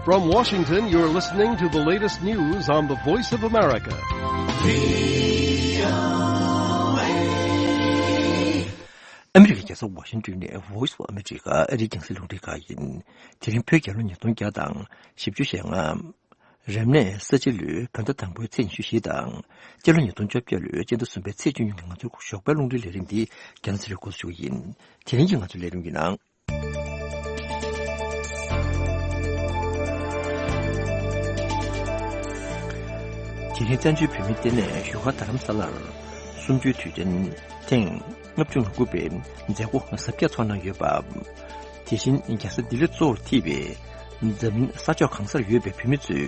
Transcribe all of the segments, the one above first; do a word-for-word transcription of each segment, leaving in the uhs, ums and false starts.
From Washington, you're listening to the latest news on the Voice of America. ཨ་མི་རི་ཀའི་རྒྱལ་ས་ཝ་ཤིང་ཏོན་ནས་Voice of America ཨ་རིའི་རྒྱང་སྲིང་རླུང་འཕྲིན་ཁང་ཡིན། དེ་རིང་བོད་རྒྱལ་ལོ་ཉིས་སྟོང་བརྒྱ་དང་བཞི་བཅུ་ཞེ་ལྔ། རབ་གནས་ས་བྱི་ལོའི་བོད་ཟླ་དང་པོའི་ཚེས་ཉི་ཤུ་བཞི་དང་། སྤྱི་ལོ་ཉིས་སྟོང་བཅོ་བརྒྱད་ལོའི་སྤྱི་ཟླ་གསུམ་པའི་ཚེས་བཅུ་གཉིས་ཉིན་ང་ཚོའི་ཞོགས་པའི་རླུང་འཕྲིན་ལས་རིམ་འདི་རྒྱལ་ས་ལས་འགོ་ཚུགས་ཡིན། དེ་རིང་གི་ང་ཚོའི་ལས་རིམ་གྱི་ནང་། དེ་རིང་བཙན་བྱོལ་བོད་མིའི་ལྟེ་གནས་བཞུགས་སྒར་རྡ་རམ་ས་ལར་གསུམ་བཅུའི་དུས་དྲན་ཐེངས་ལྔ་བཅུ་ང་དགུ་པའི་མཛད་སྒོ་གཟབ་རྒྱས་ཚོགས་གནང་ཡོད་པ། དེ་བཞིན་རྒྱལ་ས་ལྡི་ལི་གཙོ་བོར་ཐིག་པའི་འཛམ་གླིང་ས་ཕྱོགས་གང་སར་ཡོད་པའི་བོད་མི་ཚོས་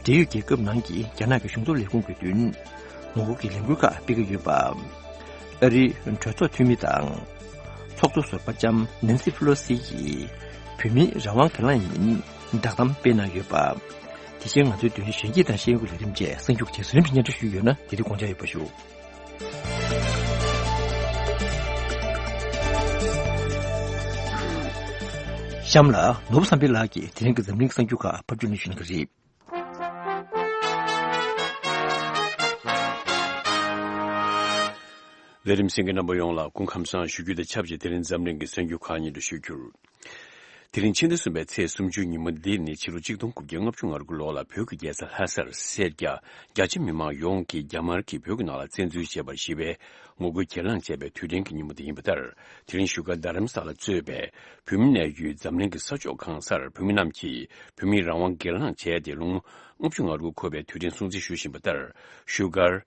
འབྲེལ་ཡོད་རྒྱལ་ཁབ་ནང་གི་རྒྱ་ནག་གི་གཞུང་ཚབ་ལས་ཁུངས་ཀྱི་མདུན་ངོ་རྒོལ་གྱི་ལས་འགུལ་ཁག་སྤེལ་གྱི་ཡོད་པ། ཨ་རིའི་གྲོས་ཚོགས་འཐུས་མི་དང་ཚོགས་གཙོ་ཟུར་པ་ལྕམ་ནན་སི་ཕེ་ལོ་སི་ཡིས་བོད་མིའི་རང་དབང་སྒེར་ལངས་ཡིན་བསྒྲགས་གཏམ་སྤེལ་གནང་ཡོད་པ། དེ་བཞིན་ང་ཚོའི་མདུན་གྱི་གཞོན་སྐྱེས་དང་ཤེས་ཡོན་གྱི་ལས་རིམ་བཅས་གསར་འགྱུར་བཅས་གཟིགས་རིམ་གྱི་སྙན་སྒྲོན་ཞུས་ཡོད་ན་དེ་རིང་དགོངས་འཇགས་ཡོད་པ་ཞུ། གཤམ་ལ་ནོར་བུ་བསམ་འཕེལ་ལགས་ཀྱིས་དེ་རིང་གི་འཛམ་གླིང་གསར་འགྱུར་ཁག་ཕབ་སྒྱུར་གནང་ཞུ་གནང་གི་རེད། ལས་རིམ་གསན་མཁན་རྣམ་པ་ཡོངས་ལ་སྐུ་ཁམས་བཟང་ཞུ་རྒྱུ་དང་ཆབས་ཅིག་དེ་རིང་འཛམ་གླིང་གི་གསར་འགྱུར་ཁག་སྙན་སྒྲོན་ཞུ་རྒྱུར། དེ་རིང་ཕྱི་ཟླ་གསུམ་པའི་ཚེས་སུམ་ཅུ་ཉིན་མོ་འདི་ནི་ཕྱི་ལོ་ཆིག་སྟོང་དགུ་བརྒྱ་ལྔ་བཅུ་ང་དགུ་ལོ་ལ་བོད་ཀྱི་རྒྱལ་ས་ལྷ་སར་སེར་སྐྱ་རྒྱ་ཆེ་མི་མང་ཡོངས་ཀྱིས་རྒྱ་དམར་གྱིས་བོད་ཀྱི་ནང་ལ་བཙན་འཛུལ་བྱས་པར་ཞི་བའི་ངོ་རྒོལ་གྱེན་ལངས་བྱས་པའི་དུས་དྲན་གྱི་ཉིན་མོ་དེ་ཡིན་པ་ལྟར། དེ་རིང་བཞུགས་སྒར་རྡ་རམ་ས་ལ་གཙོས་པའི་བོད་མི་གནས་ཡུལ་འཛམ་གླིང་གི་ས་ཕྱོགས་གང་སར་བོད་མི་རྣམས་ཀྱིས་བོད་མིའི་རང་དབང་སྒེར་ལངས་བྱས་ཏེ་ལོ་ངོ་ལྔ་བཅུ་ང་དགུ་འཁོར་བའི་དུས་དྲན་སྲུང་བརྩི་ཞུ་བཞིན་པ་ལྟར། བཞུགས་སྒར་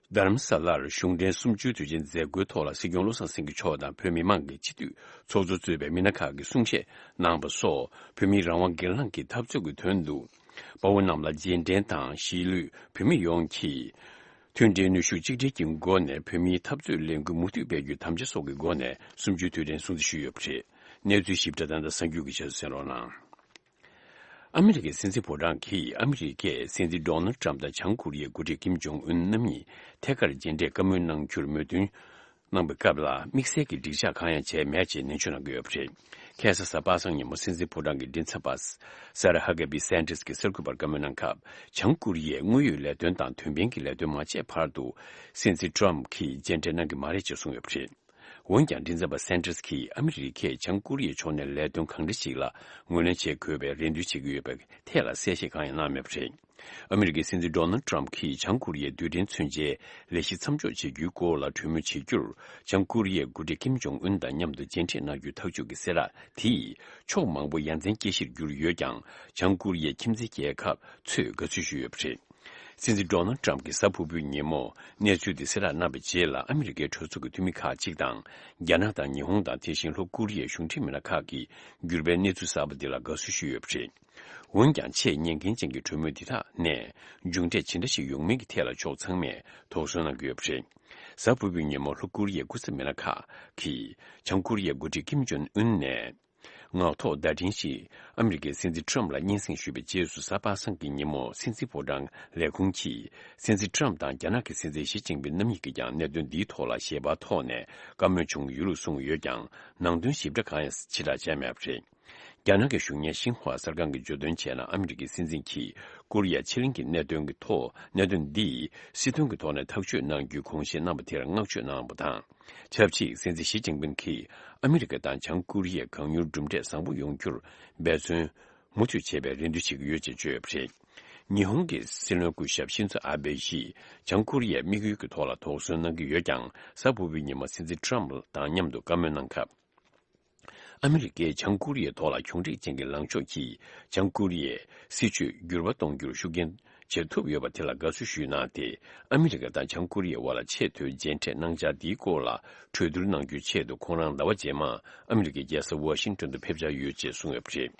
རྡ་རམ་ས་ལར་གཞུང་འབྲེལ་གསུམ་བཅུའི་དུས་ཆེན་མཛད་སྒོའི་ཐོག་ལ་སྲིད་སྐྱོང་བློ་བཟང་སེང་གེ་མཆོག་དང་བོད་མི་མང་གི་སྤྱི་འཐུས་ཚོགས་གཙོ་གཙོས་པའི་མི་སྣ་ཁག་གིས་གསུང་བཤད་གནང་བ་སོགས་བོད་མིའི་རང་དབང་སྒེར་ལངས་ཀྱི་འཐབ་རྩོད་ཀྱི་དོན་དུ་དཔའ་བོ་རྣམས་ལ་རྗེས་དྲན་དང་གཞིས་ལུས་བོད་མི་ཡོངས་ཀྱིས་མཐུན་སྒྲིལ་ནུས་ཤུགས་གཅིག་སྒྲིལ་གྱི་སྒོ་ནས་བོད་མིའི་འཐབ་རྩོད་ལས་འགུལ་མུ་མཐུད་སྤེལ་རྒྱུའི་དམ་བཅའ་སོགས་ཀྱི་སྒོ་ནས་གསུམ་བཅུའི་དུས་དྲན་སྲུང་བརྩི་ཞུས་ཡོད་པ་རེད། གནས་ཚུལ་ཞིབ་ཕྲ་ད་ལྟ་གསར་འགྱུར་གྱི་ཆེད་དུ་གསན་རོགས་གནང་། ཨ་མི་རི་ཀའི་སྲིད་འཛིན་ཕོ་བྲང་གིས་ཨ་མི་རི་ཀས་སྲིད་འཛིན་ཌོ་ནལ་ཏྲམ་དང་བྱང་ཀོ་རི་ཡའི་འགོ་ཁྲིད་ཀིམ་ཇོང་ཨུན་རྣམ་གཉིས་ཐད་ཀར་མཇལ་འཕྲད་བཀའ་མོལ་གནང་རྒྱུར་མོས་མཐུན་གནང་བའི་སྐབས་ལ་དམིགས་བསལ་གྱི་འགྲིག་འཇགས་གང་ཡང་བྱས་མེད་ཅེས་ནན་བརྗོད་གནང་གི་ཡོད་པ་རེད། ཁ་སང་གཟའ་པ་སངས་ཉིན་མོ་སྲིད་འཛིན་ཕོ་བྲང་གི་མགྲིན་ཚབ་པ་སེ་ར་ཧ་ཀ་བི་སན་ཏྲེས་ཀྱིས་གསར་འགོད་པར་བཀའ་མོལ་གནང་སྐབས། བྱང་ཀོ་རི་ཡའི་དངོས་ཡོད་ལས་དོན་དང་དོན་ཕན་གྱི་ལས་དོན་མ་བྱས་བར་དུ་སྲིད་འཛིན་ཏྲམ་གྱིས་མཇལ་འཕྲད་གནང་གི་མ་རེད་ཅེས་གསུངས་ཡོད་པ་རེད། འོན་ཀྱང་མགྲིན་ཚབ་པ་སན་ཏྲེས་ཀྱིས་ཨ་མི་རི་ཀས་བྱང་ཀོ་རི་ཡའི་ཕྱོགས་ནས་ལས་དོན་གང་འདྲ་ཞིག་ལ་ངོས་ལེན་བྱེད་དགོས་པའི་རེ་འདུན་བྱེད་ཀྱི་ཡོད་པའི་ཐད་ལ་གསལ་བཤད་གང་ཡང་གནང་མེད་པ་རེད། ཨ་མི་རི་ཀའི་སྲིད་འཛིན་ཌོ་ནལ་ཏྲམ་གྱིས་བྱང་ཀོ་རི་ཡའི་རྡུལ་ཕྲན་མཚོན་ཆའི་ལས་གཞི་མཚམས་འཇོག་བྱེད་རྒྱུའི་སྐོར་ལ་གྲོས་མོལ་བྱེད་རྒྱུར། བྱང་ཀོ་རི་ཡའི་འགོ་ཁྲིད་ཀིམ་ཇོང་ཨུན་དང་མཉམ་དུ་མཇལ་འཕྲད་གནང་རྒྱུའི་ཐག་གཅོད་ཀྱི་གསལ་བསྒྲགས་དེས་ཕྱོགས་མང་པོ་ཡ་མཚན་སྐྱེ་གཞིར་གྱུར་ཡོད་ཀྱང་། བྱང་ཀོ་རི་ཡའི་ཁྱིམ་མཚེས་རྒྱལ་ཁབ་ཚོས་དགའ་བསུ་ཞུས་ཡོད་པ་རེད། སྲིད་འཛིན་ཌོ་ནལ་ཏྲམ་གྱིས་གཟའ་ཕུར་བུའི་ཉིན་མོ་གནས་ཚུལ་དེ་གསལ་བསྒྲགས་གནང་བའི་རྗེས་ལ། ཨ་མི་རི་ཀའི་གྲོས་ཚོགས་ཀྱི་འཐུས་མི་ཁག་ཅིག་དང་། རྒྱ་ནག་དང་ཉི་ཧོང་དང་། དེ་བཞིན་ལྷོ་ཀོ་རི་ཡའི་གཞུང་འབྲེལ་མི་སྣ་ཁག་གིས་འགྱུར་བའི་གནས་ཚུལ་གསར་པ་འདི་ལ་དགའ་བསུ་ཞུས་ཡོད་པ་རེད། འོན་ཀྱང་། ཆེས་ཉེན་ཁན་ཅན་གྱི་གྲོས་མོལ་འདི་དག་ནས་མཇུག་འབྲས་ཇི་འདྲ་ཞིག་ཡོང་མིན་གྱི་ཐད་ལ་ཕྱོགས་ཚང་མས་དོགས་ཟོན་གནང་གི་ཡོད་པ་རེད། གཟའ་ཕུར་བུའི་ཉིན་མོ་ལྷོ་ཀོ་རི་ཡའི་སྐུ་ཚབ་མི་སྣ་ཁག་གིས་བྱང་ཀོ་རི་ཡའི་འགོ་ཁྲིད་ཀིམ་ཇོན་ཨུན་ནས། ངག་ཐོག་བརྡ་འཕྲིན་ཞིག་ཨ་མི་རི་ཀའི་སྲིད་འཛིན་ཏྲམ་ལ་སྙན་སེང་ཞུས་པའི་རྗེས་སུ། གཟའ་པ་སངས་ཀྱི་ཉིན་མོ་སྲིད་འཛིན་ཕོ་བྲང་ལས་ཁུངས་ཀྱིས་སྲིད་འཛིན་ཏྲམ་དང་རྒྱ་ནག་གི་སྲིད་འཛིན་ཞི་ཅིན་ཕིན་རྣམ་གཉིས་ཀྱིས་ཀྱང་གནད་དོན་འདིའི་ཐོག་ལ་ཞལ་པར་ཐོག་ནས་བཀའ་མོལ་བྱུང་ཡོད་ལུགས་གསུངས་ཡོད་ཀྱང་། ནང་དོན་ཞིབ་ཕྲ་གང་ཡང་ཕྱིར་བསྒྲགས་བྱས་མེད་པ་རེད། རྒྱ་ནག་གི་གཞུང་གཉེར་ཤིན་ཧྭ་གསར་ཁང་གིས་བརྗོད་དོན་བྱས་ན། ཨ་མི་རི་ཀའི་སྲིད་འཛིན་གྱིས་ཀོ་རི་ཡ་ཕྱེད་གླིང་གི་གནད་དོན་གྱི་ཐོག་གནད་དོན་འདི་སྲིད་དོན་གྱི་ཐོག་ནས་ཐག་གཅོད་གནང་རྒྱུའི་དགོངས་བཞེས་གནང་བ་དེར་བསྔགས་བརྗོད་གནང་བ་དང་། ཆབས་ཅིག་སྲིད་འཛིན་ཞི་ཅིན་ཕིན་གྱིས་ཨ་མི་རི་ཀ་དང་བྱང་ཀོ་རི་ཡའི་གང་མྱུར་གྲུབ་འབྲས་བཟང་པོ་ཡོང་རྒྱུར་འབད་བརྩོན་མུ་མཐུད་བྱེད་པའི་རེ་འདུན་བྱེད་ཀྱི་ཡོད་ཅེས་བརྗོད་ཡོད་པ་རེད། ཉི་ཧོང་གི་སྲིད་བློན་སྐུ་ཞབས་ཤིན་ཛོ་ཨ་བྷེ་ཡིས་བྱང་ཀོ་རི་ཡའི་དམིགས་ཡུལ་གྱི་ཐོག་ལ་དོགས་ཟོན་གནང་གི་ཡོད་ཀྱང་། གཟའ་ཕུར་བུའི་ཉིན་མོ་སྲིད་འཛིན་ཏྲམ་དང་མཉམ་དུ་བཀའ་མོལ་གནང་སྐབས། ཨ་མི་རི་ཀས་བྱང་ཀོ་རི་ཡའི་ཐོག་ལ་གྱོང་རིག་ཅན་གྱི་ལངས་ཕྱོགས་ཀྱིས་བྱང་ཀོ་རི་ཡའི་སྲིད་བྱུས་འགྱུར་བ་གཏོང་རྒྱུར་ཤུགས་རྐྱེན་བྱེད་ཐུབ་ཡོད་པ་དེ་ལ་དགའ་བསུ་ཞུས་གནང་སྟེ། ཨ་མི་རི་ཀ་དང་བྱང་ཀོ་རི་ཡའི་དབར་ལ་ཆེས་མཐོའི་མཇལ་འཕྲད་གནང་འཆར་འདིའི་སྐོར་ལ་གྲོས་བསྡུར་གནང་རྒྱུའི་ཆེད་དུ། ཁོང་རང་ཟླ་བ་རྗེས་མར་ཨ་མི་རི་ཀའི་རྒྱལ་ས་ཝ་ཤིང་ཏོན་དུ་ཕེབས་འཆར་ཡོད་ཅེས་གསུངས་ཡོད་པ་རེད།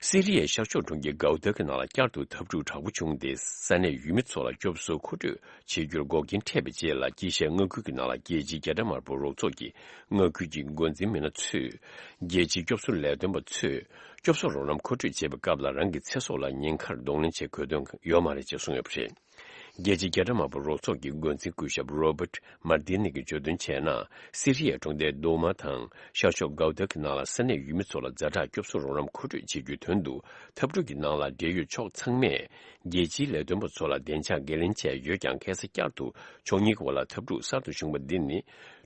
སི་རི་ཡའི་ཤར་ཕྱོགས་གྲོང་ཁྱེར་གའུ་ཏཱ་གི་ནང་ལ་བསྐྱར་དུ་འཐབ་འཁྲུག་དྲག་པོ་བྱུང་སྟེ། ས་གནས་ཡུལ་མི་ཚོ་ལ་སྐྱོབ་གསོའི་མཁོ་སྤྲོད་བྱེད་རྒྱུར་འགོག་རྐྱེན་འཕྲད་པའི་རྗེས་ལ། དཀྱིལ་ཤར་མངའ་ཁུལ་གྱི་ནང་ལ་རྒྱལ་སྤྱིའི་རྒྱ་འདྲེ་དམར་པོའི་རོགས་ཚོགས་ཀྱི་མངའ་ཁུལ་གྱི་འགོ་འཛིན་མི་སྣ་ཚོས། རྒྱལ་སྤྱིའི་སྐྱོབ་གསོ་ལས་དོན་པ་ཚོས་སྐྱོབ་གསོ་རོགས་རམ་མཁོ་སྤྲོད་བྱེད་པའི་སྐབས་ལ། རང་གི་ཚེ་སྲོག་ལ་ཉེན་ཁར་གདོང་ལེན་བྱེད་དགོས་དོན་ཡོད་མ་རེད་ཅེས་གསུངས་ཡོད་པ་རེད། རྒྱལ་སྤྱིའི་རྒྱལ་ཕྲན་དམར་པོའི་རོགས་ཚོགས་ཀྱི་འགོ་འཛིན་སྐུ་ཞབས་Robert Mardini གྱིས་བརྗོད་དོན་བྱས་ན། སི་རི་ཡའི་གྲོང་རྡལ་རྡོ་མ་དང་ཤར་ཕྱོགས་གའུ་ད་གི་ནང་ལ་ས་གནས་ཡུལ་མི་ཚོ་ལ་ཛ་དྲག་སྐྱོབ་གསོ་རོགས་རམ་མཁོ་སྤྲོད་བྱེད་རྒྱུའི་དོན་དུ་འཐབ་འཁྲུག་གི་ནང་ལ་འབྲེལ་ཡོད་ཕྱོགས་ཚང་མས་རྒྱལ་སྤྱིའི་ལས་དོན་པ་ཚོ་ལ་བདེ་འཇགས་འགན་ལེན་བྱས་ཡོད་ཀྱང་། ཁ་སང་བསྐྱར་དུ་ཕྱོགས་གཉིས་ཀྱི་བར་ལ་འཐབ་འཁྲུག་གསར་དུ་བྱུང་བ་འདི་ནི་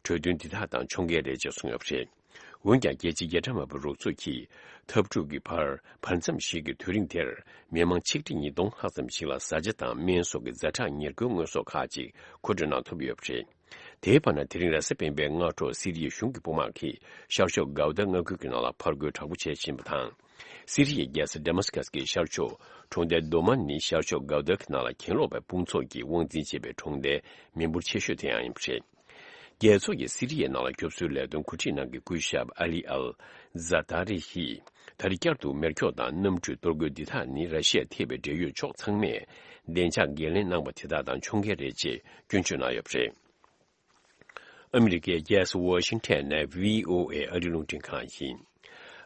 གྲོས་མཐུན་འདི་དག་དང་ཕྱོགས་འགལ་རེད་ཅེས་གསུངས་ཡོད་པ་རེད། འོན་ཀྱང་། རྒྱལ་སྤྱིའི་རྒྱལ་ཕྲན་དམར་པོའི་རོགས་ཚོགས་ཀྱིས་འཐབ་འཁྲུག་གི་བར་བར་མཚམས་ཤིག་གི་དུས་རིང་དེར་མི་མང་ཆིག་ཁྲི་ཉིས་སྟོང་ལྷག་ཙམ་ཞིག་ལ་བཟའ་བཅའ་དང་སྨན་སོགས་ཀྱི་ཛ་དྲག་ཉེར་མཁོའི་དངོས་ཟོག་ཁག་ཅིག་མཁོ་སྤྲོད་གནང་ཐུབ་ཡོད་པ་རེད། དེའི་བར་ན། དེ་རིང་རེས་གཟའ་སྤེན་པའི་སྔ་དྲོ་སི་རི་ཡའི་གཞུང་གི་དཔུང་དམག་གིས་ཤར་ཕྱོགས་གའུ་ད་མངའ་ཁུལ་གྱི་ནང་ལ་ཕར་རྒོལ་དྲག་པོ་བྱེད་བཞིན་པ་དང་། སི་རི་ཡའི་རྒྱལ་ས་Damascus གི་ཤར་ཕྱོགས་གྲོང་རྡལ་རྡོ་མ་ནི་ཤར་ཕྱོགས་གའུ་ད་གི་ནང་ལ་གྱེན་ལོག་པའི་དཔུང་ཚོགས་ཀྱིས་དབང་འཛིན་བྱེད་པའི་གྲོང་རྡལ་མི་འབོར་ཆེ་ཤོས་དེ་ཡང་ཡིན་པ་རེད། རྒྱལ་ཚོགས་ཀྱིས་སི་རི་ཡའི་ནང་ལ་སྐྱོབ་གསོའི་ལས་དོན་འགོ་ཁྲིད་གནང་མཁན་སྐུ་ཞབས་ཨ་ལི་ཨལ་ཛ་ཏཱ་རི་ཡིས། ད་རེས་བསྐྱར་དུ་མེ་སྒྱོགས་དང་གནམ་གྲུའི་གཏོར་རྒོལ་འདི་དག་ནི་ར་ཤི་ཡ་ཐེ་བའི་འབྲེལ་ཡོད་ཕྱོགས་ཚང་མས་བདེ་འཇགས་འགན་ལེན་གནང་པ་དེ་དག་དང་ཕྱོགས་འགལ་རེད་ཅེས་སྐྱོན་བརྗོད་གནང་ཡོད་པ་རེད། ཨ་མི་རི་ཀའི་རྒྱལ་ས་ཝ་ཤིང་ཊོན་ནས་བྷི་ཨོ་ཨེ་ཨ་རིའི་རླུང་འཕྲིན་ཁང་ཡིན།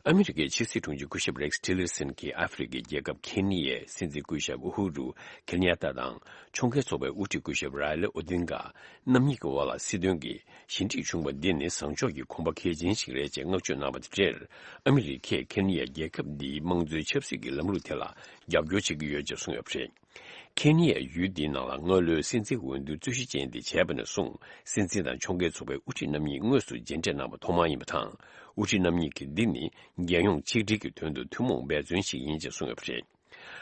ཨ་མི་རི་ཀའི་ཕྱི་སྲིད་དྲུང་ཆེ་སྐུ་ཞབས་རེག་སི་ཊི་ལར་སན་གྱིས་ཨ་ཧྥེ་རི་ཁའི་རྒྱལ་ཁབ་ཁེ་ནི་ཡའི་སྲིད་འཛིན་སྐུ་ཞབས་ཨུ་ཧུ་རུ་ཁེ་ནི་ཡ་ཏཱ་དང་ཕྱོགས་འགལ་ཚོགས་པའི་དབུ་ཁྲིད་སྐུ་ཞབས་རའི་ལ་ཨོ་ཏིན་ག་རྣམ་གཉིས་ཀྱི་དབར་ལ་སྲིད་དོན་གྱི་ཞི་འགྲིག་བྱུང་བ་འདི་ནི་བཟང་ཕྱོགས་ཀྱི་གོམ་པ་གལ་ཆེན་ཞིག་རེད་ཅེས་བསྔགས་བརྗོད་གནང་བ་དང་འབྲེལ། ཨ་མི་རི་ཀས་ཁེ་ནི་ཡ་རྒྱལ་ཁབ་འདིའི་དམངས་གཙོའི་ཆབ་སྲིད་ཀྱི་ལམ་ལུགས་དེ་ལ་རྒྱབ་སྐྱོར་བྱེད་ཀྱི་ཡོད་ཅེས་གསུངས་ཡོད་པ་རེད། ཁེ་ནི་ཡའི་ཡུལ་འདིའི་ནང་ལ་སྔ་ལོའི་སྲིད་འཛིན་འོས་བསྡུ་རྩོད་གཞི་ཅན་འདི་བྱས་པ་ནས་བཟུང་། སྲིད་འཛིན་དང་ཕྱོགས་འགལ་ཚོགས་པའི་དབུ་ཁྲིད་རྣམ་གཉིས་དངོས་སུ་མཇལ་འཕྲད་གནང་བ་ཐོག་མ་ཡིན་པ་དང་། དབུ་ཁྲིད་རྣམ་གཉིས་ཀྱིས་འདི་ནི་རྒྱལ་ཡོངས་ཆིག་སྒྲིལ་གྱི་དོན་དུ་ཐུན་མོང་འབད་བརྩོན་ཞིག་ཡིན་ཅེས་གསུངས་ཡོད་པ་རེད།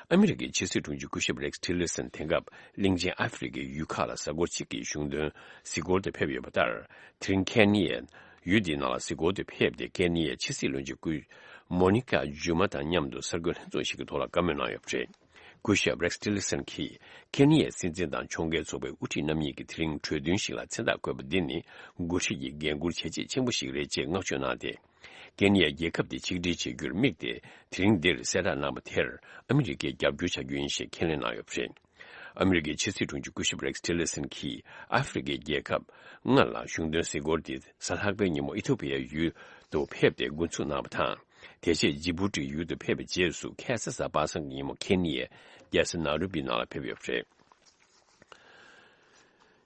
ཨ་མི་རི་ཀའི་ཕྱི་སྲིད་དྲུང་ཆེ་སྐུ་ཞབས་རེག་སི་ཊི་ལར་སན་དེང་སྐབས་གླིང་ཆེན་ཨ་ཧྥེ་རི་ཁའི་ཡུལ་ཁག་ལ་གཟའ་འཁོར་གཅིག་གི་གཞུང་དོན་གཟིགས་སྐོར་དུ་ཕེབས་ཡོད་པ་ལྟར། དེ་རིང་ཁེ་ནི་ཡའི་ཡུལ་འདིའི་ནང་ལ་གཟིགས་སྐོར་དུ་ཕེབས་ཏེ། ཁེ་ནི་ཡའི་ཕྱི་སྲིད་བློན་ཆེན་སྐུ་མོ་ནི་ཀ་ཇུ་མ་དང་མཉམ་དུ་གསར་འགོད་ལྷན་ཚོགས་ཤིག་གི་ཐོག་ལ་བཀའ་མོལ་གནང་ཡོད་པ་རེད། སྐུ་ཞབས་རེག་སི་ཊི་ལར་སན་གྱིས་ཁེ་ནི་ཡའི་སྲིད་འཛིན་དང་ཕྱོགས་འགལ་ཚོགས་པའི་དབུ་ཁྲིད་རྣམ་གཉིས་ཀྱིས་དེ་རིང་གྲོས་མཐུན་ཞིག་ལ་མཚན་རྟགས་བཀོད་པ་འདི་ནི་འགོ་ཁྲིད་ཀྱི་འགན་འཁུར་བྱས་རྗེས་ཆེན་པོ་ཞིག་རེད་ཅེས་བསྔགས་བརྗོད་གནང་སྟེ། ཀེན་ཡའི་རྒྱལ་ཁབ་དེ་ཆིག་སྒྲིལ་བྱེད་རྒྱུར་དམིགས་ཏེ། དེ་རིང་འདིར་གསལ་བསྒྲགས་གནང་བ་དེར་ཨ་མི་རི་ཀས་རྒྱབ་སྐྱོར་བྱ་རྒྱུ་ཡིན་ཞེས་ཁས་ལེན་གནང་ཡོད་པ་རེད། ཨ་མི་རི་ཀའི་ཕྱི་སྲིད་དྲུང་ཆེ་སྐུ་ཞབས་རེག་སི་ཊི་ལར་སན་གྱིས་ཨ་ཧྥེ་རི་ཁའི་རྒྱལ་ཁབ་ལྔ་ལ་གཞུང་དོན་གཟིགས་སྐོར་དེ་གཟའ་ལྷག་པའི་ཉིན་མོ་ཨི་ཐོ་པི་ཡའི་ཡུལ་དུ་ཕེབས་ཏེ་འགོ་འཛུགས་གནང་བ་དང་། དེ་རྗེས་ཇི་བུ་ཏི་ཡུལ་དུ་ཕེབས་པའི་རྗེས་སུ། ཁ་སང་གཟའ་པ་སངས་ཀྱི་ཉིན་མོ་ཁེ་ནི་ཡའི་རྒྱལ་ས་ནཱ་རོ་བི་ནང་ལ་ཕེབས་ཡོད་པ་རེད།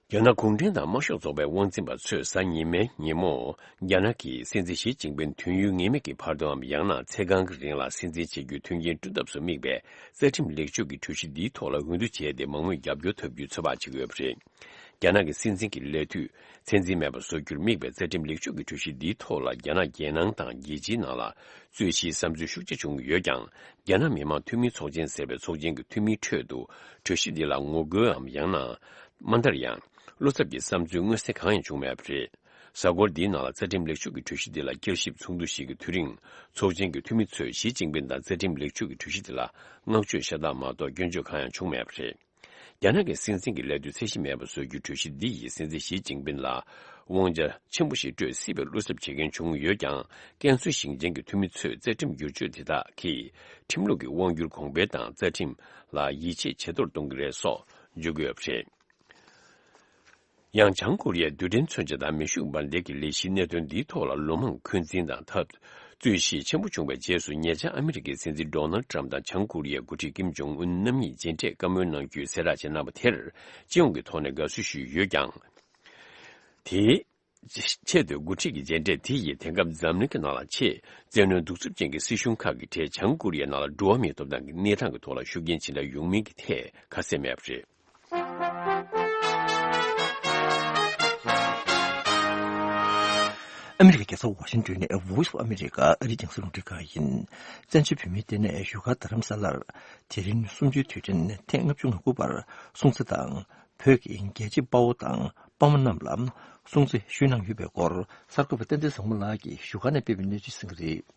རྒྱ་ནག་གུང་ཁྲན་ཏང་དམར་ཤོག་ཚོགས་པའི་དབང་འཛིན་པ་ཚོས་གཟའ་ཉི་མའི་ཉིན་མོ། རྒྱ་ནག་གི་སྲིད་འཛིན་ཞི་ཅིན་ཕིང་དུས་ཡུན་ངེས་མེད་ཀྱི་བར་དུའམ། ཡང་ན་ཚེས་གང་གི་རིང་ལ་སྲིད་འཛིན་བྱེད་རྒྱུའི་མཐུན་རྐྱེན་བསྐྲུན་ཐབས་སུ་དམིགས་པའི་རྩ་ཁྲིམས་ལེགས་བཅོས་ཀྱི་གྲོས་གཞི་འདིའི་ཐོག་ལ་འོས་བསྡུ་བྱས་ཏེ། མང་མོས་རྒྱབ་སྐྱོར་ཐོབ་རྒྱུའི་ཚོད་དཔག་བྱེད་ཀྱི་ཡོད་པ་རེད། རྒྱ་ནག་གི་སྲིད་འཛིན་གྱི་ལས་དུས་ཚད་འཛིན་མེད་པར་བཟོ་རྒྱུར་དམིགས་པའི་རྩ་ཁྲིམས་ལེགས་བཅོས་ཀྱི་གྲོས་གཞི་འདིའི་ཐོག་ལ། རྒྱ་ནག་རྒྱལ་ནང་དང་རྒྱལ་སྤྱིའི་ནང་ལ་རྩོད་གཞིའི་བསམ་ཚུལ་ཤུགས་ཆེ་བྱུང་ཡོད་ཀྱང་། རྒྱ་ནག་མི་དམངས་འཐུས་མིའི་ཚོགས་ཆེན་ཟེར་བའི་ཚོགས་ཆེན་གྱི་འཐུས་མིའི་ཁྲོད་དུ་གྲོས་གཞི་འདི་ལ་ངོ་རྒོལ་འམ། ཡང་ན་དམའ་འདར་ཡང་། བློ་འཚབ་ཀྱི་བསམ་ཚུལ་མངོན་གསལ་གང་ཡང་བྱུང་མེད་པ་རེད། གཟའ་འཁོར་འདིའི་ནང་ལ་རྩ་ཁྲིམས་ལེགས་བཅོས་ཀྱི་གྲོས་གཞི་འདི་ལ་བསྐྱར་ཞིབ་ཚོགས་འདུ་ཞིག་གི་དུས་རིང་། ཚོགས་ཆེན་གྱི་འཐུས་མི་ཚོས་ཞི་ཅིན་ཕིང་དང་རྩ་ཁྲིམས་ལེགས་བཅོས་ཀྱི་གྲོས་གཞི་འདི་ལ་བསྔགས་བརྗོད་ཤ་སྟག་མ་གཏོགས་སྐྱོན་བརྗོད་གང་ཡང་བྱུང་མེད་པ་རེད། རྒྱ་ནག་གི་སྲིད་འཛིན་གྱི་ལས་དུས་ཚད་གཞི་མེད་པར་བཟོ་རྒྱུའི་གྲོས་གཞི་འདི་ཡིས་སྲིད་འཛིན་ཞི་ཅིན་ཕིང་ལ་དབང་ཆ་ཆེན་པོ་ཞིག་སྤྲོད་སྲིད་པའི་བློ་འཚབ་བྱེད་མཁན་བྱུང་ཡོད་ཀྱང་། ཀན་སུའུ་ཞིང་ཆེན་གྱི་འཐུས་མི་ཚོས་རྩ་ཁྲིམས་བསྒྱུར་བཅོས་དེ་དག་གིས་ཁྲིམས་ལུགས་ཀྱི་དབང་སྒྱུར་གོང་འཕེལ་དང་། རྩ་ཁྲིམས་ལ་ཡིད་ཆེས་ཇེ་མཐོར་གཏོང་གི་རེད་སོགས་བརྗོད་ཀྱི་ཡོད་པ་རེད། ཡང་། བྱང་ཀོ་རི་ཡའི་རྡུལ་ཕྲན་མཚོན་ཆ་དང་མེ་ཤུགས་འབར་མདེལ་གྱི་ལས་གཞིའི་གནད་དོན་འདིའི་ཐོག་ལ་ལོ་མང་འཁོན་འཛིན་དང་འཐབ་རྩོད་གཞི་ཆེན་པོ་བྱུང་བའི་རྗེས་སུ། ཉེ་ཆར་ཨ་མི་རི་ཀའི་སྲིད་འཛིན་ཌོ་ནལ་ཏྲམ་དང་བྱང་ཀོ་རི་ཡའི་འགོ་ཁྲིད་ཀིམ་ཇོང་ཨུན་རྣམ་གཉིས་མཇལ་འཕྲད་བཀའ་མོལ་གནང་རྒྱུའི་གསལ་བསྒྲགས་བྱས་གནང་བ་དེར། སྤྱི་ཡོངས་ཀྱི་ཐོག་ནས་དགའ་བསུ་ཞུས་ཡོད་ཀྱང་། དེའི་ཆེད་དུ་འགོ་ཁྲིད་ཀྱི་མཇལ་འཕྲད་དེ་ཡིས་དེང་སྐབས་འཛམ་གླིང་གི་ནང་ལ་ཆེས་བཙན་གནོན་གདུག་རྩུབ་ཅན་གྱི་སྲིད་གཞུང་ཁག་གི་གྲས་བྱང་ཀོ་རི་ཡའི་ནང་ལ་འགྲོ་བ་མིའི་ཐོབ་ཐང་གི་གནས་སྟངས་ཀྱི་ཐོག་ལ་ཤུགས་རྐྱེན་ཇི་འདྲ་ཡོང་མིན་གྱི་ཐད་ཁ་གསལ་མེད་པ་རེད། ཨ་མི་རི་ཀའི་རྒྱལ་ས་ཝ་ཤིང་ཏོན་ནས་Voice of America ཨ་རིའི་རྒྱང་སྲིང་རླུང་འཕྲིན་ཁང་ཡིན། བཙན་བྱོལ་བོད་མིའི་ལྟེ་གནས་བཞུགས་སྒར་རྡ་རམ་ས་ལར་དེ་རིང་གསུམ་བཅུའི་དུས་དྲན་ཐེངས་ལྔ་བཅུ་ང་དགུ་པར་སྲུང་བརྩི་དང་། བོད་ཀྱི་རྒྱལ་གཅེས་དཔའ་བོ་དང་དཔའ་མོ་རྣམས་ལ་སྲུང་བརྩི་ཞུས་གནང་ཡོད་པའི་སྐོར་གསར་འགོད་པ་བསྟན་འཛིན་བཟང་མོ་ལགས་ཀྱིས་བཞུགས་སྒར་ནས་སྤེལ་བའི་གནས་ཚུལ་གསན་གྱི་རེད།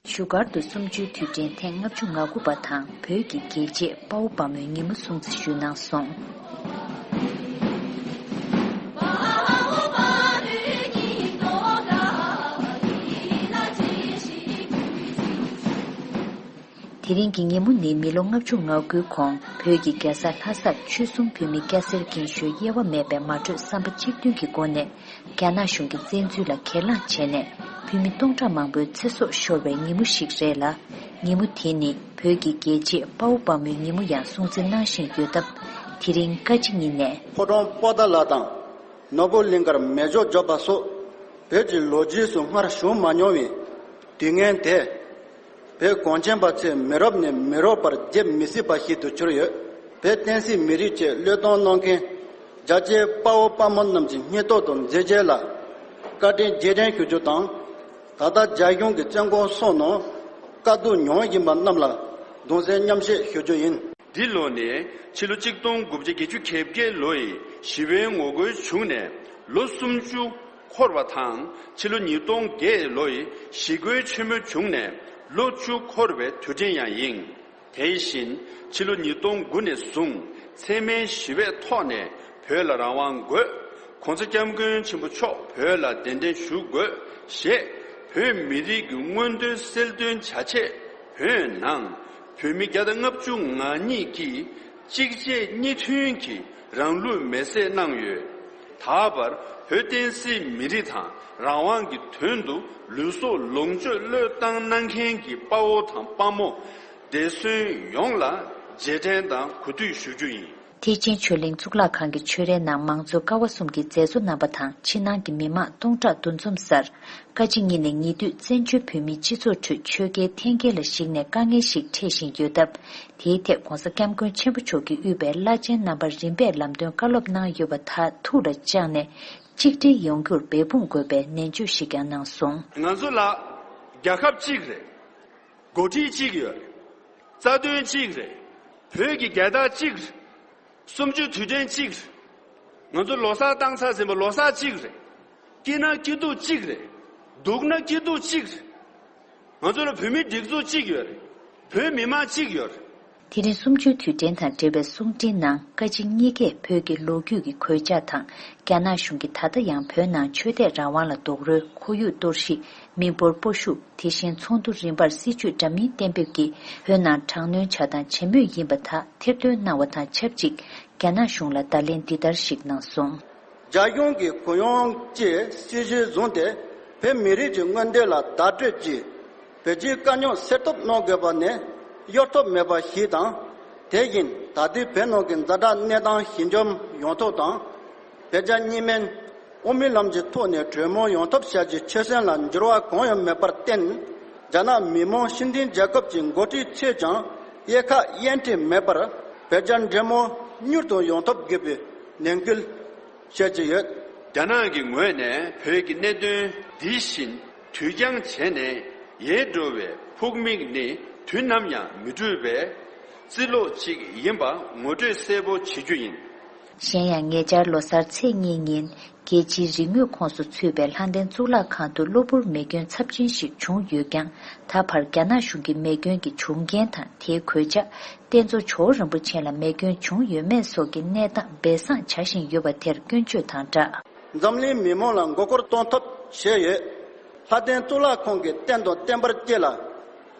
བཞུགས་སྒར་དུ་གསུམ་བཅུའི་དུས་དྲན་ཐེངས་ལྔ་བཅུ་ང་དགུ་པ་དང་བོད་ཀྱི་རྒྱལ་གཅེས་དཔའ་བོ་དཔའ་མོའི་ཉིན་མོ་སྲུང་བརྩི་ཞུས་གནང་སོང་། དེ་རིང་གི་ཉིན་མོ་ནི་མི་ལོ་ལྔ་བཅུ་ང་དགུའི་གོང་བོད་ཀྱི་རྒྱལ་ས་ལྷ་སར་ཆོལ་གསུམ་བོད་མི་སྐྱ་སེར་རྒན་གཞོན་དབྱེ་བ་མེད་པའི་མ་གྲོས་བསམ་པ་གཅིག་མཐུན་གྱི་སྒོ་ནས། རྒྱ་ནག་གཞུང་གི་བཙན་འཛུལ་ལ་གྱེན་ལངས་བྱས་ནས་བོད་མི་སྟོང་ཕྲག་མང་པོའི་ཚེ་སྲོག་ཤོར་བའི་ཉིན་མོ་ཞིག་རེད་ལ། ཉིན་མོ་དེ་ནི་བོད་ཀྱི་རྒྱལ་གཅེས་དཔའ་བོ་དཔའ་མོའི་ཉིན་མོ་ཡང་སྲུང་བརྩི་གནང་བཞིན་ཡོད་སྟབས། དེ་རིང་བཀའ་སྤྱི་ཉིན་ནས། ཕོ་བྲང་པོ་ཏཱ་ལ་དང་ནོར་བུ་གླིང་ཁར་མེ་སྒྱོགས་འཇོག་པ་སོགས་བོད་ཀྱི་ལོ་རྒྱུས་སུ་སྔར་བྱུང་མ་མྱོང་བའི་དུས་ངན་དེ། བོད་གངས་ཅན་པ་ཚོས་མི་རབས་ནས་མི་རབས་བར་བརྗེད་མི་སྲིད་པ་ཞིག་ཏུ་གྱུར་ཡོད། བོད་བསྟན་སྲིད་མི་རིགས་ཆེད་བློས་གཏོང་གནང་མཁན་རྒྱ་ཆེའི་དཔའ་བོ་དཔའ་མོ་རྣམས་ཀྱི་སྙིང་སྟོབས་དང་མཛད་རྗེས་ལ་བཀའ་དྲིན་རྗེས་དྲན་ཞུ་རྒྱུ་དང་། ད་ལྟ་རྒྱ་གཞུང་གི་བཙོན་ཁང་སོགས་ནང་དཀའ་སྡུག་མྱོང་བཞིན་པ་རྣམས་ལ་གདུང་སེམས་མཉམ་བསྐྱེད་ཞུ་རྒྱུ་ཡིན། འདི་ལོ་ནས་ཕྱི་ལོ་གཅིག་སྟོང་དགུ་བརྒྱ་བརྒྱད་ཅུ་གྱ་བརྒྱད་ལོ་ཡི་ཞི་བའི་ངོ་རྒོལ་བྱུང་ནས་ལོ་སུམ་ཅུ་འཁོར་བ་དང་། ཕྱི་ལོ་ཉིས་སྟོང་བརྒྱད་ལོ་ཡི་ཞི་རྒོལ་ཆེན་མོ་བྱུང་ནས་ལོ་བཅུ་འཁོར་བའི་དུས་དྲན་ཡང་ཡིན། དེ་བཞིན་ཕྱི་ལོ་ཉིས་སྟོང་དགུ་ནས་བཟུང་འཚེ་མེད་ཞི་བའི་ཐོག་ནས་བོད་ལ་རང་དབང་དགོས། ༸གོང་ས་༸སྐྱབས་མགོན་ཆེན་པོ་མཆོག་བོད་ལ་གདན་འདྲེན་ཞུ་དགོས་ཞེས་བོད་མི་རིགས་ཀྱི་མངོན་འདོད་གསལ་སྟོན་བྱ་ཆེད་བོད་ནང་བོད་མི་བརྒྱ་དང་ལྔ་བཅུ་ང་གཉིས་ཀྱིས་གཅིག་རྗེས་གཉིས་མཐུན་གྱིས་རང་ལུས་མེར་སྲེག་གནང་ཡོད། ད་བར་བོད་བསྟན་སྲིད་མི་རིགས་དང་རང་དབང་གི་དོན་དུ་ལུས་སྲོག་ལོངས་སྤྱོད་བློས་བཏང་གནང་མཁན་གྱི་དཔའ་བོ་དང་དཔའ་མོ་འདས་གསོན་ཡོངས་ལ་རྗེས་དྲན་དང་གུས་འདུད་ཞུ་རྒྱུ་ཡིན། ཐེག་ཆེན་ཆོས་གླིང་གཙུག་ལག་ཁང་གི་ཆོས་རའི་ནང་མང་གཙོ་ཀ་བ་གསུམ་གྱི་མཛད་གཙོ་རྣམ་པ་དང་ཕྱི་ནང་གི་མི་མང་སྟོང་ཕྲག་འདུ་འཛོམས་སར། བཀའ་སྤྱི་ཉིད་ནས་ཉེ་དུས་བཙན་བྱོལ་བོད་མིའི་སྤྱི་ཚོགས་ཁྲོད་ཆོལ་ཁའི་འཐེན་འཁྱེར་ལ་གཞིགས་ནས་དཀའ་ངལ་ཞིག་འཕྲད་བཞིན་ཡོད་སྟབས། དེའི་ཐད་༸གོང་ས་༸སྐྱབས་མགོན་ཆེན་པོ་མཆོག་གིས་དབུས་པའི་བླ་ཆེན་རྣམ་པར་རིམ་པས་ལམ་སྟོན་བཀའ་སློབ་གནང་ཡོད་པ་དག་ཐུགས་ལ་བཅངས་ནས་གཅིག་སྒྲིལ་ཡོང་རྒྱུར་འབད་འབུངས་དགོས་པའི་ནན་བརྗོད་ཞིག་ཀྱང་གནང་སོང་། ང་ཚོ་ལ་རྒྱལ་ཁབ་གཅིག་རེད། འགོ་ཁྲིད་གཅིག་ཡོད་རེད། རྩ་དོན་གཅིག་རེད། བོད་ཀྱི་རྒྱལ་དར་གཅིག་རེད། གསུམ་བཅུའི་དུས་དྲན་གཅིག་རེད། ང་ཚོ་ལོ་གསར་བཏང་ཚར་ཟིན་པ་ལོ་གསར་གཅིག་རེད། སྐྱིད་ན་སྐྱིད་སྡུག་གཅིག་རེད། སྡུག་ན་སྐྱིད་སྡུག་གཅིག་རེད། ང་ཚོ་ལ་བོད་མིའི་སྒྲིག་འཛུགས་གཅིག་ཡོད་རེད། བོད་མི་མང་གཅིག་ཡོད་རེད། དེ་རིང་གསུམ་བཅུའི་དུས་དྲན་དང་འབྲེལ་བའི་གསུང་འཕྲིན་ནང་བཀའ་སྤྱི་གཉིས་ཀས་བོད་ཀྱི་ལོ་རྒྱུས་ཀྱི་གོད་ཆག་དང་རྒྱ་ནག་གཞུང་གིས་ད་ལྟ་ཡང་བོད་ནང་ཆོས་དད་རང་དབང་ལ་རྡོག་རོལ། ཁོར་ཡུག་གཏོར་བཤིག་མི་འབོར་སྤོ་བཤུག་དེ་བཞིན་ཚོགས་འདུ་རིམ་པར་སྲིད་བྱུས་འདྲ་མིན་གཏན་འབེབས་ཀྱིས་བོད་ནང་དྲག་གནོན་བྱ་སྟངས་བྱེད་མུས་ཡིན་པ་དག་ཐེར་འདོན་གནང་བ་དང་ཆབས་ཅིག་རྒྱ་ནག་གཞུང་ལ་བརྡ་ལན་འདི་ལྟར་ཞིག་གནང་སོང་། རྒྱ་གཞུང་གིས་གུ་ཡངས་ཀྱི་སྲིད་བྱུས་བཟུང་སྟེ་བོད་མི་རིགས་ཀྱི་མངོན་འདོད་ལ་བརྡ་སྤྲོད་ཀྱིས་བོད་སྤྱིའི་དཀའ་རྙོག་སེལ་ཐབས་གནང་དགོས་པ་ནི་གཡོལ་ཐབས་མེད་པ་ཞིག་དང་། དེ་བཞིན་ད་ལྟའི་བོད་ནང་གི་ཛ་དྲག་གནས་སྟངས་ཞི་འཇགས་ཡོང་ཐབས་དང་། བོད་རྒྱ་གཉིས་སྨན་དབུ་མའི་ལམ་གྱི་ཐོག་ནས་གྲོས་མོལ་ཡོང་ཐབས་བྱ་རྒྱུའི་ཆོད་སེམས་ལ་འགྱུར་བ་གང་ཡང་མེད་པར་བརྟེན། རྒྱ་ནག་མི་དམངས་སྤྱི་མཐུན་རྒྱལ་ཁབ་ཀྱི་འགོ་ཁྲིད་ཚོས་ཀྱང་དབྱེ་ཁག་དབྱེ་འབྱེད་མེད་པར་བོད་རྒྱ་འབྲེལ་མོལ་མྱུར་དུ་ཡོང་ཐབས་དགོས་པའི་ནན་སྐུལ་བྱེད་ཀྱི་ཡོད། རྒྱ་ནག་གི་ངོས་ནས་བོད་ཀྱི་གནད་དོན་འདི་བཞིན་དུས་འགྱངས་བྱས་ནས་ཡལ་འགྲོ་བའི་ཕུགས་དམིགས་ནི་དུས་ནམ་ཡང་མི་འགྲུབ་པའི་རྩིས་ལོག་ཅིག་ཡིན་པ་ངོ་སྤྲོད་གསལ་པོ་བྱེད་རྒྱུ་ཡིན། གཞན་ཡང་ཉེ་ཆར་ལོ་གསར་ཚེས་གཉིས་ཉིན་རྒྱལ་སྤྱིའི་རིག་དངོས་ཁོངས་སུ་ཚུད་པའི་ལྷ་ལྡན་གཙུག་ལག་ཁང་དུ་གློ་བུར་མེ་སྐྱོན་ཚབས་ཆེན་ཞིག་བྱུང་ཡོད་ཀྱང་། ད་བར་རྒྱ་ནག་གཞུང་གིས་མེ་སྐྱོན་གྱི་བྱུང་རྐྱེན་དང་དེའི་གོད་ཆག་རྟེན་གཙོ་ཇོ་བོ་རིན་པོ་ཆེ་ལ་མེ་སྐྱོན་བྱུང་ཡོད་མེད་སོགས་ཀྱི་གནས་སྟངས་སྦས་གསང་བྱ་བཞིན་ཡོད་པ་དེར་སྐྱོན་བརྗོད་དང་སྦྲགས། འཛམ་གླིང་མི་མང་ལ་མགོ་སྐོར་གཏོང་ཐབས་བྱས་ཡོད། ལྷ་ལྡན་གཙུག་ལག་ཁང་གི་རྟེན་དང་བརྟེན་པར་བཅས་ལ་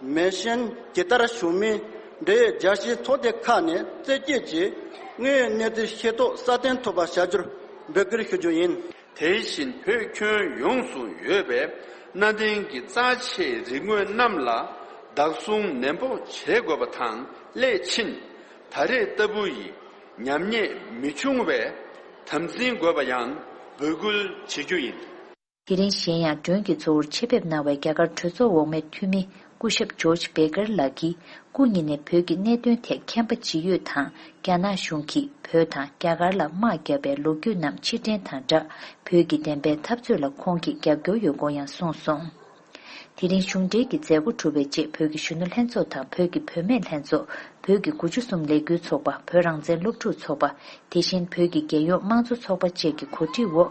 མེ་ཤན་ཇི་ལྟར་བྱུང་མིན་འབྲེལ་ཡོད་རྒྱལ་སྤྱིའི་ཚོགས་སྡེ་ཁག་ནས་རྩད་གཅོད་ཀྱིས་དངོས་ཡོད་གནས་ཚུལ་ཤེས་རྟོགས་སྲ་བརྟན་ཐུབ་པ་བྱ་རྒྱུར་འབོད་སྐུལ་ཞུ་རྒྱུ་ཡིན། དེ་བཞིན་བོད་ཁྱོན་ཡོངས་སུ་ཡོད་པའི་གནའ་དེང་གི་རྩ་ཆེའི་རིག་དངོས་རྣམས་ལ་བདག་སྲུང་ནན་པོ་བྱེད་དགོས་པ་དང་སླད་ཕྱིན་ད་རེས་ལྟ་བུ་ཡི་ཉམས་ཉེས་མི་འབྱུང་བའི་དམ་འཛིན་དགོས་པ་ཡང་འབོད་སྐུལ་བྱེད་རྒྱུ་ཡིན། དེ་རིང་གཞན་ཡང་མགྲོན་གྱི་གཙོ་བོར་ཆེད་ཕེབས་གནང་བའི་རྒྱ་གར་གྲོས་ཚོགས་འོག་མའི་འཐུས་མི་སྐུ་ཞབས་ཇོརྗ་བྷེ་ཀར་ལགས་ཀྱིས་སྐུ་ཉིད་ནས་བོད་ཀྱི་གནད་དོན་ཐད་མཁྱེན་པ་ཇི་ཡོད་དང་། རྒྱ་ནག་གཞུང་གིས་བོད་དང་རྒྱ་གར་ལ་དམག་བརྒྱབ་པའི་ལོ་རྒྱུས་རྣམས་ཕྱིར་དྲན་དང་སྦྲགས། བོད་ཀྱི་བདེན་པའི་འཐབ་རྩོད་ལ་ཁོང་གིས་རྒྱབ་སྐྱོར་ཡོད་སྐོར་ཡང་གསུངས་སོང་། དེ་རིང་གཞུང་འབྲེལ་གྱི་མཛད་སྒོ་གྲུབ་པའི་རྗེས་བོད་ཀྱི་གཞོན་ནུ་ལྷན་ཚོགས་དང་བོད་ཀྱི་བུད་མེད་ལྷན་ཚོགས། བོད་ཀྱི་དགུ་བཅུ་གསུམ་ལས་འགུལ་ཚོགས་པ། བོད་རང་བཙན་སློབ་ཕྲུག་ཚོགས་པ། དེ་བཞིན་བོད་ཀྱི་རྒྱལ་ཡོངས་དམངས་གཙོ་ཚོགས་པ་བཅས་ཀྱི་གོ་སྒྲིག་འོག་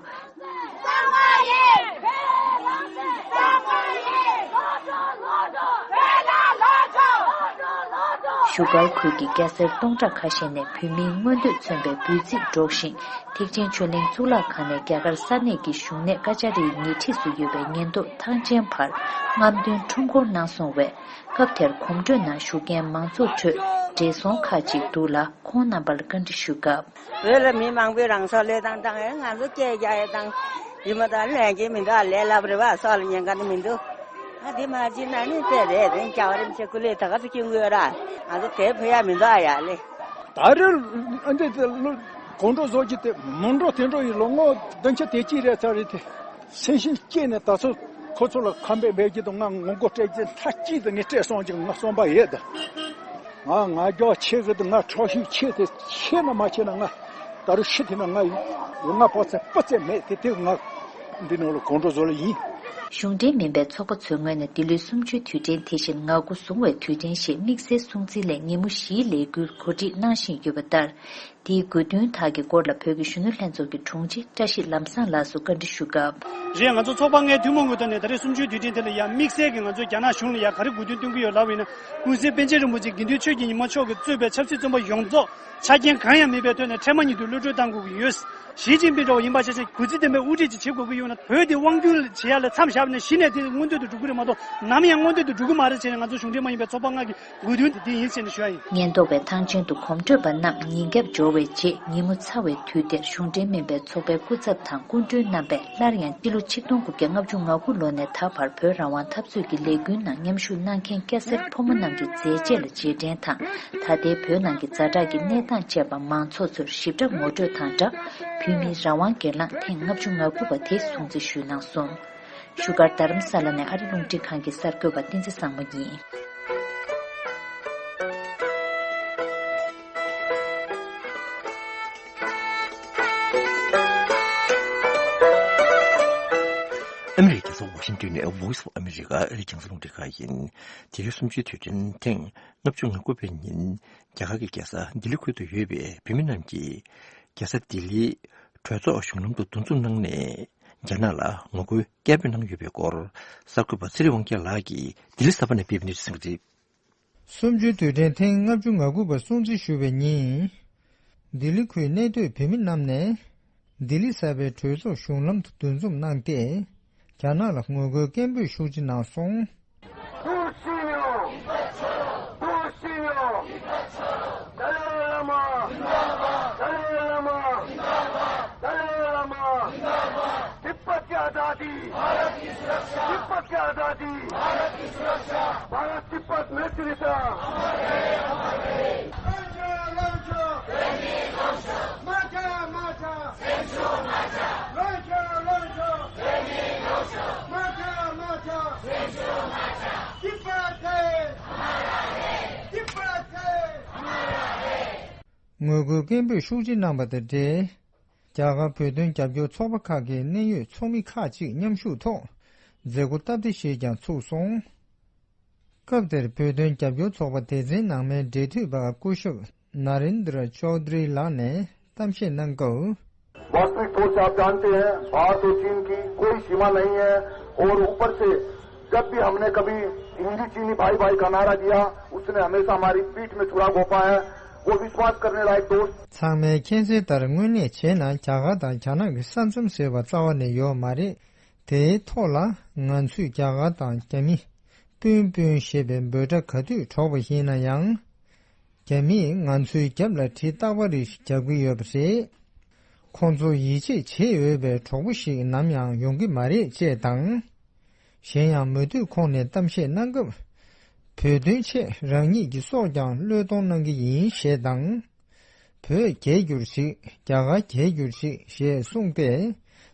བཞུགས་སྒར་ཁུལ་གྱི་སྐྱ་སེར་སྟོང་ཕྲག་ཁ་ཤས་ནས་བོད་མིའི་མངོན་འདོད་མཚོན་པའི་འབོད་ཚིག་སྒྲོག་བཞིན། ཐེག་ཆེན་ཆོས་གླིང་གཙུག་ལག་ཁང་ནས་རྒྱ་གར་ས་གནས་ཀྱི་བཞུགས་གནས་ཀ་ཅཱ་རིའི་ཉེ་འཁྲིས་སུ་ཡོད་པའི་ཉེན་རྟོག་ཐང་ཆེན་བར་རྔམ་སྟོན་ཁྲོམ་སྐོར་གནང་སོང་བས། སྐབས་དེར་གོམ་བགྲོད་ནང་ཞུགས་མཁན་མང་ཚོགས་ཁྲོད་བགྲེས་སོང་ཁག་ཅིག་འདུག་ལ། ཁོང་རྣམ་པར་བཀའ་འདྲི་ཞུས་སྐབས། བོད་ལ་མི་མང་པོས་རང་སྲོག་བློས་བཏང་བཏང་ཡོད། ང་ཚོ་སྐད་རྒྱག་ཡས་དང་ཡིན་པ་དང་ལན་གྱིས་མི་འདུག་ལས་སླ་པོ་རེད་བ། སྲོག་ལ་ཉེན་ཁ་ནི་མི་འདུག་ཨ་དེ་མ་བྱིན་ན་ནི་དཔེ་རེད། དེ་རྒྱལ་བ་རིན་པོ་ཆེ་སྐུ་ལས་ད་ག་ཚོད་སྐྱོན་གྱི་ཡོད་ར། ང་ཚོ་དེ་ཕུད་ཡ་མི་འདུག་ཨ་ཡ་ལེ། ད་རེས་ཨ་འདི་དེ་ལོ་དགོང་དྲོ་བཟོ་རྒྱུ་དེ་མུན་དྲོ་དེ་འདྲ་ཡིན། ལོ་ངོ་བདུན་ཅུ་དེ་གཅིག་རེད་ཚར་རེད་དེ། སེམས་ཤིང་སྐྱེས་ནས་ད་ཚོ་ཁོ་ཚོ་ལ་ཁམས་པའི་འབད་རྒྱུ་དང་ང་ངོ་རྒོལ་སྤྲད་རྒྱུ་མཐའ་གཅིག་ཏུ་ངས་སྤྲད་སོང་ཅིག་ང་བསམ་པ་ཡོད་ད། ང་ང་རྒྱལ་ཆེ་གི་འདུག་ང་ཁྲག་ཤུགས་ཆེ་དེ་ཆེ་ན་མ་ཆེ་ན་ང་ད་རུང་ཤི་ཐུབ་ན་ང་ཡོང་ང་ཕོག་ཚད་སྤུ་ཚད་མེད་དེ་དེ་ང་འདི་ནང་ལ་དགོང་དྲོ་བཟོ་ལ་ཡིན། གཞུང་འབྲེལ་མིན་པའི་ཚོགས་པ་ཚོའི་ངོས་ནས་འདི་ལོའི་གསུམ་བཅུའི་དུས་དྲན་དེ་བཞིན་ང་དགུ་བཟུང་བའི་དུས་དྲན་ཞེས་དམིགས་བསལ་སྲུང་བརྩིའི་སླད་ཉིན་མོ་བཞིའི་ལས་འགུལ་གོ་སྒྲིག་གནང་བཞིན་ཡོད་པ་ལྟར། དེའི་དགོས་འདུན་དག་གི་སྐོར་ལ་བོད་ཀྱི་གཞོན་ནུ་ལྷན་ཚོགས་ཀྱི་དྲུང་ཆེ་བཀྲ་ཤིས་ལམ་བཟང་ལགས་སུ་བཀའ་འདྲི་ཞུ་སྐབས། རེད། ང་ཚོ་ཚོགས་པ་ལྔའི་ཐུན་མོང་གི་ཐོག་ནས་ད་རེས་གསུམ་བཅུའི་དུས་དྲན་དེ་ལ་ཡང་དམིགས་བསལ་གྱི་ང་ཚོའི་རྒྱ་ནག་གཞུང་ལ་ཡང་ག་རེ་དགོས་འདུན་བཏོན་གྱི་ཡོད་ལབ་པ་ཡིན་ན། ཀུན་གཟིགས་པཎ་ཆེན་རིན་པོ་ཆེ་དགེ་འདུན་ཆོས་ཀྱི་ཉི་མ་མཆོག་གིས་གཙོས་པའི་ཆབ་སྲིད་བཙོན་པ་ཡོངས་རྫོགས་ཆ་རྐྱེན་གང་ཡང་མེད་པའི་ཐོག་ནས་འཕྲལ་མ་ཉིད་དུ་གློད་གྲོལ་གཏང་དགོས་ཀྱི་ཡོད། ཞི་ཅིན་ཕིང་འདྲ་བ་ཡིན་པ་ཆ་ཆ་གུས་བརྩི་ལྡན་པའི་དབུ་ཁྲིད་ཅིག་བྱེད་དགོས་ཀྱི་ཡོད་ན། བོད་དེ་དབང་སྒྱུར་བྱེད་ཡ་ལ་མཚམས་བཞག་ནས་གཞི་ནས་དེ་མངོན་འདོད་དུ་འགྲོ་གི་རེད་མ་གཏོགས་ནམ་ཡང་མངོན་འདོད་དུ་འགྲོ་གི་མ་རེད་ཟེར་ནས་ང་ཚོ་གཞུང་འབྲེལ་མ་ཡིན་པའི་ཚོགས་པ་ལྔ་གི་དགོས་འདུན་དེ་འདི་ཡིན་ཟེར་ནས་ཞུ་ཡ་ཡིན། ཉེན་རྟོག་པས་ཐང་ཆེན་དུ་གོམ་བགྲོད་པ་རྣམས་ཉིན་རྒྱབ་འབྱོར་བའི་རྗེས་ཉིན་མོ་ཚ་བའི་དུས་དེར་གཞུང་འབྲེལ་མིན་པའི་ཚོགས་པའི་སྐུ་ཚབ་དང་སྐུ་མགྲོན་རྣམ་པས་སླར་ཡང་སྤྱི་ལོ་ཆིག་སྟོང་དགུ་བརྒྱ་ལྔ་བཅུ་ང་དགུ་ལོ་ནས་ད་བར་བོད་རང་དབང་འཐབ་རྩོད་ཀྱི་ལས་འགུལ་ནང་མཉམ་ཞུགས་གནང་མཁན་སྐྱ་སེར་ཕོ་མོ་རྣམས་ཀྱི་མཛད་རྗེས་ལ་རྗེས་དྲན་དང་། ད་ལྟའི་བོད་ནང་གི་ཛ་དྲག་གི་གནས་སྟངས་བཅས་པ་མང་ཚོགས་ཚོར་ཞིབ་ཕྲ་ངོ་སྤྲོད་དང་སྦྲགས། བོད་མིའི་རང་དབང་སྒེར་ལངས་ཐེངས་ལྔ་བཅུ་ང་དགུ་པ་དེ་སྲུང་བརྩི་ཞུས་གནང་སོང་། བཞུགས་སྒར་རྡ་རམ་ས་ལ་ནས་ཨ་རི་རླུང་འཕྲིན་ཁང་གི་གསར་འགོད་པ་བསྟན་འཛིན་བཟང་མོ་ཡིན། ཨ་མི་རི་ཀའི་རྒྱལ་ས་ཝ་ཤིང་ཏོན་ནས་Voice of America ཨ་རིའི་རྒྱང་སྲིང་རླུང་འཕྲིན་ཁང་ཡིན། དེ་རིང་གསུམ་བཅུའི་དུས་དྲན་ཐེངས་ལྔ་བཅུ་ང་དགུ་པའི་ཉིན། རྒྱ་གར་གྱི་རྒྱལ་ས་ལྡི་ལི་ཁུལ་དུ་ཡོད་པའི་བོད་མི་རྣམས་ཀྱིས་རྒྱལ་ས་ལྡི་ལིའི་གྲོས་ཚོགས་གཞུང་ལམ་དུ་འདུ་འཛོམས་གནང་ནས། རྒྱ་ནག་ལ་ངོ་རྒོལ་སྐད་འབོད་གནང་ཡོད་པའི་སྐོར། གསར་འགོད་པ་ཚེ་རིང་དབང་རྒྱལ་ལགས་ཀྱིས་ལྡི་ལི་གསར་པ་ནས་སྤེལ་བའི་གནས་ཚུལ་གསན་གཟིགས། གསུམ་བཅུའི་དུས་དྲན་ཐེངས་ལྔ་བཅུ་ང་དགུ་པ་སྲུང་བརྩི་ཞུ་བའི་ཉིན། ལྡི་ལི་ཁུལ་གནས་སྡོད་བོད་མི་རྣམས་ནས། ལྡི་ལི་གསར་པའི་གྲོས་ཚོགས་གཞུང་ལམ་དུ་འདུ་འཛོམས་གནང་སྟེ། རྒྱ་ནག་ལ་ངོ་རྒོལ་སྐད་འབོད་ཤུགས་ཆེ་གནང་སོང་། Pushing you! Pushing you! Dalai Lama! Dalai Lama! Dalai Lama! Tibet की आजादी! भारत की सुरक्षा! तिब्बत की आजादी! भारत की सुरक्षा! भारत तिब्बत मैत्री संघ! ངོ་རྒོལ་སྐད་འབོད་ཤུགས་ཆེ་གནང་བ་དང་འབྲེལ། རྒྱ་གར་བོད་དོན་རྒྱབ་སྐྱོར་ཚོགས་པ་ཁག་གི་གནད་ཡོད་ཚོགས་མི་ཁག་ཅིག་མཉམ་ཞུགས་ཐོག་མཛད་སྒོ་སྟབས་བདེ་ཞིག་ཀྱང་ཚུགས་སོང་། སྐབས་དེར་བོད་དོན་རྒྱབ་སྐྱོར་ཚོགས་པ་སྡེ་ཚན་ནང་མའི་འབྲེལ་མཐུད་པ་སྐུ་ཞབས་ན་རེན་དྲ་ཅོ་དྷ་རི་ལགས་ནས་གཏམ་བཤད་གནང་སྐབས། वास्तविक तौर से आप जानते हैं, भारत और चीन की कोई सीमा नहीं है। और ऊपर से जब भी हमने कभी हिंदी चीनी भाई भाई का नारा दिया, उसने हमेशा हमारी पीठ में छुरा घोंपा है। वो विश्वास करने लायक दोस्त। ཚང་མས་མཁྱེན་གསལ་ལྟར་དངོས་གནས་བྱས་ན་རྒྱ་གར་དང་རྒྱ་ནག་གི་ས་མཚམས་ཟེར་བ་རྩ་བ་ནས་ཡོད་མ་རེད། དེའི་ཐོག་ལ་ང་ཚོས་རྒྱ་གར་དང་རྒྱ་མི་སྤུན་སྤུན་ཞེས་པའི་འབོད་སྒྲ་ག་དུས་སྒྲོག་པ་ཡིན་ན་ཡང་། རྒྱ་མིས་ང་ཚོའི་རྒྱབ་ལ་གྲི་རྟག་པ་རེ་ཞིག་རྒྱག་གི་ཡོད་པ་རེད། ཁོང་ཚོ་ཡིད་ཆེས་བྱེད་འོས་པའི་གྲོགས་པོ་ཞིག་ནམ་ཡང་ཡོང་གི་མ་རེད་ཅེས་དང་། གཞན་ཡང་མུ་མཐུད་ཁོང་ནས་གཏམ་བཤད་གནང་སྐབས། བོད་དོན་ཆེད་རང་ཉིད་ཀྱི་སྲོག་ཀྱང་བློས་གཏོང་གནང་གི་ཡིན་ཞེས་དང་། བོད་རྒྱལ་གྱུར་ཅིག་རྒྱ་གར་རྒྱལ་གྱུར་ཅིག་ཞེས་གསུངས་ཏེ།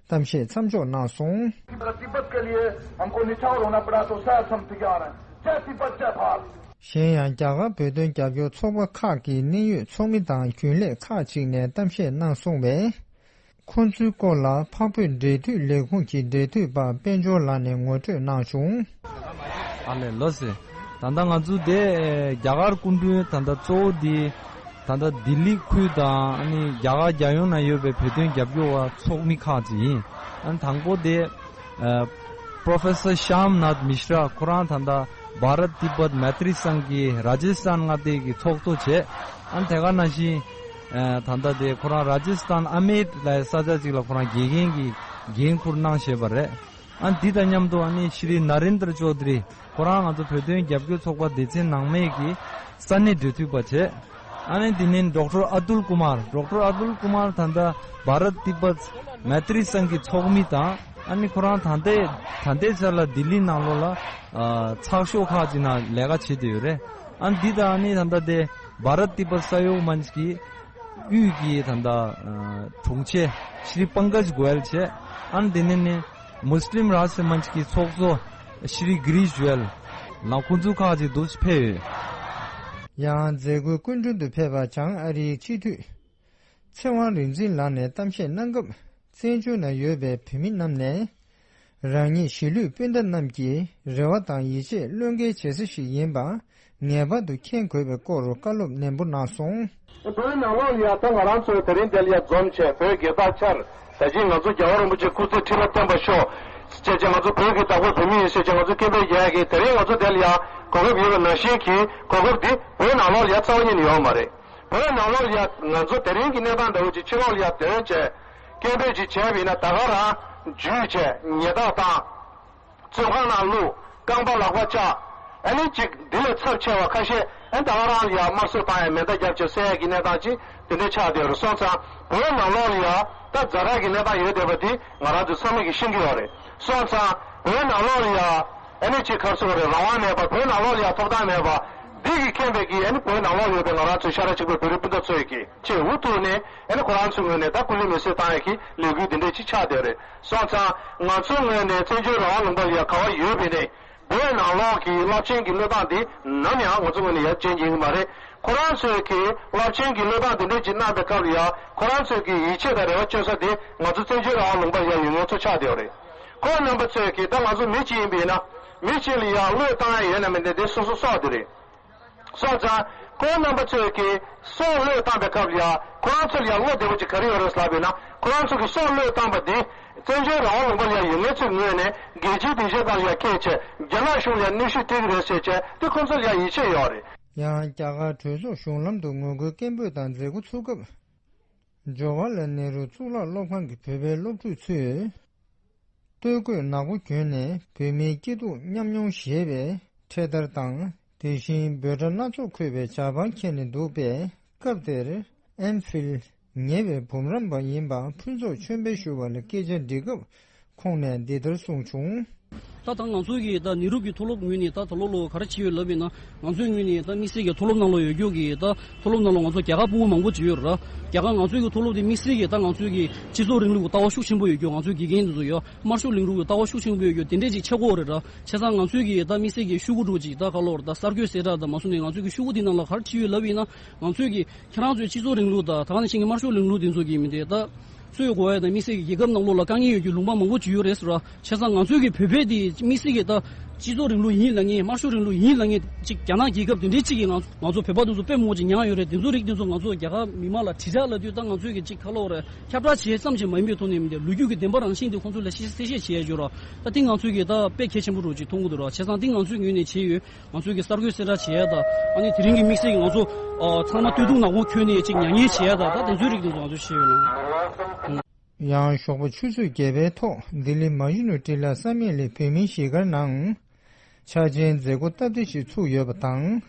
གཏམ་བཤད་མཚམས་འཇོག་གནང་སོང་། तिब्बत के लिए हमको निछावर होना पड़ा तो शायद हम तैयार हैं। जय तिब्बत, जय भारत। གཞན་ཡང་རྒྱ་གར་བོད་དོན་རྒྱབ་སྐྱོར་ཚོགས་པ་ཁག་གི་གནད་ཡོད་ཚོགས་མི་དང་རྒྱུན་ལས་ཁག་ཅིག་ནས་གཏམ་བཤད་གནང་སོང་བས། ཁོང་ཚོའི་སྐོར་ལ་འཕགས་བོད་འབྲེལ་མཐུད་ལས་ཁུངས་ཀྱི་འབྲེལ་མཐུད་པ་དཔལ་འབྱོར་ལགས་ནས་ངོ་སྤྲོད་གནང་བྱུང་། ཨ་ལས་ལགས་སོ། ད་ལྟ་ང་ཚོ་དེ་རྒྱ་གར་སྐུ་མགྲོན་ད་ལྟ་གཙོ་བོ་དེ་ད་ལྟ་ལྡི་ལི་ཁུལ་དང་ཨ་ནི་རྒྱ་གར་རྒྱལ་ཡོངས་ནང་ཡོད་པའི་བོད་དོན་རྒྱབ་སྐྱོར་བ་ཚོགས་མི་ཁག་ཅིག་ཡིན། ཨ་ནི་དང་པོ་དེ་ཨ་Professor Shyamnath Mishra ཁོ་རང་ད་ལྟ་Bharat Tibet Maitri Sangh གི་ར་ཇི་སི་ཐན་མངའ་སྡེ་གི་ཚོགས་གཙོ་བྱས། ཨ་ནི་དེ་ག་ནང་བཞིན་ཨ་ད་ལྟ་དེ་ཁོ་རང་ར་ཇི་སི་ཐན་ཨ་མེད་ལབ་ས་ཆ་ཅིག་ལ་ཁོ་རང་དགེ་རྒན་གྱི་འགན་འཁུར་གནང་བཞིན་པ་རེད། ཨ་འདི་དང་མཉམ་དུ་ཨ་ནི་ཤྲི་ན་རེན་དྲ་ཅོ་དྷ་རི་ཁོ་རང་ང་ཚོ་བོད་དོན་རྒྱབ་སྐྱོར་ཚོགས་པ་སྡེ་ཚན་ནང་མའི་གི་ས་གནས་འབྲེལ་མཐུད་པ་བྱས། ཨ་ནི་འདི་ནས་ཌོག་ཊར་ཨ་ཏུལ་ཀུ་མར། ཌོག་ཊར་ཨ་ཏུལ་ཀུ་མར་ད་ལྟ་བྷ་རད་ཏི་བྷད་མེ་ཏྲི་སང་གི་ཚོགས་མི་དང་ཨ་ནི་ཁོ་རང་ད་ལྟའི་ད་ལྟའི་ཆར་ལ་ལྡི་ལི་ནང་ལོགས་ལ་ཨ་ཚགས་ཤོག་ཁག་ཅིག་ནང་ལས་ཀ་བྱེད་བསྡད་ཡོད་རེད། ཨན་འདི་དང་ནི་ད་ལྟ་དེ་བྷ་རཏ་ཏི་པར་ས་ཡོག་མན་གྱི་དབུས་ཀྱི་ད་ལྟ་དྲུང་ཆེ་ཤྲི་པང་ཀཇ་གོ་ཡལ་བྱས། ཨན་དེ་ནས་ནི་མུ་སི་ལིམ་རཱ་སི་མན་གྱི་ཚོགས་གཙོ་ཤྲི་གི་རིས་ཇུ་ཨལ་ལ་ཁོང་ཚོ་ཁག་ཅིག་འདུག་ཕེབས་ཡོད། ཡང་མཛད་སྒོའི་སྐུ་མགྲོན་དུ་ཕེབས་པ་བྱང་ཨ་རིའི་སྤྱི་འཐུས་ཚེ་དབང་རིག་འཛིན་ལགས་ནས་གཏམ་བཤད་གནང་སྐབས། བཙན་བྱོལ་ན་ཡོད་པའི་བོད་མི་རྣམས་ནས་རང་ཉིད་གཞིས་ལུས་སྤུན་ཟླ་རྣམས་ཀྱི་རེ་བ་དང་ཡིད་ཆེས་བློས་འགེལ་བྱེད་ས་ཞིག་ཡིན་པ་ངེས་པར་དུ་མཁྱེན་དགོས་པའི་སྐོར་བཀའ་སློབ་ནན་པོ་གནང་སོང་། བོད་ནང་ལོགས་ལ་ཡ་ད་ང་རང་ཚོ་དེ་རིང་འདིར་ཡ་འཛོམས་བྱས་བོད་རྒྱལ་དར་འཕྱར། ད་ཅི་ང་ཚོ་རྒྱལ་བ་རིན་པོ་ཆེ་སྐུ་ཚེ་ཁྲི་ལོ་བརྟན་པར་ཤོག་ཅེས་བྱས། ང་ཚོ་བོད་ཀྱི་བདག་པོ་བོད་མི་ཡིན་ཟེར་བྱས་ང་ཚོ་སྐད་འབོད་རྒྱག་ཡ་གི་དེ་རིང་ང་ཚོ་འདིར་ཡ་གོ་སྐབས་ཡོད་པ་ནང་བཞིན་གྱི་གོ་སྐབས་འདི་བོད་ནང་ལོགས་ལ་ཡ་རྩ་བ་ཉིད་ནས་ཡོད་མ་རེད། བོད་ནང་ལོགས་ལ་ཡ་ང་ཚོ་དེ་རིང་གི་གནས་སྟངས་འདྲ་བོ་ཅིག་ཕྱི་ལོགས་ལ་ཡ་འདོན་བྱས་སྐད་འབོད་ཅིག་བྱས་པ་ཡིན་ན། ད་ག་རང་འཇུས་བྱས་ཉལ་ཐག་བཏང་། བཙོན་ཁང་ནང་བླུགས། རྐང་པ་ལག་པ་བཅག་ཨ་ནི་ཅིག་འདི་ལས་ཚབས་ཆེ་བ་ཁ་ཤས་ཨ་ནི་ད་ག་རང་ལ་ཡ་དམར་གསོད་བཏང་ཡ་མེ་མདའ་བརྒྱབ་བྱས་བསད་ཡ་གི་གནས་སྟངས་ཅིག་དེ་འདྲ་ཆགས་བསྡད་ཡོད་རེད། སོང་ཙང་བོད་ནང་ལོགས་ལ་ཡ་ད་ཛ་དྲག་གི་གནས་སྟངས་ཡོད་བསྡད་པ་འདི་ང་རང་ཚོ་ཚང་མས་ཀྱིས་ཤེས་ཀྱི་ཡོད་རེད། སོང་ཙང་བོད་ནང་ལོགས་ལ་ཡ་ཨ་ནི་ཅིག་ག་རེ་ཟེར་དགོས་རེད། རང་དབང་མེད་པ། བོད་ནང་ལོགས་ལ་ཡ་ཐོབ་ཐང་མེད་པ། འདི་གི་རྐྱེན་པས་ཀྱིས་ཨ་ནི་བོད་ནང་ལོགས་ཡོད་པའི་ང་རང་ཚོའི་ཤ་ཁྲག་གཅིག་པའི་བོད་རིགས་སྤུན་ཟླ་ཚོས་ཀྱིས་ཆེས་འུ་ཐུག་ནས་ཨ་ནི་ཁོ་རང་ཚོའི་ངོས་ནས་ད་སྐུ་ལུས་མེ་གསོད་བཏང་ཡ་གི་ལས་འགུལ་འདི་འདྲས་ཅིག་ཆགས་བསྡད་རེད། སོང་ཙང་ང་ཚོའི་ངོས་ནས་བཙན་བྱོལ་རང་དབང་ལུང་པ་ལ་ཡ་ག་བ་ཡོད་པ་ཡིན་ནའི་བོད་ནང་ལོགས་ཀྱི་རླབས་ཆེན་གྱི་བློས་བཏང་འདི་ནམ་ཡང་ང་ཚོའི་ངོས་ནས་ཡ་བརྗེད་ཉན་གྱི་མ་རེད། ཁོ་རང་ཚོས་ཀྱིས་རླབས་ཆེན་གྱི་བློས་བཏང་འདི་འདྲས་ཅིག་གནང་པའི་སྐབས་ལ་ཡ་ཁོ་རང་ཚོས་ཀྱིས་ཡིད་ཆེས་དང་རེ་བ་བཅོལ་ས་དེ་ང་ཚོ་བཙན་བྱོལ་རང་དབང་ལུང་པ་ལ་ཡ་ཡོད་མཁན་ཚོ་ཆགས་བསྡད་ཡོད་རེད། ཁོང་རྣམ་པ་ཚོས་ཀྱིས་ད་ང་ཚོ་མི་གཅིག་ཡིན་པ་ཡིན་ན་མི་གཅིག་ལ་ཡ་བློས་བཏང་ཡ་ཡོད་ན་མེད་ན་དེ་སོ་སོ་སྲོག་དེ་རེད། སོང་ཙང་ཁོང་རྣམ་པ་ཚོས་ཀྱིས་སྲོག་བློས་བཏང་པའི་སྐབས་ལ་ཡ་ཁོ་རང་ཚོ་ལ་ཡ་བློ་བདེ་པོ་ཅིག་ག་རེ་ཡོད་རེད་ལབ་པ་ཡིན་ན། ཁོ་རང་ཚོ་གིས་སྲོག་བློས་བཏང་པ་འདི་བཙན་བྱོལ་རང་དབང་ལུང་པ་ལ་ཡ་ཡོད་མཁན་ཚོའི་ངོས་ནས་རྒྱལ་སྤྱིའི་སྡིངས་ཆའི་སྟེང་ལ་ཡ་ཁྱེད་ཚོས་རྒྱ་ནག་གཞུང་ལ་ཡ་གནོན་ཤུགས་སྤྲད་ཀྱི་རེད་ཟེར་བྱས་དེ་ཁོང་ཚོ་ལ་ཡ་ཡིད་ཆེས་ཡོད་རེད། ཡང་རྒྱ་གར་གྲོས་ཚོགས་གཞུང་ལམ་དུ་ངོ་རྒོལ་སྐད་འབོད་དང་མཛད་སྒོ་ཚུགས་སྐབས། ཇོ་ཝ་ལལ་ནེ་རུ་གཙུག་ལག་སློབ་ཁང་གི་བོད་པའི་སློབ་ཕྲུག་ཚོས། སྟོད་གོས་ནག་པོ་གྱོན་ནས་བོད་མིའི་སྐྱིད་སྡུག་མཉམ་མྱོང་ཞེས་པའི་འཕྲེད་དར་དང་། དེ་བཞིན་འབོད་སྒྲ་སྣ་ཚོགས་འཁོད་པའི་ཇ་པང་འཁྱེར་ནས་འདུག་པས། སྐབས་དེར་ཨེམ་ཕིལ་ཉེ་བའི་འབུམ་རམས་པ་ཡིན་པ་ཕུན་ཚོགས་ཆོས་འཕེལ་ཞུ་བ་ལ་སྐད་ཆ་འདྲི་སྐབས་ཁོང་ནས་འདི་ལྟར་གསུངས་བྱུང་། ད་ད་ང་ཚོ་གི་ད་ནེ་རུ་གི་མཐོ་སློབ་ངོས་ནས་ད་ད་ལོ་ལོ་ག་རེ་བྱས་ཡོད་ལབ་ཡིན་ན། ང་ཚོའི་ངོས་ནས་ད་དམིགས་བསལ་གྱི་མཐོ་སློབ་ནང་ལོགས་ཡོད་རྒྱུ་གི་ད་མཐོ་སློབ་ནང་ལོགས་ང་ཚོ་རྒྱ་གར་ཕྲུ་གུ་མང་པོ་ཅིག་ཡོད་རེད། རྒྱ་གར་ང་ཚོའི་གི་མཐོ་སློབ་དེ་དམིགས་བསལ་གྱི་ད་ང་ཚོའི་གི་སྤྱི་ཚོགས་རིང་ལུགས་ཀྱི་ལྟ་བ་ཤུགས་ཆེན་པོ་ཡོད་རྒྱུ། ང་ཚོའི་དགེ་རྒན་དེ་ཚོ་ཡོད། དམར་ཤོག་གླིང་རུ་གི་ལྟ་བ་ཤུགས་ཆེན་པོ་ཡོད་རྒྱུ་དེ་འདྲས་ཅིག་ཆགས་ཀྱི་ཡོད་རེད་ར། བྱས་ཙང་ང་ཚོའི་གི་ད་དམིགས་བསལ་གྱི་ཤོག་གུ་འདྲ་བོ་ཅིག་ད་ག་ལབ་རེད། ད་གསར་འགོད་གསལ་བསྒྲགས་དང་མ་སོང་ནས་ང་ཚོའི་གི་ཤོག་གུ་དེ་ནང་ལ་ག་རེ་བྲིས་ཡོད་ལབ་ཡིན་ན། ང་ཚོའི་གི་ཁྱེད་རང་ཚོའི་སྤྱི་ཚོགས་རིང་ལུགས་དང་ད་ག་ནང་བཞིན་གྱི་དམར་ཤོག་གླིང་ལུགས་དེ་ཚོ་གི་མི་དེ་ད་གསོད་དགོས་ཡ་དང་དམིགས་བསལ་གྱི་རྒྱལ་ཁབ་ནང་ལོགས་ལ་དཀའ་ངལ་ཡོད་རྒྱུ་ལུང་པ་མང་པོ་ཅིག་ཡོད་རེད་ཟེར་བ། བྱས་ཙང་ང་ཚོའི་གི་བོད་པའི་དེ་དམིགས་བསལ་གྱི་ད་སྤྱི་ཚོགས་རིང་ལུགས་ཡིན་ལབ་མཁན། དམར་ཤོག་རིང་ལུགས་ཡིན་ལབ་མཁན་ཅིག་རྒྱ་ནག་རྒྱལ་ཁབ་དེ་འདྲའི་ཅིག་གིས་ང་ང་ཚོ་བོད་པ་དེ་ཚོ་དཔེ་མང་པོ་ཅིག་མྱངས་ཡོད་རེད། དེ་ཚོ་རིགས་དེ་ཚོ་ང་ཚོ་རྒྱ་གར་མི་མང་ལ་དྲིལ་བསྒྲགས་ལབ་དུས་ད་ང་ཚོའི་གི་ཅིག་ག་ལབ་དགོས་རེད། ཁྱབ་བསྒྲགས་བྱེད་ཙམ་ཅིག་མ་ཡིན་པའི་ཐོག་ནས་མི་དེ་ལོ་རྒྱུས་ཀྱི་བདེན་པ་རང་བཞིན་དེ་ཁོང་ཚོ་ལ་ཤེས་གསལ་བཤད་བྱེད་ཡ་ཡོད་ར། ད་དེ་ང་ཚོའི་གི་ད་དཔེ་གལ་ཆེན་པོ་འདྲ་བོ་ཅིག་མཐོང་གི་འདུག་ར། བྱས་ཙང་དེ་ང་ཚོའི་ངོས་ནས་བྱས་ཡོད། ང་ཚོའི་གི་གསར་འགོད་གསལ་བསྒྲགས་བྱེད་ཡ་དང་། ཨ་ནི་དེ་རིང་གི་དམིགས་བསལ་གྱི་ང་ཚོ་ཨ་ཚང་མ་སྟོད་ཐུང་ནག་པོ་གྱོན་ནས་ཅིག་མྱ་ངན་བྱེད་ཡ་དང་། ད་དེ་ཚོའི་རིགས་དེ་ཚོ་ང་ཚོ་ཤེས་ཡོད་ལ། ཡང་ཞོགས་པ་ཆུ་ཚོད་བརྒྱད་པའི་ཐོག་ལྡི་ལི་མ་ཡུ་ནུ་ཏི་ལ་ས་མིག་ལས་བོད་མིའི་གཞིས་སྒར་ནང་འཆར་ཅན་མཛད་སྒོ་སྟབས་བདེ་ཞིག་ཚུགས་ཡོད་པ་དང་།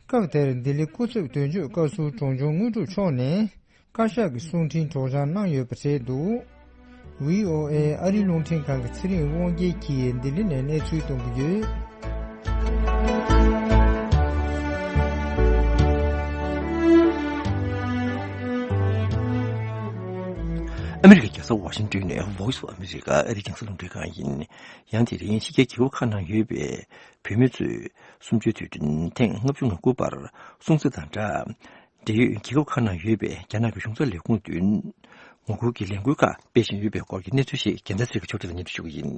སྐབས་དེར་ལྡི་ལི་སྐུ་ཚབ་དོན་གཅོད་བཀའ་ཟུར་འབྲོང་ཆུང་དངོས་གྲུབ་མཆོག་ནས། བཀའ་ཤག་གི་གསུང་འཕྲིན་སྒྲོག་སྦྱང་གནང་ཡོད་པ་རེད་འདུག། ཝི་ཨོ་ཨེ་ཨ་རིའི་རླུང་འཕྲིན་ཁང་གི་ཚེ་རིང་དབང་རྒྱལ་གྱིས་ལྡི་ལི་ནས་གནས་ཚུལ་གཏོང་གི་ཡོད། ཨ་མི་རི་ཀའི་རྒྱལ་ས་ཝ་ཤིང་ཏོན་ནས་Voice of America ཨ་རིའི་རྒྱང་སྲིང་རླུང་འཕྲིན་ཁང་ཡིན། ཡང་དེ་རིང་ཕྱི་རྒྱལ་རྒྱལ་ཁབ་ཁག་ནང་ཡོད་པའི་བོད་མི་ཚོས་གསུམ་བཅུའི་དུས་དྲན་ཐེངས་ལྔ་བཅུ་ང་དགུ་པར་སྲུང་བརྩི་དང་སྦྲགས། འབྲེལ་ཡོད་རྒྱལ་ཁབ་ཁག་ནང་ཡོད་པའི་རྒྱ་ནག་གི་གཞུང་ཚབ་ལས་ཁུངས་མདུན་ངོ་རྒོལ་གྱི་ལས་འགུལ་ཁག་སྤེལ་བཞིན་ཡོད་པའི་སྐོར་གྱི་གནས་ཚུལ་ཞིག་རྒྱལ་མཚན་ཚེ་རིང་གིས་ཕྱོགས་སྒྲིག་ལ་སྙན་སྒྲོན་ཞུ་གི་ཡིན།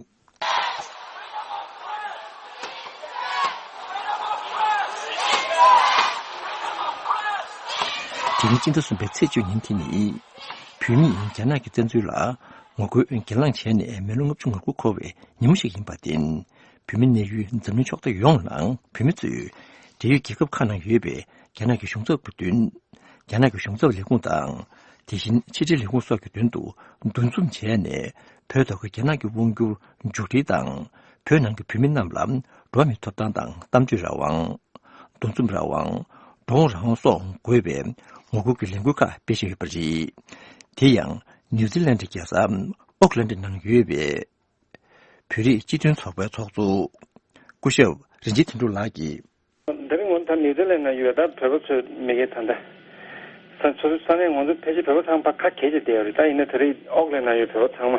དེ་རིང་སྤྱི་ཟླ་གསུམ་པའི་ཚེས་བཅུ་ཉིན་དེ་ནི་བོད་མིས་རྒྱ་ནག་གི་བཙན་འཛུལ་ལ་ངོ་རྒོལ་གྱེན་ལངས་བྱས་ནས་མི་ལོ་ལྔ་བཅུ་ང་དགུ་འཁོར་བའི་ཉིན་མོ་ཞིག་ཡིན་པར་བརྟེན། བོད་མི་གནས་ཡུལ་འཛམ་གླིང་ཕྱོགས་མཐའ་ཡོངས་ནང་བོད་མི་ཚོས་འབྲེལ་ཡོད་རྒྱལ་ཁབ་ཁག་ནང་ཡོད་པའི་རྒྱ་ནག་གི་གཞུང་ཚབ་ཀྱི་མདུན། རྒྱ་ནག་གི་གཞུང་ཚབ་ལས་ཁུངས་དང་། དེ་བཞིན་ཕྱི་དྲིལ་ལས་ཁུངས་སོགས་ཀྱི་མདུན་དུ་འདུ་འཛོམས་བྱས་ནས་བོད་ཐོག་གི་རྒྱ་ནག་གི་དབང་བསྒྱུར་མཇུག་སྒྲིལ་དང་། བོད་ནང་གི་བོད་མི་རྣམས་ལ་འགྲོ་བ་མིའི་ཐོབ་ཐང་དང་གཏམ་བརྗོད་རང་དབང་། འདུ་འཛོམས་རང་དབང་། འགྲོ་འོང་རང་དབང་སོགས་དགོས་པའི་ངོ་རྒོལ་གྱི་ལས་འགུལ་ཁག་སྤེལ་བཞིན་ཡོད་པ་རེད། དེ་ཡང་ནིའུ་ཛི་ལན་གྱི་རྒྱལ་ས་ཨོག་ལན་ནང་ཡོད་པའི་བོད་རིགས་སྤྱི་མཐུན་ཚོགས་པའི་ཚོགས་གཙོ་སྐུ་ཞབས་རིན་ཆེན་དོན་གྲུབ་ལགས་ཀྱིས། དེ་རིང་ངོ་ ད་ནིའུ་ཛི་ལན་ན་ཡོད་ད་བོད་པ་ཚོ་མི་སྒེར་ད་ལྟ་ས་ཚོ་ས་གནས་ང་ཚོ་ཕལ་ཆེར་བོད་པ་ཚང་མ་ཁ་གྱེས་ཀྱི་བསྡད་ཡོད་རེད། ད་ཡིན་ན་ད་རེས་ཨོག་ལན་ན་ཡོད་བོད་པ་ཚང་མ་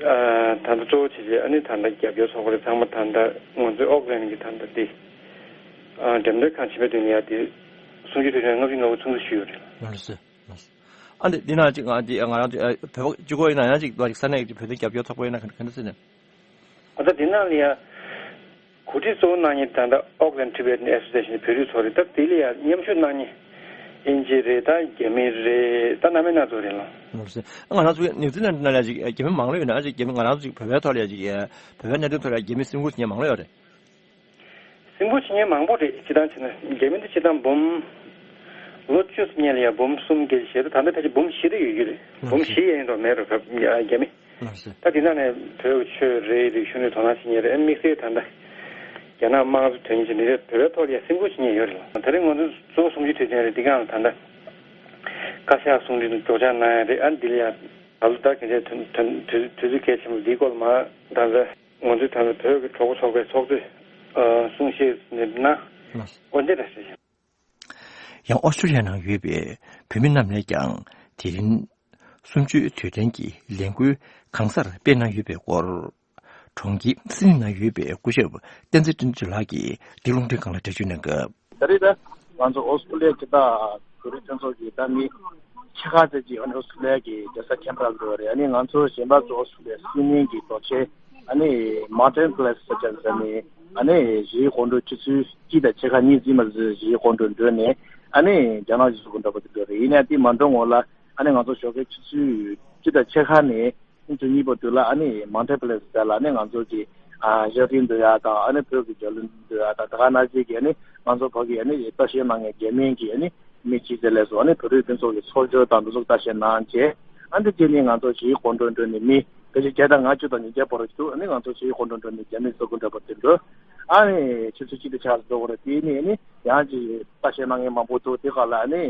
ད་ལྟ་གཙོ་བོ་བྱེད་ཀྱི་ཨ་ནི་ད་ལྟ་རྒྱབ་སྐྱོར་ཚོགས་པ་རེད། ཚང་མ་ད་ལྟ་ང་ཚོའི་ཨོག་ལན་གྱི་ད་ལྟ་འདི་འགྲེམས་སྟོན་ཁང་ཆེན་པོའི་མདུན་ནས་ཡ་འདི་གསུམ་བཅུའི་དུས་དྲན་ལྔ་བཅུ་ང་དགུ་ཚོགས་འདུ་ཞུས་ཡོད་རེད། ལགས་སོ། ཨ་ནི་འདི་ན་ཅིག་ང་འདི་ང་རང་ཚོ་བོད་པ་གཅིག་པོ་ཡིན་ན་ཡང་ཅིག་ཅིག་ས་གནས་ཀྱི་བོད་དོན་རྒྱབ་སྐྱོར་ཚོགས་པ་ཡིན་ན་ག་འདྲ་ཟེར་ནས། ཨ་ད་འདི་ནང་ལ་ཡ་གོ་སྒྲིག་གཙོ་བོ་གནང་མཁན་ད་ལྟ་ཨོག་ལན་ཊི་བེ་ཊན་ཨེ་སོ་སི་ཨེ་ཤན་བོད་རིགས་ཚོགས་རེད། ད་དེ་ལ་ཡ་མཉམ་ཞུགས་གནང་མཁན་དབྱིན་ཇི་རེད། ད་རྒྱ་མི་རེད། ད་སྣ་མིན་སྣ་ཚོགས་རེད་ལ། ང་རང་ཚོ་ནིའུ་ཛི་ལན་ནང་ལ་ཡ་ཅིག་རྒྱ་མི་མང་ལོས་ཡོད་ན་ཅིག་རྒྱ་མི་ང་རང་ཚོ་ཅིག་བོད་པའི་ཐོག་ལ་ཡ་ཅིག་བོད་པའི་གནད་དོན་ཐོག་ལ་ཡ་རྒྱ་མི་སེམས་ཁུར་བྱེད་མཁན་མང་ལོས་ཡོད་རེད། སེམས་ཁུར་བྱེད་མཁན་མང་པོ་རེད། སྤྱིར་བཏང་བྱས་ན་རྒྱ་མི་འདི་སྤྱིར་བཏང་འབུམ་ལོ་བཅུ་ཙམ་སྔོན་ལ་ཡང་འབུམ་གསུམ་བརྒལ་བྱས་ད་ད་ལྟ་ཕལ་ཆེར་འབུམ་བཞི་དེ་ཡོད་ཀྱི་རེད། ལགས་འབུམ་སོ། བཞི་ཡན་འགྲོ་མེད་རེད་བོད་རྒྱ་མི། ལགས་སོ། ད་དེ་ནང་ནས་བོད་ཀྱི་ཆོས་རེད་རིག་གཞུང་ནས་དོ་སྣང་བྱེད་མཁན་རེད། དམིགས་བསལ་ད་ལྟ་རྒྱ་ནག་དམངས་གཙོ་དོན་གཉེར་བྱེད་མི་རེད། བོད་པའི་ཐོག་ལ་ཡང་སེམས་ཁུར་བྱེད་མཁན་ཡོད་རེད་ལ། ད་རེས་ང་ཚོ་གཙོ་བོ་གསུམ་བཅུའི་དུས་དྲན་རེད། འདི་གང་ལ་ད་ལྟ་བཀའ་ཤག་གསུང་འཕྲིན་དུ་སྒྲོག་སྦྱང་གནང་ཡ་རེད། ཨ་འདི་ལ་ཡང་ད་ལོ་ཟླ་དགེ་འདྲའི་དུས་དུས་དུས་ཚོད་གལ་ཆེན་པོ་འདིའི་སྐོར་ལ་མ་ད་ལྟ། ང་ཚོའི་ད་ལྟ་བོད་ཀྱི་གྲོགས་པོ་ཚོགས་པའི་ཚོགས་གཙོས་གསུང་བཤད་ནས་ན། ལགས། འོ་འདི་འདྲ་ཞིག་ཡིན། ཡང་ཨོ་སི་ཀྲི་ལི་ཡ་ནང་ཡོད་པའི་བོད་མི་རྣམས་ནས་ཀྱང་དེ་རིང་གསུམ་བཅུའི་དུས་དྲན་གྱི་ལས་འགུལ་གང་སར་སྤེལ་གནང་ཡོད་པའི་སྐོར། གྲོང་ཁྱེར་སིད་ནི་ནང་ཡོད་པའི་སྐུ་ཞབས་བསྟན་འཛིན་བསྟན་འཛིན་ལགས་ཀྱིས་འདི་རླུང་འཕྲིན་ཁང་ལ་འགྲེལ་བརྗོད་གནང་སྐབས། ད་རེས་ད་ང་ཚོ་ཨོ་སི་ཀྲི་ལི་ཡ་གི་ད་བོད་རིགས་སྤྱི་ཚོགས་ཀྱི་ད་མི་ཕྱེད་ཀ་ཙམ་ཅིག་ཨ་ནི་ཨོ་སི་ཀྲི་ལི་ཡ་གི་རྒྱལ་ས་ཁེམ་པ་ར་ལ་འགྲོ་བ་རེད། ཨ་ནི་ང་ཚོ་གཞན་པ་ཚོ་ཨོ་སི་ཀྲི་ལི་ཡ་སིད་ནི་གི་རྡོ་ཆས་ཨ་ནི་མའུན་ཊེན་པེ་ལེ་སི་ཟེར་བྱས་ཟེར་ནས་ཨ་ནི་གཞིས་སྐོར་འགྲོ་ཆུ་ཚོད་གཅིག་དང་ཕྱེད་ཀ་གཉིས་ཙམ་མ་ཟིན་གཞིས་སྐོར་འགྲོ་འགྲོ་ནས་ཨ་ནི་རྒྱ་ནག་གཞིས་སུ་འགྲོ་བ་དེ་འགྲོ་རེད། ཡིན་ནའི་དེ་མ་འགྲོ་སྔོན་ལ་ཨ་ནི་ང་ཚོ་ཞོགས་ཀའི་ཆུ་ཚོད་གཅིག་དང་ཕྱེད་ཀ་ནས། ཉིན་གཉིས་པ་དུས་ལ་ཨ་ནི་མའུན་ཊེན་པེ་ལེ་སི་ཟེར་ལ་ཨ་ནི་ང་ཚོ་གི་ཨ་ཞབས་བརྟན་འདོན་ཡག་དང་ཨ་ནི་བོད་ཀྱི་རྒྱལ་གླུ་འདོན་ཡག་དང་ད་ག་ནང་བཞིན་གྱི་ཨ་ནི་ང་ཚོ་བོད་ཀྱི་ཨ་ནི་ལྟ་བཤལ་གནང་མཁན་རྒྱ་མིའི་གི་ཨ་ནི་མི་སྤྱི་ཚེ་ལས་སུ་ཨ་ནི་བོད་རིགས་སྤུན་ཚོགས་ཀྱི་ཚོགས་སྦྱོར་དང་འདུ་ཚོགས་ལྟ་བཤལ་གནང་རྗེས་ཨ་ནི་དེ་ནི་ང་ཚོ་གཞིས་སྐོར་འགྲོ་འགྲོ་ནི་མི་ཕལ་ཆེར་བརྒྱ་དང་ང་བཅུ་དང་ཉིས་བརྒྱ་བར་དུ་ཨ་ནི་ང་ཚོ་གཞིས་སྐོར་འགྲོ་འགྲོ་ནི་རྒྱ་མིའི་ས་ཁུལ་འདྲ་པོ་དེ་འགྲོ་ཨ་ནི་ཆུ་ཚོད་གཅིག་དང་ཕྱེད་ཀ་འགྲོ་དགོས་རེད། དེ་ནི་ཨ་ནི་ཡང་ཅིག་ལྟ་བཤལ་གནང་མཁན་མང་པོ་འདུག་དེ་ག་ལ་ཨ་ནི།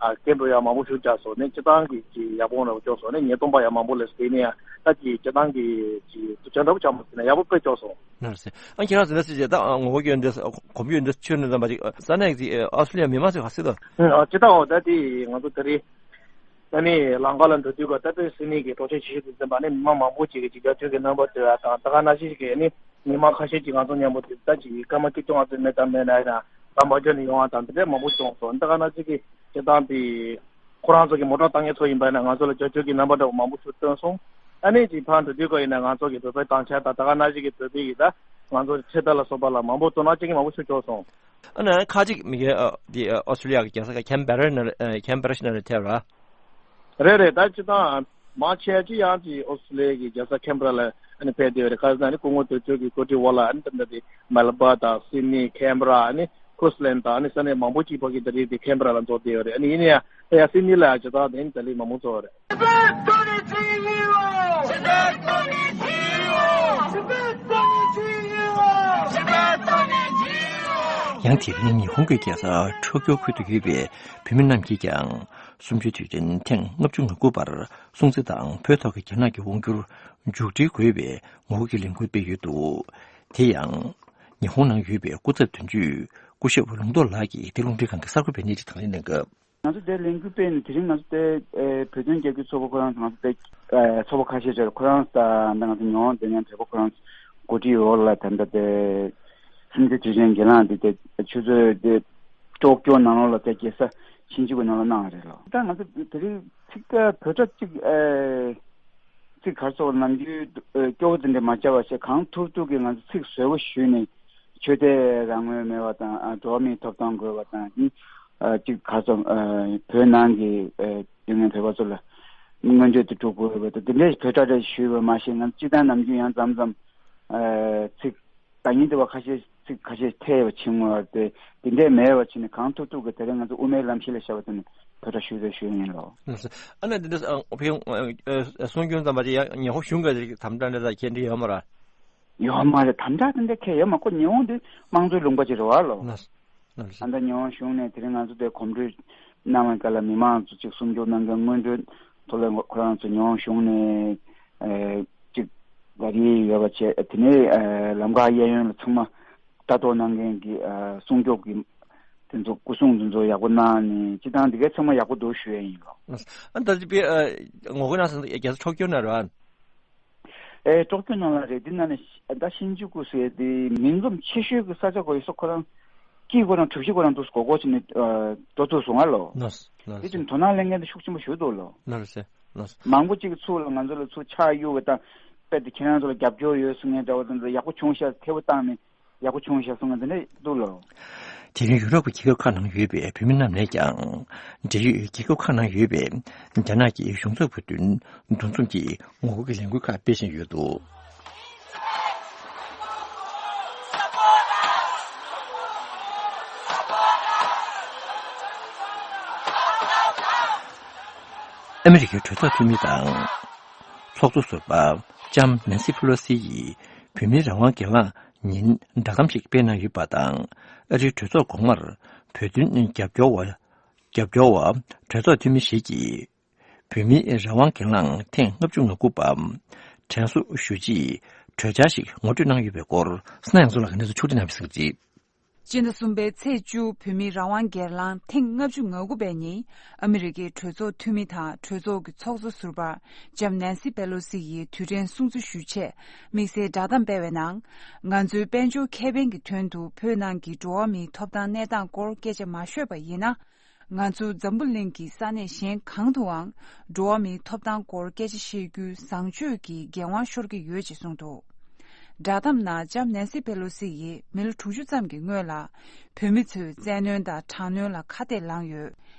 ཨ་སྐད་འབོད་ཡང་མང་པོ་ཞིག་བརྒྱབ་སོང་ནས་སྤྱི་བཏང་གི་ཅིག་ཡག་པོ་འདྲ་པོ་བྱུང་སོང་ནས་ཉེས་རྡུང་པ་ཡང་མང་པོ་སླེབས་སོང་། དེ་ནས་ཡང་ད་ཅིག་སྤྱི་བཏང་གི་ཅིག་དུས་ཆེན་འདྲ་པོ་ཆགས་མ་སོང་ན་ཡག་པོ་དཔེ་བྱུང་སོང་། ལགས་སེ། ཨ་ཁྱེད་རང་ཚོ་འདི་ཟེར་བྱས་ད་ངོ་རྒོལ་སྐྱོན་འདི་གོམ་བུ་འདི་ཆུ་ནས་འཛིན་པ་ཅིག་ས་གནས་ཀྱི་ཨོ་སི་ཀྲི་ལི་ཡ་མི་མང་ཚོས་ག་ཟེར་དང་། ཨ་སྤྱི་བཏང་འོ་ད་དེ་ང་ཚོ་ད་རེས་ད་ནི་ལམ་ཁ་ལ་འགྲོ་དུས་ག་ད་དཔེ་སིད་ནི་གི་གྲོགས་ཆོད་ཇི་ཞིག་ཏུ་འཛིན་པ་ནི་མི་མང་མང་པོ་ཅིག་གིས་ཅིག་རྒྱབ་སྐྱོར་གྱི་རྣམ་པ་སྟོན་ཡ་དང་ད་ག་ནང་བཞིན་གྱི་ནི། མི་མང་ཁ་ཤས་ཀྱིས་ང་ཚོ་མཉམ་པོ་དེ་ལྟ་ཅིག་སྐར་མ་བཅུ་བཅོ་ལྔ་ཙམ་མེད་དང་མེད་ན་ཡང་ལམ་བར་ཁྱོན་ནས་ཡོང་བ་དང་དེ་འདྲ་མང་པོ་བྱུང་སོང་། ད་ག་ནང་བཞིན་གྱི་སྤྱི་བཏང་དེ་ཁོ་རང་ཚོ་གི་མོ་ཊ་བཏང་མཁན་ཚོ་ཡིན་པ་ཡིན་ན་ང་ཚོ་ལ་རྒྱབ་སྐྱོར་གྱི་རྣམ་པ་འདྲ་བོ་མང་པོ་ཞིག་སྟོན་སོང་། ཨ་ནི་ཅིག་ཕར་འགྲོ་དུས་སྐབས་ཡིན་ན་ང་ཚོ་གི་བོད་པའི་དྭངས་ཆར་དང་ད་ག་ནང་བཞིན་གྱི་བོད་པའི་ཡི་ད་ང་ཚོ་ཚེ་ཐར་ལ་སོགས་པ་ལ་མང་པོ་དོ་སྣང་བྱེད་མཁན་མང་པོ་ཞིག་བྱུང་སོང་། ཨ་ནི་ཁ་ཅིག་མི་སྒེར་ཨ་དེ་ཨོ་སི་ཀྲི་ལི་ཡ་གི་རྒྱལ་ས་ཁེམ་པེ་ར་ནང་ཁེམ་པེ་ར་ཞིག་ནང་ལ་ཐེབས་ར། རེད་རེད། ད་སྤྱི་བཏང་མང་ཆེ་ཅིག་ཡང་ཅིག་ཨོ་སི་ཀྲི་ལི་ཡ་གི་རྒྱལ་ས་ཁེམ་པེ་ར་ལ་ཨ་ནི་ཕེབས་བསྡད་ཡོད་རེད། ཁ་སང་ཨ་ནི་སྐུ་ངོ་དོན་གཅོད་ཀྱི་གོ་སྒྲིག་འོག་ལ་ཨ་ནི་ད་ལྟ་དེ་མེལ་བྷོན་དང་སིད་ནི་ཁེམ་པེ་ར་ཨ་ནི་ཁུའུན་སི་ལེན་དང་ཨ་ནི་ས་གནས་མང་པོ་ཅིག་ཕ་གི་ད་རེས་དེ་ཁེམ་པེ་ར་ལ་འཛོམས་བསྡད་ཡོད་རེད། ཨ་ནི་ཡིན་ན་ཡང་ད་ཡང་སིད་ནི་ལ་ཡང་སྤྱི་བཏང་དེ་ནི་ད་ལི་མང་པོ་ཚོགས་རེད། ཡང་དེ་རིང་ཉི་ཧོང་གི་རྒྱལ་ས་ཊོ་ཀྱོ་ཁུལ་དུ་ཡོད་པའི་བོད་མི་རྣམས་ཀྱིས་ཀྱང་གསུམ་བཅུའི་དུས་དྲན་ཐེངས་ལྔ་བཅུ་ང་དགུ་པར་སྲུང་བརྩི་དང་བོད་ཐོག་གི་རྒྱ་ནག་གི་དབང་སྒྱུར་མཇུག་སྒྲིལ་དགོས་པའི་ངོ་རྒོལ་གྱི་ལས་འགུལ་སྤེལ་ཡོད་འདུག་དེ་ཡང་ཉི་ཧོང་ནང་ཡོད་པའི་སྐུ་ཚབ་དོན་གཅོད་སྐུ་ཞབས་ལུང་རྟོགས་ལགས་ཀྱིས་འདི་རླུང་འཕྲིན་ཁང་གི་གསར་འགོད་པའི་གནས་ཚུལ་དང་ལེན་གནང་སྐབས། ང་ཚོ་དེ་ལས་འགུལ་སྤེལ་ནས་དེ་རིང་ང་ཚོ་དེ་ཨེ་བོད་དོན་རྒྱབ་སྐྱོར་ཚོགས་པ་ཁོ་རང་ཚོ་ང་ཚོ་དེ་ཨེ་ཚོགས་པ་ཁ་ཤས་ཅིག་ཁོ་རང་ཚོ་དང་ད་ང་ཚོ་ཉི་ཧོང་དེ་ནས་བོད་པ་ཁོ་རང་ཚོ་འགོ་ཁྲིད་འོག་ལ་ད་ལྟ་དེ་གསུམ་བཅུའི་དུས་དྲན་གྱེན་ལངས་དེ་དེ་ཆུ་ཚོད་དེ་ཊོ་ཀྱོ་ནང་ལོགས་ལ་དེ་རྒྱལ་ས་ཕྱིན་ཅི་གི་ནང་ལ་གནང་བ་རེད་ལོ། ད་ང་ཚོ་དེ་རིང་ཚིག་ད་བོད་སྒྲ་གཅིག་ཨེ་ཚིག་གར་སོགས་ནམ་རྒྱུན་ཨེ་སྐྱོ་བོ་དེ་འདྲ་མ་བྱ་བ་བྱས་གང་ཐུབ་ཐུབ་ཀྱིས་ང་ཚོ་ཚིག་བཟོ་བོ་ཞུས་ནས་ཆོས་དད་རང་མོས་མེད་པ་དང་ཨ་འགྲོ་བ་མིའི་ཐོབ་ཐང་དགོས་པ་དང་ཨ་གཅིག་གར་སོགས་ཨ་བོད་ནང་གི་ཨ་ཡོད་མཁན་བོད་པ་ཚོ་ལ་མངོན་བརྗོད་དེ་སྒྲུབ་དགོས་པ་དང་དེ་འདྲའི་བོད་སྒྲ་རེ་ཞུས་པ་མ་ཤེས་ང་ཚོ་སྤྱི་བཏང་ནམ་རྒྱུན་ཡང་མཚམས་མཚམས་ཨ་ཚིག་ད་ཉིན་དེ་བ་ཁ་ཤས་ཚིག་ཁ་ཤས་ཐལ་བ་ཕྱིན་ངོ་དེ་དེ་འདྲས་མེད་པ་ཕྱིན་ནས་གང་ཐུབ་ཐུབ་ཀྱིས་དེ་རིང་ང་ཚོ་དབུ་མའི་ལམ་གཞི་ལ་བཞག་པ་དེ་ནི་བོད་སྒྲ་ཞུ་དགོས་ཞུ་ཡིན་ལོ། ཨ་ནི་འདི་འདྲ་ཨ་ཕ་གི་ཨ་གསུང་རྒྱུན་ཙམ་པ་ཅིག་ཡང་ཉི་ཧོང་གཞུང་གི་དམ་དྲག་འདྲ་དང་ཁྱད་འདྲི་ཡོད་མ་རེད། ཡོད་མ་རེད། དམ་དྲག་དེ་འདྲ་ཁྱད་ཡོད་མ་ཁོ་ཉི་ཧོང་དེ་དམངས་གཙོའི་ལུང་པ་ཅིག་རེད་བ་ལོ། ཨ་ད་ཉི་ཧོང་གཞུང་ནས་དེ་རིང་ང་ཚོ་དེ་གོམ་བགྲོད་གནང་བའི་སྐབས་ལ་མི་མང་ཚོ་ཅིག་སྲུང་སྐྱོབ་གནང་མཁན་སྔོན་འགྲོའི་ཐོག་ལ་ཁོ་རང་ཚོ་ཉི་ཧོང་གཞུང་ནས་ཨེ་ཅིག་ག་རེ་ཡོད་པ་བྱས་དེ་ནས་ཨེ་ལམ་ཁ་གཡས་གཡོན་ལ་ཚང་མ་ ལྟ་རྟོག་གནང་མཁན་གྱི་ཨ་སྲུང་སྐྱོབ་ཀྱི་དེ་ཚོ་སྐུ་སྲུང་དེ་ཚོ་ཡག་པོ་གནང་ནས་སྤྱི་བཏང་འདི་གའི་ཚང་མ་ཡག་པོ་འདུག་ཞུ་ཡས་ཡིན་ལོ། ཨ་ད་ཅི་པའི་ངོ་རྒོལ་གནང་ས་རྒྱལ་ས་ཊོ་ཀིའོ་ན་རེད་བ། ཨེ་ཊོ་ཀིའོ་ནང་ལ་རེད། འདི་ན་ནི་ད་ཤིན་ཇུ་ཀུ་ཟེར་དེ་མིང་ཙམ་ཆེ་ཤོས་ཀྱི་ས་ཆ་གོ་ཡི་སོ་ཁོ་རང་ཀི་ཁོ་རང་གྲུ་བཞི་ཁོ་རང་འདུག་སྒོ་སྒོ་ཕྱེ་ནས་འགྲོ་ཐུབ་སོང་ང་ལོ། ལོས་ལོས། དེ་ཅིག་དོ་སྣང་ལེན་མཁན་དེ་ཤུགས་ཆེན་པོ་ཞུ་འདུག་ལོ། ལོས་ལོས་ལོས། མང་པོ་ཅིག་གིས་ཚུར་ལ་ང་ཚོ་ལ་ཚུར་ཕྱག་གཡུག་པ་དང་། དཔེ་དེ་ཁྱེད་རང་ཚོ་ལ་རྒྱབ་སྐྱོར་ཡོད་གསུང་མཁན་འདྲ་བོ་དེ་ཚོ་ཡག་པོ་བྱུང་ཤག་ཐེ་བོ་བཏང་ནས་ཡག་པོ་བྱུང་ཤག་གསུང་མཁན་དེ་འདྲ་འདུག་ལོ། དེ་རིང་ཡུ་རོབ་ཀྱི་རྒྱལ་ཁབ་ཁག་ནང་ཡོད་པའི་བོད་མི་རྣམས་ནས་ཀྱང་། འབྲེལ་ཡོད་རྒྱལ་ཁབ་ཁག་ནང་ཡོད་པའི་རྒྱ་ནག་གི་གཞུང་ཚབ་ཀྱི་མདུན་འདུ་འཛོམས་ཀྱིས་ངོ་རྒོལ་གྱི་ལས་འགུལ་ཁག་སྤེལ་བཞིན་ཡོད་འདུག། ཨ་མི་རི་ཀའི་གྲོས་ཚོགས་འཐུས་མི་དང་། ཚོགས་གཙོ་ཟུར་པ་ལྕམ་ནན་སི་ཕེ་ལོ་སི་ཡིས་བོད་མིའི་རང་དབང་སྒེར་ལངས་ཉིན་བསྒྲགས་གཏམ་ཞིག་སྤེལ་གནང་ཡོད་པ་དང་། ཨ་རིའི་གྲོས་ཚོགས་གོང་མར་བོད་དོན་རྒྱབ་སྐྱོར་བ། རྒྱབ་སྐྱོར་བ་གྲོས་ཚོགས་འཐུས་མི་ཞིག་གིས། བོད་མིའི་རང་དབང་སྒེར་ལངས་ཐེངས་ལྔ་བཅུ་ང་དགུ་པ་དྲན་གསོ་ཞུ་ཆེད་གྲོས་འཆར་ཞིག་ངོ་སྤྲོད་གནང་ཡོད་པའི་སྐོར། སྣ་ཡང་ཚོ་ལགས་ཀྱིས་གནས་ཚུལ་ཕྱོགས་སྒྲིག་གནང་བ་གསན་གྱིས། སྤྱི་ཟླ་གསུམ་པའི་ཚེས་བཅུ་བོད་མིའི་རང་དབང་སྒེར་ལངས་ཐེངས་ལྔ་བཅུ་ང་དགུ་པའི་ཉིན། ཨ་མི་རི་ཀའི་གྲོས་ཚོགས་འཐུས་མི་དང་གྲོས་ཚོགས་ཀྱི་ཚོགས་གཙོ་ཟུར་པ་ལྕམ་ནན་སི་པེ་ལོ་སི་ཡིས་དུས་དྲན་སྲུང་བརྩི་ཞུ་ཆེད་དམིགས་བསལ་བསྒྲགས་གཏམ་སྤེལ་བའི་ནང་། ང་ཚོའི་དཔལ་འབྱོར་ཁེ་ཕན་གྱི་དོན་དུ་བོད་ནང་གི་འགྲོ་བ་མིའི་ཐོབ་ཐང་གནས་སྟངས་སྐོར་སྐད་ཆ་མ་ཤོད་པ་ཡིན་ན། ང་ཚོ་འཛམ་བུ་གླིང་གི་ས་གནས་གཞན་གང་དུའང་འགྲོ་བ་མིའི་ཐོབ་ཐང་སྐོར་སྐད་ཆ་བཤད་རྒྱུའི་བཟང་སྤྱོད་ཀྱི་འགན་དབང་ཤོར་གྱི་ཡོད་ཅེས་གསུངས་འདུག། བསྒྲགས་གཏམ་ནང་ལྕམ་ནན་སི་པེ་ལོ་སི་ཡིས་མི་ལོ་དྲུག་ཅུ་ཙམ་གྱི་སྔོན་ལ། བོད་མི་ཚོའི་བཙན་གནོན་དང་དྲག་གནོན་ལ་ཁ་གཏད་ལངས་ཡོད།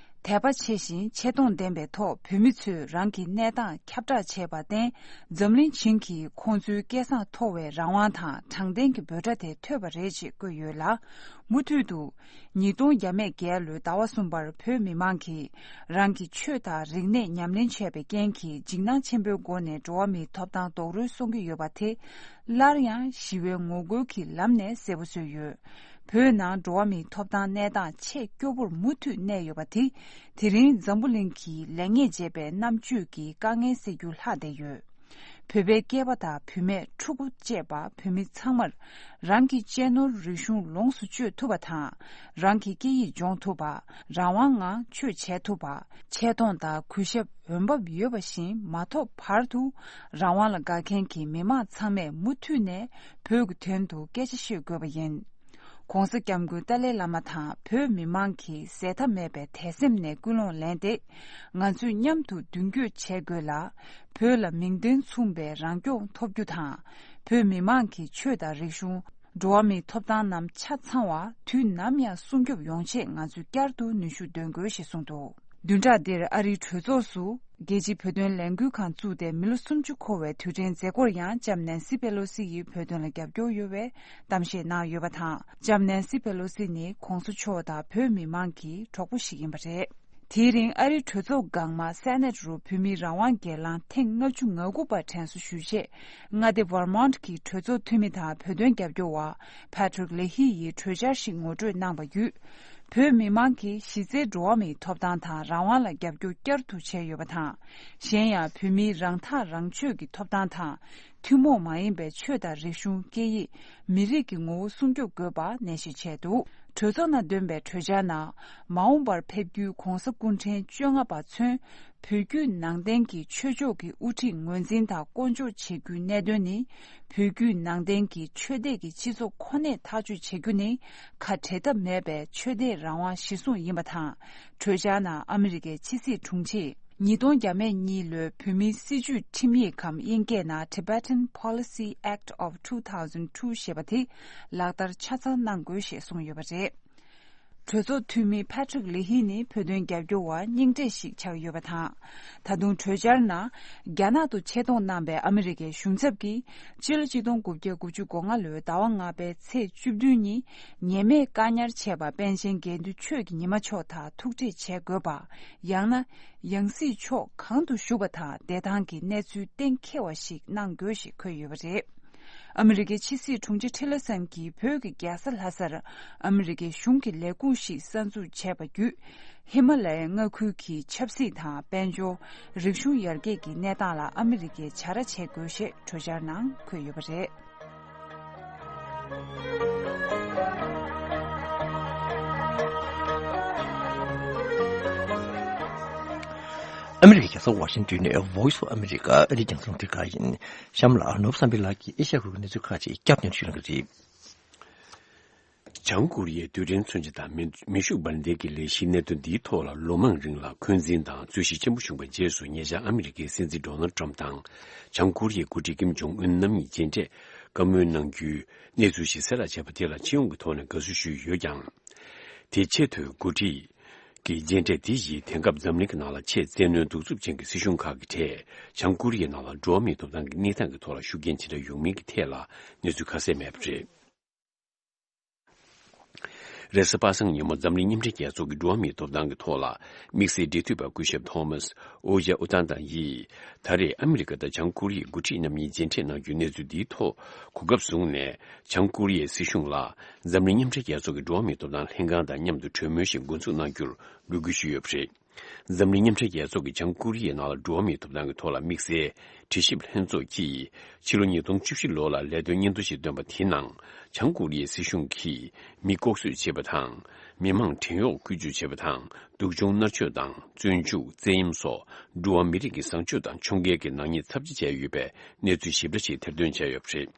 དད་པ་ཆེ་ཞིང་ཆེ་མཐོང་ལྡན་པའི་ཐོག་བོད་མི་ཚོས་རང་གི་གནས་སྟངས་ཁྱབ་བསྒྲགས་བྱས་པར་བརྟེན། འཛམ་གླིང་བྱིངས་ཀྱིས་ཁོང་ཚོའི་སྐད་གསང་མཐོ་བའི་རང་དབང་དང་དྲང་བདེན་གྱི་འབོད་སྒྲ་དེ་ཐོས་པ་རེད་ཅེས་བཀོད་ཡོད་ལ། མུ་མཐུད་དུ། ཉིས་སྟོང་བརྒྱ་མེད་བརྒྱད་ལོའི་ཟླ་བ་གསུམ་པར་བོད་མི་མང་གིས་རང་གི་ཆོས་དང་རིག་གནས་ཉམས་ལེན་བྱས་པའི་རྐྱེན་གྱིས་འཇིགས་སྣང་ཆེན་པོའི་སྒོ་ནས་འགྲོ་བ་མིའི་ཐོབ་ཐང་རྡོག་རོལ་གཏོང་གི་ཡོད་པ་དེ། སླར་ཡང་ཞི་བའི་ངོ་རྒོལ་གྱི་ལམ་ནས་གསལ་པོ་བཟོས་ཡོད། བོད་ནང་འགྲོ་བ་མིའི་ཐོབ་ཐང་གནས་སྟངས་ཆེས་སྐྱོ་པོར་མུ་མཐུད་གནས་ཡོད་པ་དེ། དེ་རིང་འཛམ་བུ་གླིང་གིས་ལེགས་ཉེས་འབྱེད་པའི་རྣམ་དཔྱོད་ཀྱི་དཀའ་ངལ་སེལ་རྒྱུ་ལྷག་བསྡད་ཡོད། བོད་པའི་སྐྱེས་པ་དང་བུད་མེད་ཕྲུ་གུ་བཅས་པ་བོད་མི་ཚང་མར་རང་གི་གཅེས་ནོར་རིག་གཞུང་ལོངས་སུ་སྤྱོད་ཐུབ་པ་དང་། རང་གི་སྐད་ཡིག་སྦྱོང་ཐུབ་པ། རང་དབང་ངང་ཆོས་བྱེད་ཐུབ་པ། ཆེ་མཐོང་དང་གུས་ཞབས་འོས་འབབ་ཡོད་པ་བཞིན་མ་ཐོབ་བར་དུ་རང་དབང་ལ་དགའ་མཁན་གྱི་མི་མང་ཚང་མས་མུ་མཐུད་ནས་བོད་ཀྱི་དོན་དུ་སྐད་ཆ་བཤད་དགོས་པ་ཡིན། ༸གོང་ས་༸སྐྱབས་མགོན་ཏཱ་ལའི་བླ་མ་དང་བོད་མི་མང་གི་ཟད་མཐའ་མེད་པའི་དད་སེམས་ནས་སྐུལ་སློང་ལེན་ཏེ། ང་ཚོས་མཉམ་དུ་མདུན་སྐྱོད་བྱེད་དགོས་ལ། བོད་ལ་མིང་དོན་མཚུངས་པའི་རང་སྐྱོང་ཐོབ་རྒྱུ་དང་། བོད་མི་མང་གི་ཆོས་དང་རིག་གཞུང་། འགྲོ་བ་མིའི་ཐོབ་ཐང་རྣམས་ཆ་ཚང་བ་དུས་ནམ་ཡང་སྲུང་སྐྱོབ་ཡོང་ཆེད་ང་ཚོས་བསྐྱར་དུ་ནུས་ཤུགས་འདོན་དགོས་ཞེས་གསུངས་འདུག། བདུན་ཕྲག་འདིར་ཨ་རིའི་གྲོས་ཚོགས་སུ། རྒྱལ་སྤྱིའི་བོད་དོན་ལས་འགུལ་ཁང་བཙུགས་ཏེ་མི་ལོ་སུམ་ཅུ་འཁོར་བའི་དུས་དྲན་མཛད་སྒོར་ཡང་ལྕམ་ནན་སི་པེ་ལོ་སི་ཡིས་བོད་དོན་ལ་རྒྱབ་སྐྱོར་ཡོད་པའི་གཏམ་བཤད་གནང་ཡོད་པ་དང་། ལྕམ་ནན་སི་པེ་ལོ་སི་ནི་༸གོང་ས་མཆོག་དང་བོད་མི་མང་གི་གྲོགས་པོ་ཞིག་ཡིན་པ་རེད། དེའི་རིང་ཨ་རིའི་གྲོས་ཚོགས་འགག་མ་སེ་ནེ་ཊི་རུ་བོད་མིའི་རང་དབང་སྒེར་ལངས་ཐེངས་ལྔ་བཅུ་ང་དགུ་པ་དྲན་གསོ་ཞུ་ཆེད། མངའ་སྡེ་ཝར་མོན་ཊི་གི་གྲོས་ཚོགས་འཐུས་མི་དང་བོད་དོན་རྒྱབ་སྐྱོར་བ་ཕ་ཊི་རིག་ལེ་ཧི་ཡིས་གྲོས་འཆར་ཞིག་ངོ་སྤྲོད་གནང་བ་བརྒྱུད། བོད་མི་མང་གིས་གཞི་རྩའི་འགྲོ་བ་མིའི་ཐོབ་ཐང་དང་རང་དབང་ལ་རྒྱབ་སྐྱོར་བསྐྱར་དུ་བྱས་ཡོད་པ་དང་། གཞན་ཡང་བོད་མིའི་རང་ཐག་རང་གཅོད་ཀྱི་ཐོབ་ཐང་དང་། ཐུན་མོང་མ་ཡིན་པའི་ཆོས་དང་རིག་གཞུང་། སྐད་ཡིག་མི་རིགས་ཀྱི་ངོ་བོ་སྲུང་སྐྱོབ་དགོས་པ་ནན་བཤད་བྱས་འདུག། གྲོས་ཚོགས་ནང་བཏོན་པའི་གྲོས་འཆར་ནང་། མ་འོངས་པར་ཕེབས་རྒྱུའི་༸གོང་ས་སྐུ་ཕྲེང་བཅོ་ལྔ་པ་མཚོན། བོད་བརྒྱུད་ནང་བསྟན་གྱི་ཆོས་ཕྱོགས་ཀྱི་དབུ་ཁྲིད་ངོས་འཛིན་དང་བསྐོ་འཇོག་བྱེད་རྒྱུའི་གནད་དོན་ནི། བོད་བརྒྱུད་ནང་བསྟན་གྱི་ཆོས་དད་ཀྱི་སྤྱི་ཚོགས་ཁོ་ནས་ཐག་གཅོད་བྱེད་རྒྱུ་ནི། ཁ་བྲལ་ཐབས་མེད་པའི་ཆོས་དད་རང་དབང་གཞིར་བཟུང་ཡིན་པ་དང་། གྲོས་འཆར་ནང་ཨ་མི་རི་ཀའི་ཕྱི་སྲིད་དྲུང་ཆེས། ཉིས་སྟོང་བརྒྱ་མེད་གཉིས་ལོའི་བོད་མིའི་སྲིད་བྱུས་ཁྲིམས་ཡིག་གམ་དབྱིན་སྐད་ནང་Tibetan Policy Act of two thousand two ཞེས་པ་དེ་ལག་བསྟར་ཆ་ཚང་གནང་དགོས་ཞེས་གསུངས་ཡོད་པ་རེད། གྲོས་ཚོགས་འཐུས་མི་ཕ་ཊི་རིག་ལེ་ཧི་ནི་བོད་དོན་རྒྱབ་སྐྱོར་བ་རྙིང་གྲས་ཤིག་ཆགས་ཡོད་པ་དང་། ད་དུང་གྲོས་འཆར་ནང་རྒྱ་ནག་ཏུ་ཆེད་གཏོང་གནང་པའི་ཨ་མི་རི་ཀའི་གཞུང་ཚབ་ཀྱིས་སྤྱི་ལོ་གཅིག་སྟོང་དགུ་བརྒྱ་དགུ་བཅུ་གོ་ལྔ་ལོའི་ཟླ་བ་ལྔ་པའི་ཚེས་བཅུ་བདུན་ཉིན་ཉེས་མེད་བཀག་ཉར་བྱས་པ་པཎ་ཆེན་དགེ་འདུན་ཆོས་ཀྱི་ཉི་མ་མཆོག་དང་ཐུག་འཕྲད་བྱེད་དགོས་པ། ཡང་ན། ཡང་སྲིད་ཕྱོགས་གང་དུ་བཞུགས་པ་དང་བསྡད་སྟངས་ཀྱི་གནས་ཚུལ་གཏན་འཁེལ་བ་ཞིག་གནང་དགོས་ཞེས་འཁོད་ཡོད་པ་རེད། ཨ་མི་རི་ཀའི་ཕྱི་སྲིད་དྲུང་ཆེ་ཁྲི་ལ་སན་གྱིས་བོད་ཀྱི་རྒྱལ་ས་ལྷ་སར་ཨ་མི་རི་ཀའི་གཞུང་གི་ལས་ཁུངས་ཤིག་གསར་འཛུགས་བྱས་པ་བརྒྱུད། ཧི་མ་ལ་ཡའི་མངའ་ཁུལ་གྱི་ཆབ་སྲིད་དང་དཔལ་འབྱོར། རིག་གཞུང་ཡར་རྒྱས་ཀྱི་གནས་སྟངས་ལ་ཨ་མི་རི་ཀས་བྱ་ར་བྱེད་དགོས་ཞེས་གྲོས་འཆར་ནང་འཁོད་ཡོད་པ་རེད། ཨ་མི་རི་ཀའི་རྒྱལ་ས་ཝ་ཤིང་ཏོན་ནས་Voice of America ཨ་རིའི་རྒྱང་སྲིང་རླུང་འཕྲིན་ཁང་ཡིན། གཤམ་ལ་ནོར་བུ་བསམ་འཕེལ་ལགས་ཀྱིས་ཨེ་ཤ་ཡ་ཁུལ་གྱི་གནས་ཚུལ་ཁག་ཅིག་བསྐྱར་ཟློས་ཞུ་གནང་གི་རེད། བྱང་ཀོ་རི་ཡའི་རྡུལ་ཕྲན་མཚོན་ཆ་དང་མེ་མེ་ཤུགས་འབར་མདེལ་གྱི་ལས་གཞིའི་གནད་དོན་འདིའི་ཐོག་ལ་ལོ་མང་རིང་ལ་འཁོན་འཛིན་དང་རྩོད་གཞི་ཆེན་པོ་བྱུང་བའི་རྗེས་སུ། ཉེ་ཆར་ཨ་མི་རི་ཀའི་སྲིད་འཛིན་ཌོ་ནལ་ཊམ་དང་བྱང་ཀོ་རི་ཡའི་འགོ་ཁྲིད་ཀིམ་ཇོང་ཨུན་རྣམ་གཉིས་མཇལ་འཕྲད་བཀའ་མོལ་གནང་རྒྱུའི་གནས་ཚུལ་ཞིག་གསལ་བསྒྲགས་བྱས་པ་དེ་ལ་སྤྱི་ཡོངས་ཀྱི་ཐོག་ནས་དགའ་བསུ་ཞུས་ཡོད་ཀྱང་། དེ་ཆེས་མཐོའི་འགོ་ཁྲིད་ཀྱི་མཇལ་འཕྲད་དེ་ཡིས་དེང་སྐབས་འཛམ་གླིང་གི་ནང་ལ་ཆེས་བཙན་གནོན་གདུག་རྩུབ་ཅན་གྱི་སྲིད་གཞུང་ཁག་གི་གྲས་བྱང་ཀོ་རི་ཡའི་ནང་ལ་འགྲོ་བ་མིའི་ཐོབ་ཐང་གི་གནས་སྟངས་ཀྱི་ཐོག་ལ་ཤུགས་རྐྱེན་ཇི་འདྲ་ཡོང་མིན་གྱི་ཐད་ལ་གནས་ཚུལ་ཁ་གསལ་མེད་པ་རེད། རེས་གཟའ་པ་སངས་ཉིན་མོ་འཛམ་གླིང་མཉམ་འབྲེལ་རྒྱལ་ཚོགས་ཀྱི་འགྲོ་བ་མིའི་ཐོབ་ཐང་གི་ཐོག་ལ་དམིགས་བསལ་འབྲེལ་མཐུད་པ་སྐུ་ཞབས་ཐོ་མཱས་ཨོ་ཡ་ཨུ་ཏན་ཏན་ཡིས་ད་རེས་ཨ་མི་རི་ཀ་དང་བྱང་ཀོ་རི་ཡའི་འགོ་ཁྲིད་རྣམ་གཉིས་མཇལ་འཕྲད་གནང་རྒྱུའི་གནས་ཚུལ་འདིའི་ཐོག་གོ་སྐབས་བཟུང་ནས། བྱང་ཀོ་རི་ཡའི་སྲིད་གཞུང་ལ་འཛམ་གླིང་མཉམ་འབྲེལ་རྒྱལ་ཚོགས་ཀྱི་འགྲོ་བ་མིའི་ཐོབ་ཐང་ལྷན་ཁང་དང་མཉམ་དུ་གྲོས་མོལ་ཞིག་འགོ་འཛུགས་གནང་རྒྱུར་འབོད་སྐུལ་ཞུས་ཡོད་པ་རེད། འཛམ་གླིང་མཉམ་འབྲེལ་རྒྱལ་ཚོགས་ཀྱི་བྱང་ཀོ་རི་ཡའི་ནང་ལ་འགྲོ་བ་མིའི་ཐོབ་ཐང་གི་ཐོག་ལ་དམིགས་བསལ་དྲི་ཞིབ་ལྷན་ཚོགས་ཀྱིས་ཕྱི་ལོ་ཉིས་སྟོང་བཅུ་བཞི་ལོ་ལ་ལས་དོན་སྙན་ཐོ་ཞིག་བཏོན་པ་དེའི་ནང་། བྱང་ཀོ་རི་ཡའི་སྲིད་གཞུང་གིས་མི་ལྐོག་གསོད་བྱེད་པ་དང་། མི་མང་བྲན་གཡོག་བཀོལ་སྤྱོད་བྱེད་པ་དང་། སྡུག་སྦྱོང་མནར་གཅོད་དང་། བཙོན་འཇུག་བཙན་གཡེམ་སོགས་འགྲོ་བ་མི་རིགས་ཀྱི་བཟང་སྤྱོད་དང་ཕྱོགས་འགལ་གྱི་ནག་ཉེས་ཚབས་ཆེ་བྱས་ཡོད་པའི་གནས་ཚུལ་ཞིབ་ཕྲ་ཞིག་ཐེར་འདོན་བྱས་ཡོད་པ་རེད།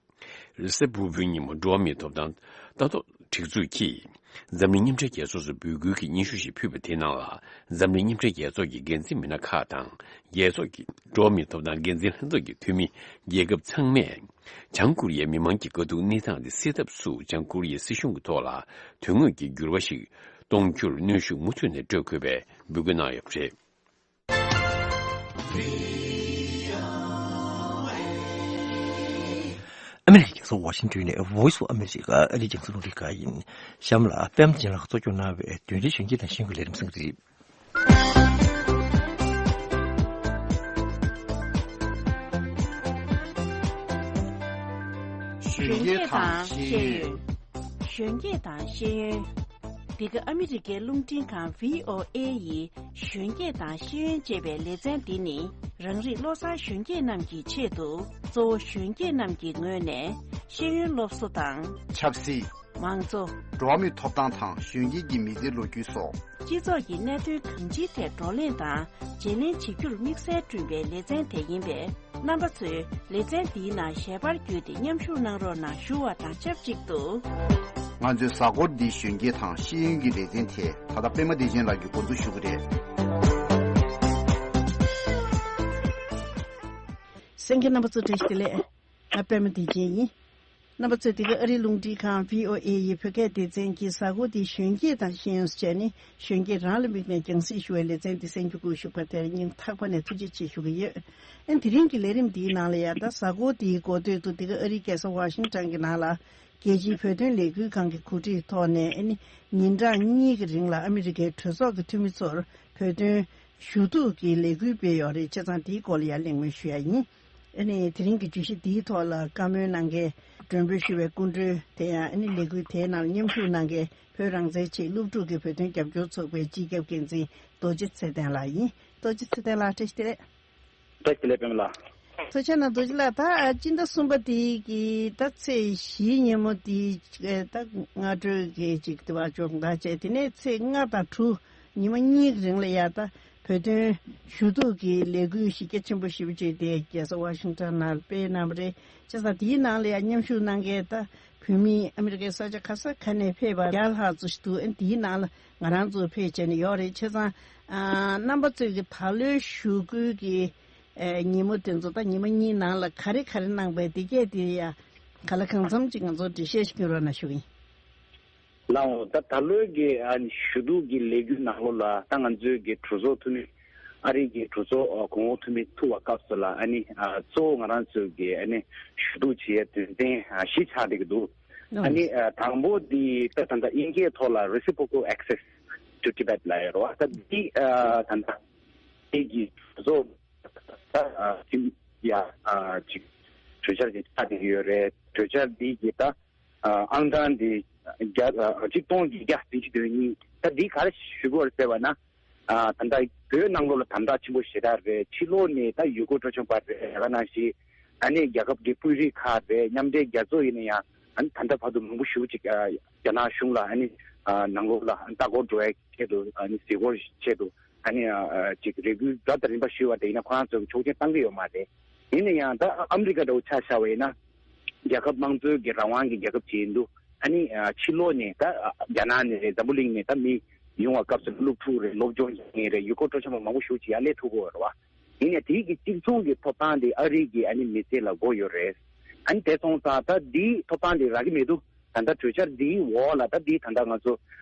རེས་གཟའ་ཕུར་བུའི་ཉིན་མོ་འགྲོ་བ་མིའི་ཐོབ་ཐང་ལྟ་རྟོག་སྒྲིག་འཛུགས་ཀྱིས་འཛམ་གླིང་མཉམ་འབྲེལ་རྒྱལ་ཚོགས་སུ་འབོད་སྐུལ་གྱི་སྙན་ཞུ་ཞིག་ཕུལ་བ་དེའི་ནང་ལ། འཛམ་གླིང་མཉམ་འབྲེལ་རྒྱལ་ཚོགས་ཀྱི་འགན་འཛིན་མི་སྣ་ཁག་དང་། རྒྱལ་ཚོགས་ཀྱི་འགྲོ་བ་མིའི་ཐོབ་ཐང་འགན་འཛིན་ལྷན་ཚོགས་ཀྱི་འཐུས་མི་རྒྱལ་ཁབ་ཚང་མས། བྱང་ཀོ་རི་ཡའི་མི་མང་གི་དཀའ་སྡུག་གནས་སྟངས་དེ་སེལ་ཐབས་སུ། བྱང་ཀོ་རི་ཡའི་སྲིད་གཞུང་གི་ཐོག་ལ་དོན་དངོས་ཀྱི་འགྱུར་བ་ཞིག་གཏོང་རྒྱུར་གནོན་ཤུགས་མུ་མཐུད་ནས་སྤྲོད་དགོས་པའི་འབོད་སྐུལ་གནང་ཡོད་པ་རེད། ཨ་མི་རི་ཀའི་རྒྱལ་ས་ཝ་ཤིང་ཏོན་ནས་Voice of America ཨ་རིའི་རྒྱང་སྲིང་རླུང་འཕྲིན་ཁང་ཡིན། གཤམ་ལ་པད་མ་ཅན་ལགས་གཙོ་སྐྱོང་གནང་བའི་དོན་རིག་གཞོན་སྐྱེས་དང་ཤེས་ཡོན་གྱི་ལས་རིམ་གསན་གྱི་རེད། གཞོན་སྐྱེས་དང་ཤེས་ཡོན། གཞོན་སྐྱེས་དང་ཤེས་ཡོན། འདི་ག་ཨ་མི་རི་ཀའི་རླུང་འཕྲིན་ཁང་བྷི་ཨོ་ཨེ་ཡི་གཞོན་སྐྱེས་དང་ཤེས་ཡོན་ཅེས་པའི་ལེ་ཚན་འདི་ནི། རང་རིགས་བློ་བཟང་གཞོན་སྐྱེས་རྣམས་ཀྱི་ཆེད་དུ། གཙོ་བོ་གཞོན་སྐྱེས་རྣམས་ཀྱི་ངོས་ནས་ཤེས་ཡོན་སློབ་གསོ་དང་། ཆབ་སྲིད། མང་གཙོ། འགྲོ་བ་མིའི་ཐོབ་ཐང་དང་གཞོན་སྐྱེས་ཀྱི་མི་ཚེའི་ལོ་རྒྱུས་སོགས། སྤྱི་ཚོགས་ཀྱི་གནད་དོན་གང་ཅིའི་ཐད་བགྲོ་གླེང་དང་བརྗེ་ལེན་བྱེད་རྒྱུར་དམིགས་བསལ་བསྐྲུན་པའི་ལེ་ཚན་དེ་ཡིན་པས། རྣམ་པ་ཚོས་ལེ་ཚན་འདིའི་ནང་ཞལ་པར་བརྒྱུད་དེ་མཉམ་ཞུགས་གནང་རོགས་གནང་ཞུ་བ་དང་ཆབས་ཅིག་ཏུ། ང་ཚོའི་གཟའ་འཁོར་འདིའི་གཞོན་སྐྱེས་དང་ཤེས་ཡོན་གྱི་ལེ་ཚན་དེ་ད་ལྟ་པད་མ་བདེ་ཆེན་ལགས་ཀྱིས་འགོ་འཛུགས་ཞུ་གི་རེད། གསན་མཁན་རྣམ་པ་ཚོ་བཀྲ་ཤིས་བདེ་ལེགས། ང་པད་མ་བདེ་ཆེན་ཡིན། རྣམ་པ་ཚོས་འདི་ག་ཨ་རིའི་རླུང་འཕྲིན་ཁང་བྷི་ཨོ་ཨེ་ཡི་བོད་སྐད་སྡེ་ཚན་གྱི་གཟའ་འཁོར་འདིའི་གཞོན་སྐྱེས་དང་ཤེས་ཡོན་ཟེར་ནས་གཞོན་སྐྱེས་རང་ལ་དམིགས་ནས་རྒྱང་སྲིང་ཞུ་བའི་ལེ་ཚན་འདི་གསན་རྒྱུ་བཀོད་ཞུགས་པ་དེར་སྙིང་ཐག་པ་ནས་ཐུགས་རྗེ་ཆེ་ཞུ་གི་ཡོད། ཨ་ནི་དེ་རིང་གི་ལས་རིམ་འདིའི་ནང་ལ་ཡང་ད་གཟའ་འཁོར་འདིའི་འགོ་སྟོད་དུ་འདི་ག་ཨ་རིའི་རྒྱལ་ས་ཝ་ཤིང་ཊོན་གྱི་ནང་ལ་རྒྱལ་སྤྱིའི་བོད་དོན་ལས་འགུལ་ཁང་གི་གོ་སྒྲིག་ཐོག་ནས་ཨ་ནི་ཉིན་གྲངས་གཉིས་ཀྱི་རིང་ལ་ཨ་མི་རི་ཀའི་གྲོས་ཚོགས་ཀྱི་འཐུས་མི་ཚོར་བོད་དོན་ཞུ་གཏུག་གི་ལས་འགུལ་སྤེལ་ཡོད་རེད། བྱས་ཙང་དེའི་སྐོར་ལ་ཡང་གླེང་མོལ་ཞུ་ཡ་ཡིན། ཨ་ནི་དེ་རིང་གི་བརྗོད་གཞི་འདིའི་ཐོག་ལ་བཀའ་མོལ་གནང་མཁན་མགྲོན་འབོད་ཞུ་བའི་སྐུ་མགྲོན་དེ་ཡང་ཨ་ནི་ལས་འགུལ་དེའི་ནང་མཉམ་ཞུགས་གནང་མཁན་བོད་རང་བཙན་ཆེད་སློབ་ཕྲུག་གི་བོད་དོན་རྒྱབ་སྐྱོར་ཚོགས་པའི་སྤྱི་ཁྱབ་འགན་འཛིན་རྡོ་རྗེ་ཚེ་བརྟན་ལགས་ཡིན། རྡོ་རྗེ་ཚེ་བརྟན་ལགས་བཀྲ་ཤིས་བདེ་ལེགས། བཀྲ་ཤིས་བདེ་ལེགས་པད་མ་ལགས། ཐུགས་རྗེ་གནང་རྡོ་རྗེ་ལགས། ད་སྤྱི་ཟླ་གསུམ་པ་དེ་གི་ད་ཚེས་བཞིའི་ཉིན་མོ་དེ་ད་སྔ་དྲོའི་གི་ཅིག་དེ་བ་སྦྱོང་བརྡར་བྱས། དེ་ནས་ཚེས་ལྔ་དང་དྲུག་ཉི་མ་གཉིས་ཀྱི་རིང་ལ་ཡ་ད་བོད་དོན་ཞུ་གཏུག་གི་ལས་འགུལ་གཞི་རྒྱ་ཆེན་པོ་ཞེ་པོ་ཅིག་དེ་རྒྱལ་ས་ཝ་ཤིང་ཊོན་ནང་སྤེལ་གནང་བ་རེད། བྱས་ཙང་དེའི་ནང་ལ་ཡང་མཉམ་ཞུགས་གནང་མཁན་ད་བོད་མི་ཨ་མི་རི་ཀའི་ས་ཆ་ག་ས་ག་ནས་ཕེབས་པ་བརྒྱ་ལྷག་ཙམ་ཞིག་འདུག་ཨ་དེའི་ནང་ལ་ང་རང་ཚོ་ཕེབས་བྱས་ནས་ཡོད་རེད། བྱས་ཙང་ཨ་རྣམ་པ་ཚོས་ཀྱི་ད་ལོའི་ཞུ་སྐུལ་གྱི་ཨ་ཉིན་མོ་དེ་ཚོ་ད་ཉི་མ་གཉིས་ནང་ལ་ག་རེ་ག་རེ་གནང་པའི་དེ་གས་དེ་ཡ་ག་ལ་གང་འཚམ་ཅིག་ང་ཚོར་འགྲེལ་བཤད་ཞིག་སྐྱོན་རོགས་གནང་ཞུ་གི་ཡིན། ལགས་འོང་། ད་ད་ལོའི་གི་ཨ་ཞུ་གཏུག་གི་ལས་འགུལ་ནང་ལོགས་ལ་ད་ང་ཚོའི་གི་གྲོས་ཚོགས་འཐུས་མི། ཨ་རིའི་གི་གྲོས་ཚོགས་ཨ་གོང་འོག་འཐུས་མི་ཐུག་པའི་སྐབས་སུ་ལ་ཨ་ནི་ཨ་གཙོ་བོ་ང་རང་ཚོའི་གི་ཨ་ནི་ཞུ་གཏུག་བྱེད་ཡའི་དོན་ཚན་ཨ་བཞི་ཆགས་བསྡད་ཀྱི་འདུག་ཨ་ནི་ཨ་དང་པོ་འདི་ད་ད་ལྟ་དབྱིན་སྐད་ཐོག་ལ་Reciprocal Access to Tibet ལབ་ཡོད་རེད་བ། ད་འདི་ཨ་ད་ལྟ་དེ་གི་གྲོས་ཚོགས་ད་ཨ་ཁྲིམས་ཡ་ཨ་ཅིག་གྲོས་འཆར་ཅིག་ཆགས་བསྡད་ཀྱི་ཡོད་རེད། གྲོས་འཆར་འདི་གི་ད་ཨ་ཨང་གྲངས་འདི་བརྒྱ་ཨ་ཆིག་སྟོང་བརྒྱད་བརྒྱ་བདུན་ཅུ་དོན་གཉིས། ད་འདི་ག་རེ་ཞུ་དགོས་རེད་ཟེར་བ་ན། ཨ་ད་ལྟ་བོད་ནང་ལོགས་ལ་དམ་དྲག་ཆེན་པོ་ཞེ་དྲག་རེད། ཕྱི་ལོགས་ནས་ད་ཡུལ་སྐོར་སྤྲོ་འཆམ་པ་རེད། ད་ག་ནང་བཞིན་ཨ་ནི་རྒྱལ་ཁབ་ཀྱི་དཔོན་རིགས་ཁག་རེད། མཉམ་འབྲེལ་རྒྱལ་ཚོགས་ཡིན་ན་ཡང་ ཨ་ནི་ད་ལྟ་བར་དུ་མང་པོ་ཞེ་པོ་ཅིག་ཨ་རྒྱ་ནག་གཞུང་ལ་ཨ་ནི་ཨ་ནང་ལོགས་ལ་ཨ་ནི་ལྟ་སྐོར་འགྲོ་ཡའི་ཆེད་དུ་ཨ་ནི་གཟིགས་སྐོར་ཆེད་དུ་ཨ་ནི་ཨ་ཅིག་རེ་སྐུལ་ད་ལྟ་རིམ་པ་ཞུས་པ་དེ་ཡིན་ན་ཁོ་རང་ཚོ་གི་ཆོག་མཆན་བཏང་གི་ཡོད་མ་རེད། ཡིན་ན་ཡང་ད་ཨ་མི་རི་ཀ་འདྲ་བོ་ཆ་བཞག་པ་ཡིན་ན། རྒྱལ་ཁབ་དམངས་གཙོའི་གི་རང་དབང་གི་རྒྱལ་ཁབ་ཅིག་ཡིན་དུས་ཨ་ནི་ཕྱི་ལོགས་ནས་ད་རྒྱ་ནག་ནས་རེད། འཛམ་བུ་གླིང་ནས་ད་མི་ཡོང་བ་སྐབས་སུ་སློབ་ཕྲུག་རེད། སློབ་སྦྱོང་བྱེད་མཁན་རེད། ཡུལ་སྐོར་སྤྲོ་འཆམ་པ་མང་པོ་ཞེ་པོ་ཅིག་ཡར་སླེབས་ཐུབ་ཀྱི་ཡོད་རེད་བ། ཡིན་ནའི་དེའི་གི་གཅིག་མཚུངས་ཀྱི་ཐོབ་ཐང་དེ་ཨ་རི་གི་ཨ་ནི་མི་སེར་ལ་དགོས་ཡོད་རེད། ཨ་ནི་དེ་སོང་ཙང་ད་འདིའི་ཐོབ་ཐང་དེ་རག་གི་མི་འདུག་ད་ལྟ་གྲོས་འཆར་འདིའི་འོག་ལ་ད་འདི་ད་ལྟ་ང་ཚོ་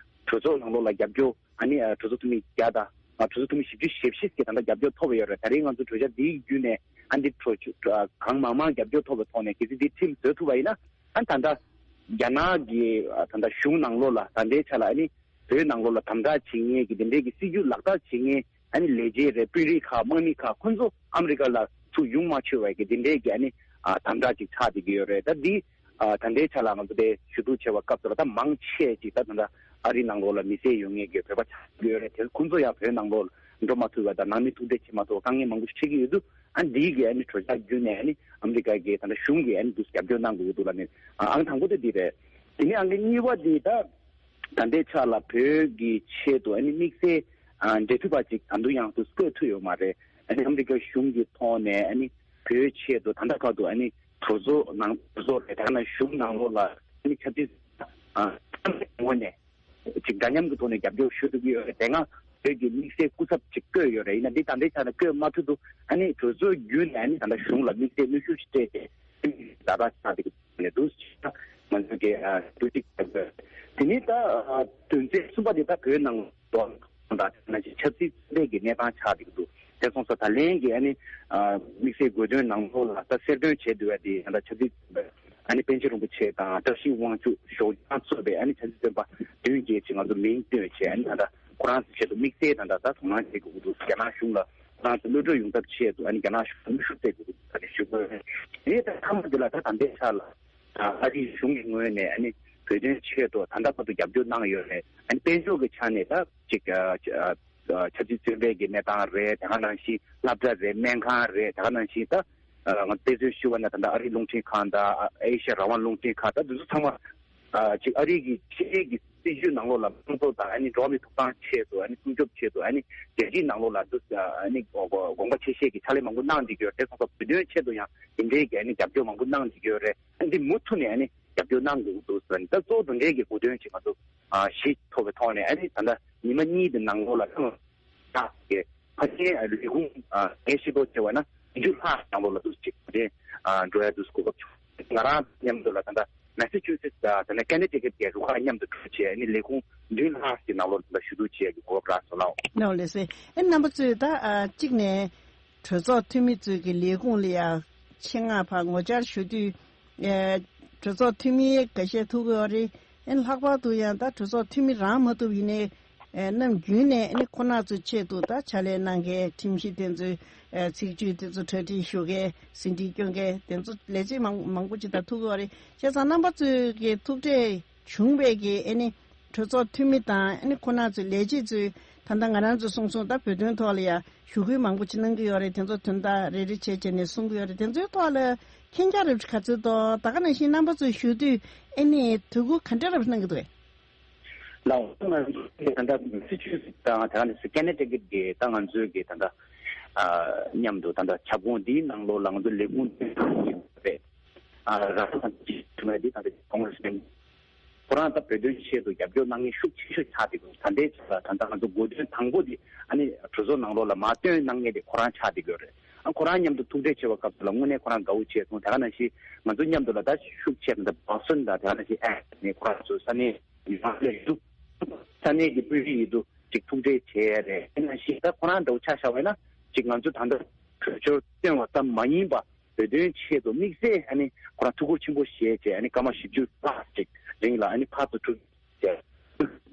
གྲོས་ཚོགས་ནང་ལོགས་ལ་རྒྱབ་སྐྱོར་ཨ་ནི་གྲོས་ཚོགས་འཐུས་མི་བརྒྱ་དང་གྲོས་ཚོགས་འཐུས་མི་བཞི་བཅུ་ཞེ་བཞི་ཞིག་གིས་ད་ལྟ་རྒྱབ་སྐྱོར་ཐོབ་ཡོད་རེད། ད་རིང་ང་ཚོ་གྲོས་འཆར་འདིའི་བརྒྱུད་ནས་ཨ་འདི་གྲོས་ཆོད་གང་མང་མང་རྒྱབ་སྐྱོར་ཐོབ་པའི་ཐོག་ནས་གལ་སྲིད་འདི་ཁྲིམས་བཟོ་ཐུབ་པ་ཡིན་ན། ཨ་ད་ལྟ་རྒྱ་ནག་གི་ད་ལྟ་གཞུང་ནང་ལོགས་ལ་ད་ལྟའི་ཆ་ལ་ཨ་ནི་བོད་ནང་ལོགས་ལ་དམ་དྲག་བྱེད་མཁན་གྱི་དེ་འདྲའི་གི་སྲིད་ཇུས་ལག་བསྟར་བྱེད་མཁན་ཨ་ནི་ལས་བྱེད་རེད། དཔོན་རིགས་ཁག་དམག་མི་ཁག་ཁོ་ཚོ་ཨ་མི་རི་ཀ་ལ་ཚུར་ཡོང་མ་ཆོག་པའི་གི་དེ་འདྲའི་གི་ཨ་ནི་དམ་དྲག་ཅིག་ཆགས་བསྡད་ཀྱི་ཡོད་རེད། ད་འདི་ད་ལྟའི་ཆ་ལ་ང་ཚོ་དེ་ཞུ་གཏུག་བྱས་པ་སྐབས་སུ་ལ་ད་མང་ཆེ་ཅིག་ད་ད་ལྟ་ཨ་རི་ནང་ལོགས་ལ་མི་སེར་ཡོད་མཁན་གྱི་བོད་པ་ཆགས་ཀྱི་ཡོད་རེད། དེ་ཁོ་ཚོ་ཡང་བོད་ནང་ལོགས་འགྲོ་མ་ཐུབ་པ་དང་ནང་མི་ཐུག་འཕྲད་བྱེད་མ་ཐུབ་པ་དཀའ་ངལ་མང་པོ་ཞིག་འཕྲད་ཀྱི་ཡོད་དུས། ཨ་འདིའི་གི་ཨ་ནི་གྲོས་འཆར་བརྒྱུད་ནས་ཨ་ནི་ཨ་མི་རི་ཀ་གི་ད་ལྟ་གཞུང་གིས་ཨ་ནི་འདུག་རྒྱབ་སྐྱོར་གནང་དགོས་ཀྱི་འདུག་ལབ་ནས་ཨང་དང་པོ་དེ་འདི་རེད། དེ་ནས་ཨང་གཉིས་པ་འདི་ད་ད་ལྟའི་ཆ་ལ་བོད་ཀྱི་ཆེད་དུ་ཨ་ནི་དམིགས་བསལ་འབྲེལ་མཐུད་པ་ཅིག་ད་དུང་ཡང་དུ་བསྐོས་ཐུབ་ཡོད་མ་རེད། ཨ་ནི་ཨ་མི་རི་ཀ་གཞུང་གི་ཐོག་ནས་ཨ་ནི་བོད་ཆེད་དུ་ད་ལྟ་བར་དུ་ཨ་ནི་གྲོས་ཚོགས་ནང་གྲོས་ཚོགས་རེད། ད་ནང་གཞུང་ནང་ལོགས་ལ་ཨ་ནི་ཆབ་སྲིད་ངོས་ནས། ཅིག་འདྲ་མཉམ་གྱི་ཐོག་ནས་རྒྱབ་སྐྱོར་ཞུ་ཐུབ་ཀྱི་ཡོད་རེད། དེ་སྔ་བོད་ཀྱི་དམིགས་བསལ་སྐུ་ཚབ་ཅིག་བསྐོས་ཡོད་རེད། ཡིན་ན་འདི་ད་ལྟའི་ཆ་ནས་བསྐོས་མ་ཐུབ་འདུག་ཨ་ནི་གྲོས་ཚོགས་བརྒྱུད་ནས་ཨ་ནི་ད་ལྟ་གཞུང་ལ་དམིགས་བསལ་གནོན་ཤུགས་ཤིག་སྤྲད་དེ་ཛ་དྲག་ཆགས་ཏེ་ནས་འདུག་ང་ཚོ་གི་ཨ་ཏུ་ཅིག་བྱས་དགོས། དེ་ནི་ད་ཨ་དོན་ཚན་གསུམ་པ་དེ་ད་བོད་ནང་དོན་དང་ཆབ་སྲིད་བཙོན་པའི་གི་གནས་སྟངས་ཆགས་ཏེ་འདུག་དེ་སོང་ཙང་ད་ལན་གྱི་ཨ་ནི་ཨ་དམིགས་བསལ་དགོས་དོན་ནང་ལོགས་ལ་ད་གསལ་སྟོན་བྱས་འདུག་པ་དེ་ད་ཆབ་སྲིད་བཙོན་པའི་ཨ་ནི་པཎ་ཆེན་རིན་པོ་ཆེ་དང་བཀྲ་ཤིས་དབང་ཕྱུག་ཞོགས་ལྗང་གཙོས་པའི་ཨ་ནི་ཆབ་སྲིད་བཙོན་པ་བདུན་བརྒྱད་ཅིག་ང་ཚོ་མིང་བཏོན་བྱས། ཨ་ནི་ད་ལྟ་ཁོ་རང་ཚོའི་ཆེད་དུ་དམིགས་བསལ་ད་ལྟ་ད་དོ་སྣང་བྱེད་དགོས་ཀྱི་འདུག་རྒྱ་ནག་གཞུང་ལ་ཁོ་རང་ཚོ་གློད་གྲོལ་ཡོང་ཐབས་ཆེད་དུ་ཨ་ནི་རྒྱ་ནག་གཞུང་ལ་གནོན་ཤུགས་སྤྲད་དགོས་ཀྱི་འདུག་ད་ནི་ཞུ་དགོས་རེད། དེ་ནས་ད་མཐའ་མ་འདི་ལ་ད་ད་ལྟའི་ཆ་ལ་ཨ་རིའི་གཞུང་གི་ངོས་ནས་ཨ་ནི་བོད་དོན་ཆེད་དུ་ད་ལྟ་བར་དུ་རྒྱབ་སྐྱོར་གནང་ཡོད་རེད། ཨ་ནི་དཔལ་འབྱོར་གྱི་ཆ་ནས་ད་ཅིག་ཨ་ཨ་ཆབ་སྲིད་བཙོན་པའི་གི་གནས་སྟངས་རེད། དེ་ག་ནང་བཞིན་སློབ་གྲྭ་རེད། སྨན་ཁང་རེད། དེ་ག་ནང་བཞིན་ད་ང་དཔེ་མཚོན་ཞུ་བ་ན་ད་ལྟ་ཨ་རིའི་རླུང་འཕྲིན་ཁང་དང་ཨེ་ཤ་ཡ་རང་དབང་རླུང་འཕྲིན་ཁང་ད་འདི་ཚོ་ཚང་མ་ཨ་ཅིག་ཨ་རིའི་གི་ཕྱི་རྒྱལ་གྱི་སྲིད་བྱུས་ནང་ལོགས་ལ་དམངས་གཙོ་དང་ཨ་ནི་འགྲོ་བ་མིའི་ཐོབ་ཐང་ཆེད་དུ་ཨ་ནི་སྲུང་སྐྱོབ་ཆེད་དུ་ཨ་ནི་རྒྱལ་སྤྱིའི་ནང་ལོགས་ལ་འདུ་ཨ་ནི་དགོངས་པ་ཆེ་བཞེས་ཀྱི་ཕྱག་ལས་མང་པོ་གནང་བསྡད་ཀྱི་ཡོད་རེད། དེ་སོང་ཙང་བོད་དོན་ཆེད་དུ་ཡང་དེ་འདྲའི་གི་ཨ་ནི་རྒྱབ་སྐྱོར་མང་པོ་གནང་བསྡད་ཀྱི་ཡོད་རེད། ཨ་ནི་འདི་མུ་མཐུད་ནས་ཨ་ནི་རྒྱབ་སྐྱོར་གནང་དགོས་ཀྱི་འདུག་ཟེར་ནས་ད་གཙོ་བོ་དེ་འདྲའི་གི་གོ་དོན་ཅིག་ང་ཚོ་ཨ་གཞི་ཐོག་གི་ཐོག་ནས་ཨ་ནི་ད་ལྟ་ཉི་མ་གཉིས་ཀྱི་ནང་ལོགས་ལ་ད་ལྟ་གི་ཕ་ཆེན་ལས་ཁུངས་ཨ་ངས་ཤེས་རྟོགས་བྱས་པ་ན་བདུན་ཅུ་ལྷག་ནང་ལོགས་ལ་འདུག་ཅིག་དེ་ཨ་འགྲོ་ཡ་འདུག་གོ་སྐབས་བྱུང་། ང་རང་མཉམ་དུ་ལ་ད་ལྟ་མེ་སི་ཆུ་སེ་ཊི་དང་ད་ནི་ཀེ་ན་ཊི་ཀེ་ཊི་གི་རུ་ཁག་མཉམ་དུ་འགྲོ་བྱས་ཨ་ནི་ལས་ཁུངས་བདུན་ལྷག་གི་ནང་ལོགས་ལ་ཞུ་གཏུག་བྱས་ཀྱི་གོ་སྐབས་རག་སོང་ལགས། ནོ་ལེ་སེ། ཨེ་རྣམ་པ་ཚོས་ད་ཨ་གཅིག་ནས་གྲོས་ཚོགས་འཐུས་མི་ཚོས་ཀྱི་ལས་ཁུངས་ལ་ཡ་ཆེད་མངགས་ཕར་ངོ་བཅར་ཞུ་དུས། ཨེ་གྲོས་ཚོགས་འཐུས་མི་འགའ་ཤས་ཐུག་གི་ཡོད་རེད། ཨེ་ལྷག་པར་དུ་ཡང་ད་གྲོས་ཚོགས་འཐུས་མི་རང་མ་ཐུག་ཡིན་ནའི་ཨེ་ནམ་རྒྱུན་ནས་ཨེ་ནི་ཁོ་རང་ཚོའི་ཆེད་དུ་ད་ཕྱག་ལས་གནང་མཁན་ཁྲིམས་ཞིབ་དེ་ཚོའི་ཨེ་ཚིག་བརྗོད་དེ་ཚོ་གྲ་སྒྲིག་ཞུ་མཁན་ཟིན་བྲིས་སྐྱོན་མཁན་དེ་ཚོ་ལས་བྱེད་མང་མང་པོ་ཅིག་ད་ཐུག་གི་ཡོད་རེད། བྱས་ཙང་རྣམ་པ་ཚོས་ཀྱི་ཐུག་འཕྲད་བྱུང་བའི་གི་ཨེ་ནི་གྲོས་ཚོགས་འཐུས་མི་དང་ཨེ་ནི་ཁོ་རང་ཚོའི་ལས་བྱེད་ཚོས་ད་ལྟ་ང་རང་ཚོ་གསུང་སོང་ད་བོད་དོན་ཐོག་ལ་ཡ་ཞུ་སྐུལ་མང་པོ་ཅིག་གནང་གི་ཡོད་རེད། དེ་ཚོ་དོན་དག་རེ་རེ་བྱས་བྱས་ནས་གསུང་གི་ཡོད་རེད། དེ་ཚོའི་ཐོག་ལ་མཁྱེན་རྒྱ་རབ་ག་ཚོད་འདུག་ད་ག་ནང་བཞིན་རྣམ་པ་ཚོས་ཞུ་དུས་ཨེ་ནི་དོ་ཁུར་ག་འདྲ་རབ་གནང་གི་འདུག་གས། ལགས་འོང་། ང་ཚོ་ད་ལྟ་མེ་སི་ཆུ་སི་ཊི་དང་དེ་ག་ནང་བཞིན་ཀེ་ན་ཊི་ཀེ་ཊི་གི་ད་ང་ཚོའི་གི་ད་ལྟ་ཨ་མཉམ་དུ་ད་ལྟ་ཁྱབ་ཁོངས་འདིའི་ནང་ལོགས་ལ་ང་ཚོ་ལས་ཁུངས་བདུན་ཡོད་པས། ཨ་ར་ས་ཐང་ཅི་བྱུང་བའི་འདི་ད་ལྟ་ཀོང་གྷི་རེ་སི་མེན་ཁོ་རང་ད་བོད་དོན་ཆེད་དུ་རྒྱབ་སྐྱོར་གནང་མཁན་ཤུགས་ཆེ་ཤོས་ཆགས་བསྡད་ཀྱི་ཡོད། ད་ལྟའི་ཆ་ལ་ད་ལྟ་ང་ཚོ་འགོ་འདྲེན་དང་པོ་འདི་ཨ་ནི་གྲོས་ཚོགས་ནང་ལོགས་ལ་མར་བཏོན་གནང་མཁན་དེ་ཁོ་རང་ཆགས་བསྡད་ཀྱི་ཡོད་རེད། ཨ་ཁོ་རང་མཉམ་དུ་ཐུག་འཕྲད་བྱས་པའི་སྐབས་སུ་ལ་དངོས་གནས་ཁོ་རང་དགའ་བོ་བྱས་སོང་། དེ་ག་ནང་བཞིན་ང་ཚོ་མཉམ་དུ་ལ་ད་ཤུགས་ཆེ་ད་ལྟ་བྷོ་སི་ཊོན་དང་དེ་ག་ནང་བཞིན་ཨེ་ནས་ཁོ་རང་ཚོ་ས་གནས་ཡུལ་ལ་ཡིན་དུས་ས་གནས་ཀྱི་དཔོན་རིགས་ཡིན་དུས་ཅིག་ཐུག་འཕྲད་བྱས་རེད། དེ་ནང་བཞིན་ད་ཁོ་རང་འདྲ་བོ་ཆ་བཞག་པ་ཡིན་ན་ཅིག་ང་ཚོ་ད་ལྟ་གྲོས་ཆོད་བཏོན་པ་ཙམ་མ་ཡིན་པ་བོད་དོན་ཆེད་དུ་དམིགས་བསལ་ཨ་ནི་ཁོ་རང་ཐུགས་ཁུར་ཆེན་པོ་བཞེས་བྱས་ཨ་ནི་སྐར་མ་བཞི་བཅུ་ལྷག་ཅིག་རིང་ལ་ཨ་ནི་ཕར་ཚུར་འགྲོ་བྱས་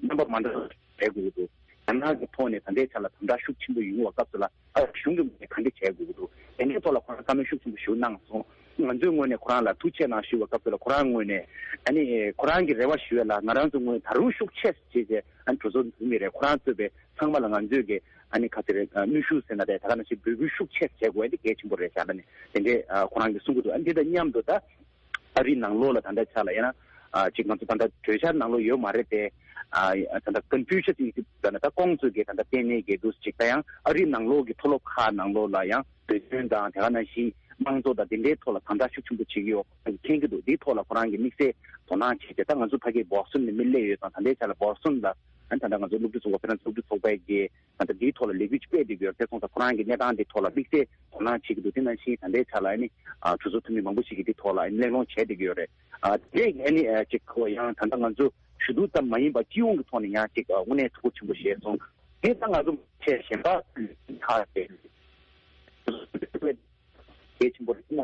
རྣམ་པ་མ་འདྲ་བ་བྱེད་དགོས་ཀྱི་འདུག་རྒྱ་ནག་གི་ཐོག་ནས་ད་ལྟའི་ཆ་ལ་དམ་དྲག་ཤུགས་ཆེན་པོ་ཡོང་བའི་སྐབས་སུ་ལ་ཨ་གཞུང་གི་ངོས་ནས་ག་འདྲ་བྱེད་དགོས་ཀྱི་འདུག་དེ་འདྲའི་ཐོག་ལ་ཁོ་རང་བཀའ་མོལ་ཤུགས་ཆེན་པོ་ཞིག་གནང་སོང་། ང་ཚོའི་ངོས་ནས་ཁོ་རང་ལ་ཐུགས་ཆེ་གནང་ཞུ་བའི་སྐབས་སུ་ལ་ཁོ་རང་ངོས་ནས་ཨ་ནི་ཁོ་རང་གི་རེ་བ་ཞུ་ཡ་ལ་ང་རང་ཚོའི་ངོས་ནས་ད་རུང་ཤུགས་ཆེ་བྱས་བྱས་ཨ་ནི་གྲོས་ཚོགས་འཐུས་མི་རེད། ཁོ་རང་གཙོས་པའི་ཚང་མ་ལ་ང་ཚོས་ཀྱི་ཨ་ནི་ག་ཚོད་རེད་གནོན་ཤུགས་ཟེར་ན་རེད། ད་ག་ནང་བཞིན་འབོད་སྐུལ་ཤུགས་ཆེ་བྱེད་དགོས་ཨ་ནི་གལ་ཆེན་པོ་རེད་བཞག་ལ་ནི་དེ་འདྲས་ཁོ་རང་གིས་གསུང་གི་འདུག་ཨ་ནི་འདི་དང་མཉམ་དུ་ད་ཨ་རི་ནང་ལོགས་ལ་ད་ལྟའི་ཆ་ལ་ཡིན་ན་ ཨ་ཅིག་ང་ཚོ་ད་ལྟ་གྲོས་འཆར་ནང་ལོགས་ཡོད་མ་རེད་དེ། ཨ་ད་ལྟ་ཀོན་ཕུ་ཤ་སི་ཟེར་ན་ད་ཁོང་ཚོས་ཀྱི་ད་ལྟ་བལྟས་ནས་ཀྱི་འདུག་ཅིག་ད་ཡང་ཨ་རིའི་ནང་ལོགས་ཀྱི་མཐོ་སློབ་ཁག་ནང་ལོགས་ལ་ཡང་བོད་དོན་དང་དེ་ག་ནང་བཞིན་དམངས་གཙོ་དང་དེ་འདྲའི་ཐོག་ལ་དམ་དྲག་ཤུགས་ཆེན་པོ་བྱེད་ཀྱི་ཡོད་མཁན་གྱི་འདུག་དེའི་ཐོག་ལ་ཁོ་རང་གི་དམིགས་བསལ་དོ་སྣང་བྱས་ཏེ། ད་ང་ཚོ་ཕ་གི་སྦོ་སི་ཊོན་ནས་མི་སླེབས་ཡོད་ཙང་། ད་ལྟའི་ཆ་ལ་སྦོ་སི་ཊོན་ལ་ཨ་ད་ལྟ་ང་ཚོ་སློབ་ཕྲུག་ཚོགས་པ་ཕེ་རན་སི་སློབ་ཕྲུག་ཚོགས་པའི་གི་ད་ལྟ་འདིའི་ཐོག་ལ་ལས་འགུལ་ཅིག་སྤེལ་བསྡད་ཀྱི་ཡོད་རེད། དེ་སོང་ཙང་ཁོ་རང་གི་གནས་སྟངས་འདིའི་ཐོག་ལ་དམིགས་བསལ་དོ་སྣང་བྱེད་ཀྱི་འདུག་དེ་ནང་བཞིན་ད་ལྟའི་ཆ་ལ་ཨ་ནི་ཨ་གྲོས་ཚོགས་འཐུས་མི་མང་པོ་ཞིག་གིས་འདིའི་ཐོག་ལ་ཨ་ནི་གླེང་སློང་བྱས་བསྡད་ཀྱི་ཡོད་རེད། ཨ་དེ་ཨ་ནི་ཨ་ཅིག་ཁོ་ཡང་ད་ལྟ་ང་ཚོ་ཞུ་གཏུག་ཙམ་མ་ཡིན་པར་སྤྱི་ཡོངས་ཀྱི་ཐོག་ནས་ཡང་ཅིག་ཨ་དངོས་གནས་ཐུགས་ཁུར་ཆེན་པོ་བཞེས་སོང་། དེ་ད་ང་ཚོ་ཆེས་གཞན་པ་ཁག་དེ་གལ་ཆེན་པོ་རེད་ན།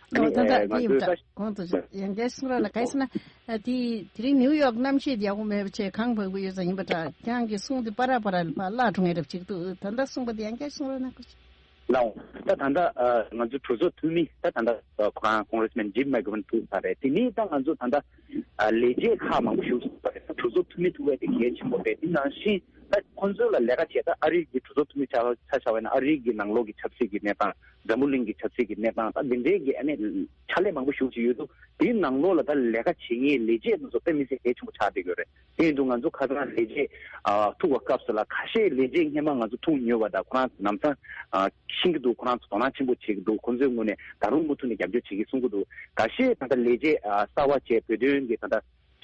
ཨ་ནི་ཨོ་ད་ལྟ་ཨེ་ང་དེ་ཡིན་པ་ཚོའི་འདྲ། ད་གོང་དུ་ཡང་བསྐྱར་གསུང་རོགས་གནང་། གང་ཡིན་ཟེར་ན། ཨ་དེ་དེ་རིང་ནིའུ་ཡོག་གནམ་གཤིས་ཡག་པོ་མེད་པ་བྱས་གངས་འབབ་གི་ཡོད་ཙང་ཡིན་པ་འདྲ། ཁྱེད་རང་གི་གསུང་དེ་པ་ར་པ་ར་ལ་བརླག་འགྲོ་མཁན་འདྲ་པོ་ཅིག་འདུག་ད་ལྟ་གསུངས་པ་དེ་ཡང་བསྐྱར་གསུང་རོགས་གནང་། ལགས། ད་ད་ལྟ་ཨ་ང་ཚོའི་གྲོས་ཚོགས་འཐུས་མི་ད་ད་ལྟ་ཨ་ཁོ་རང་ཀོང་རེས་མེན་ཇིམ་མེག་གྷོ་ཝན་ཐུག་ཚར་རེད། དེ་ནས་ད་ང་ཚོ་ད་ལྟ་ཨ་ལས་བྱེད་ཁག་མང་པོ་ཞུགས་ཚར་རེད། ད་གྲོས་ཚོགས་འཐུས་མི་ཐུག་པ་དེ་གལ་ཆེན་པོ་རེད། དེ་ནང་བཞིན་ད་ཁོང་ཚོ་ལ་ལས་ཀ་བྱེད། ད་ཨ་རི་གི་གྲོས་ཚོགས་འཐུས་མི་ཆ་ཆ་བྱ་བ་ཡིན་ན་ཨ་རི་གི་ནང་ལོགས་ཀྱི་ཆབ་སྲིད་ཀྱི་གནས་སྟངས། འཛམ་བུ་གླིང་གི་ཆབ་སྲིད་ཀྱི་གནས་སྟངས། ད་འདི་འདྲའི་གི་ཨ་ནི་ཕྱག་ལས་མང་པོ་ཞེ་པོ་ཅིག་ཡོད་འདུག་དེའི་ནང་ལོགས་ལ་ད་ལས་ཀ་བྱེད་མཁན་ལས་བྱེད་དེ་ཚོ་དཔེ་མི་སྲིད་གལ་ཆེན་པོ་ཆགས་བསྡད་ཡོད་རེད། དེ་ཡིན་དུས་ང་ཚོ་ཁ་སང་ལས་བྱེད་ཨ་ཐུག་པའི་སྐབས་སུ་ལ་ཁ་ཤས་ལས་བྱེད་སྔོན་མ་ང་ཚོ་ཐུག་མྱོང་བ་དང་ཁོ་རང་ཚོ་ལམ་སང་ཨ་ཤེས་ཀྱི་འདུག་ཁོ་རང་ཚོ་དོ་སྣང་ཆེན་པོ་བྱེད་ཀྱི་འདུག་ཁོ་ཚོའི་ངོས་ནས་ད་རུང་མུ་མཐུད་ནས་རྒྱབ་སྐྱོར་བྱེད་ཀྱི་གསུང་གི་འདུག་ད་ཤས་ད་ལྟ་ལས་བྱེད་ཨ་གསར་པ་བྱས་བོད་དོན་གྱི་ད་ལྟ་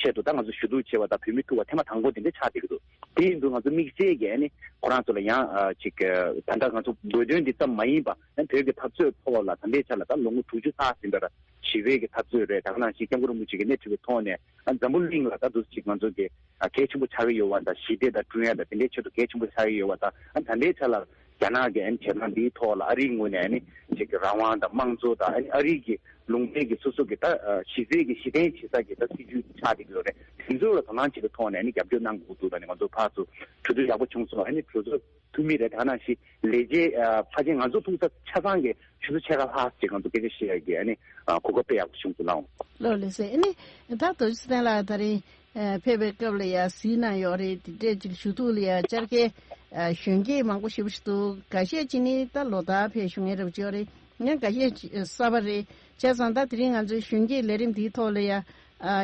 ཆེད་དུ་ད་ང་ཚོ་ཞུ་གཏུག་བྱས་པ་དང་བོད་མི་ཐུག་པ་ཐེངས་མ་དང་པོ་དེ་འདྲ་ཆགས་བསྡད་ཀྱི་འདུག་དེ་ཡིན་དུས་ང་ཚོ་དམིགས་བསལ་གྱི་ཨ་ནི་ཁོ་རང་ཚོ་ལ་ཡང་ཨ་ཅིག་ཨ་ད་ལྟ་ང་ཚོ་བོད་དོན་འདི་ཙམ་མ་ཡིན་པ་ཨ་བོད་ཀྱི་འཐབ་རྩོད་ཐོག་ལ་ད་ལྟའི་ཆ་ལ་ད་ལོ་ངོ་དྲུག་ཅུ་ལྷག་ཟིན་པར་ཞི་བའི་གི་འཐབ་རྩོད་རེད། ད་ག་ནང་བཞིན་སྐྱབས་མགོན་རིན་པོ་ཆེ་གིས་སྣེ་ཁྲིད་པའི་ཐོག་ནས་ཨ་འཛམ་བུ་གླིང་ལ་ད་འདུག་ཅིག་ང་ཚོ་གི་ཨ་གལ་ཆེན་པོ་ཆགས་ཀྱི་ཡོད་པ་དང་། ཞི་བདེ་དང་བསྐྲུན་ཡ་དང་དེ་འདྲའི་ཆེད་དུ་གལ་ཆེན་པོ་ཆགས་ཀྱི་ཡོད་པ་དང་། ཨ་ད་ལྟའི་ཆ་ལ་རྒྱ་ནག་གི་ཨ་ནི་བྱེད་སྟངས་འདིའི་ཐོག་ལ་ཨ་རིའི་ངོས་ནས་ཨ་ནི་ཅིག་གི་རང་དབང་དང་དམངས་གཙོ་དང་ཨ་ནི་ཨ་རིའི་གི་ལུང་པའི་གི་སོ་སོ་གི་ད་ཨ་གཞི་རྩའི་གི་གཞི་རྟེན་བྱེད་ས་གི་ད་སྲིད་ཇུས་ཆགས་བསྡད་ཀྱི་ཡོད་རེད། དེ་ཚོ་ལ་དོ་སྣང་བྱེད་པའི་ཐོག་ནས་ཨ་ནི་རྒྱབ་སྐྱོར་གནང་དགོས་འདུག་ད་ནི་ང་ཚོ་ཕར་ཚུར་གྲོས་བསྡུར་ཡག་པོ་བྱུང་སོང་། ཨ་ནི་གྲོས་ཚོགས་འཐུས་མི་རེད། ད་ག་ནང་བཞིན་ལས་བྱེད་ཨ་ཕལ་ཆེར་ང་ཚོ་ཐུག་ས་ཆ་ཚང་གི་ཆུ་ཚོད་ཕྱེད་ཀ་ལྷག་ཅིག་ང་ཚོ་སྐད་ཆ་བཤད་ཡ་གི་ཨ་ནི་ཨ་གོ་སྐབས་དཔེ་ཡག་པོ་བྱུང་འདུག་ལགས། ལགས་ལགས་སེ། ཨ་ནི་ད་རྡོ་རྗེ་ཚེ་བརྟན་ལགས་དེ་རིང་ཨ་ཕེབས་པའི་སྐབས་ལ་ཡ་གཟིགས་གནང་ཡོད་རེད། དེ་འདྲས་ཅིག་ཞུ་གཏུག་ལ་ཡ་བཅར་མཁན་ཨ་གཞོན་སྐྱེས་མང་པོ་ཞེ་པོ་ཞིག་འདུག་ཁ་ཤས་ཅིག་ནི་ད་ལོ་ལྟར་ཕེབས་བཞུགས་མཁན་འདྲ་པོ་ཅིག་ཡོད་རེད། ཡང་ཁ་ཤས་ཅིག་གསར་པ་རེད། བྱས་ཙང་ད་དེ་རིང་ང་ཚོའི་གཞོན་སྐྱེས་ལས་རིམ་འདིའི་ཐོག་ལ་ཡ་ཨ་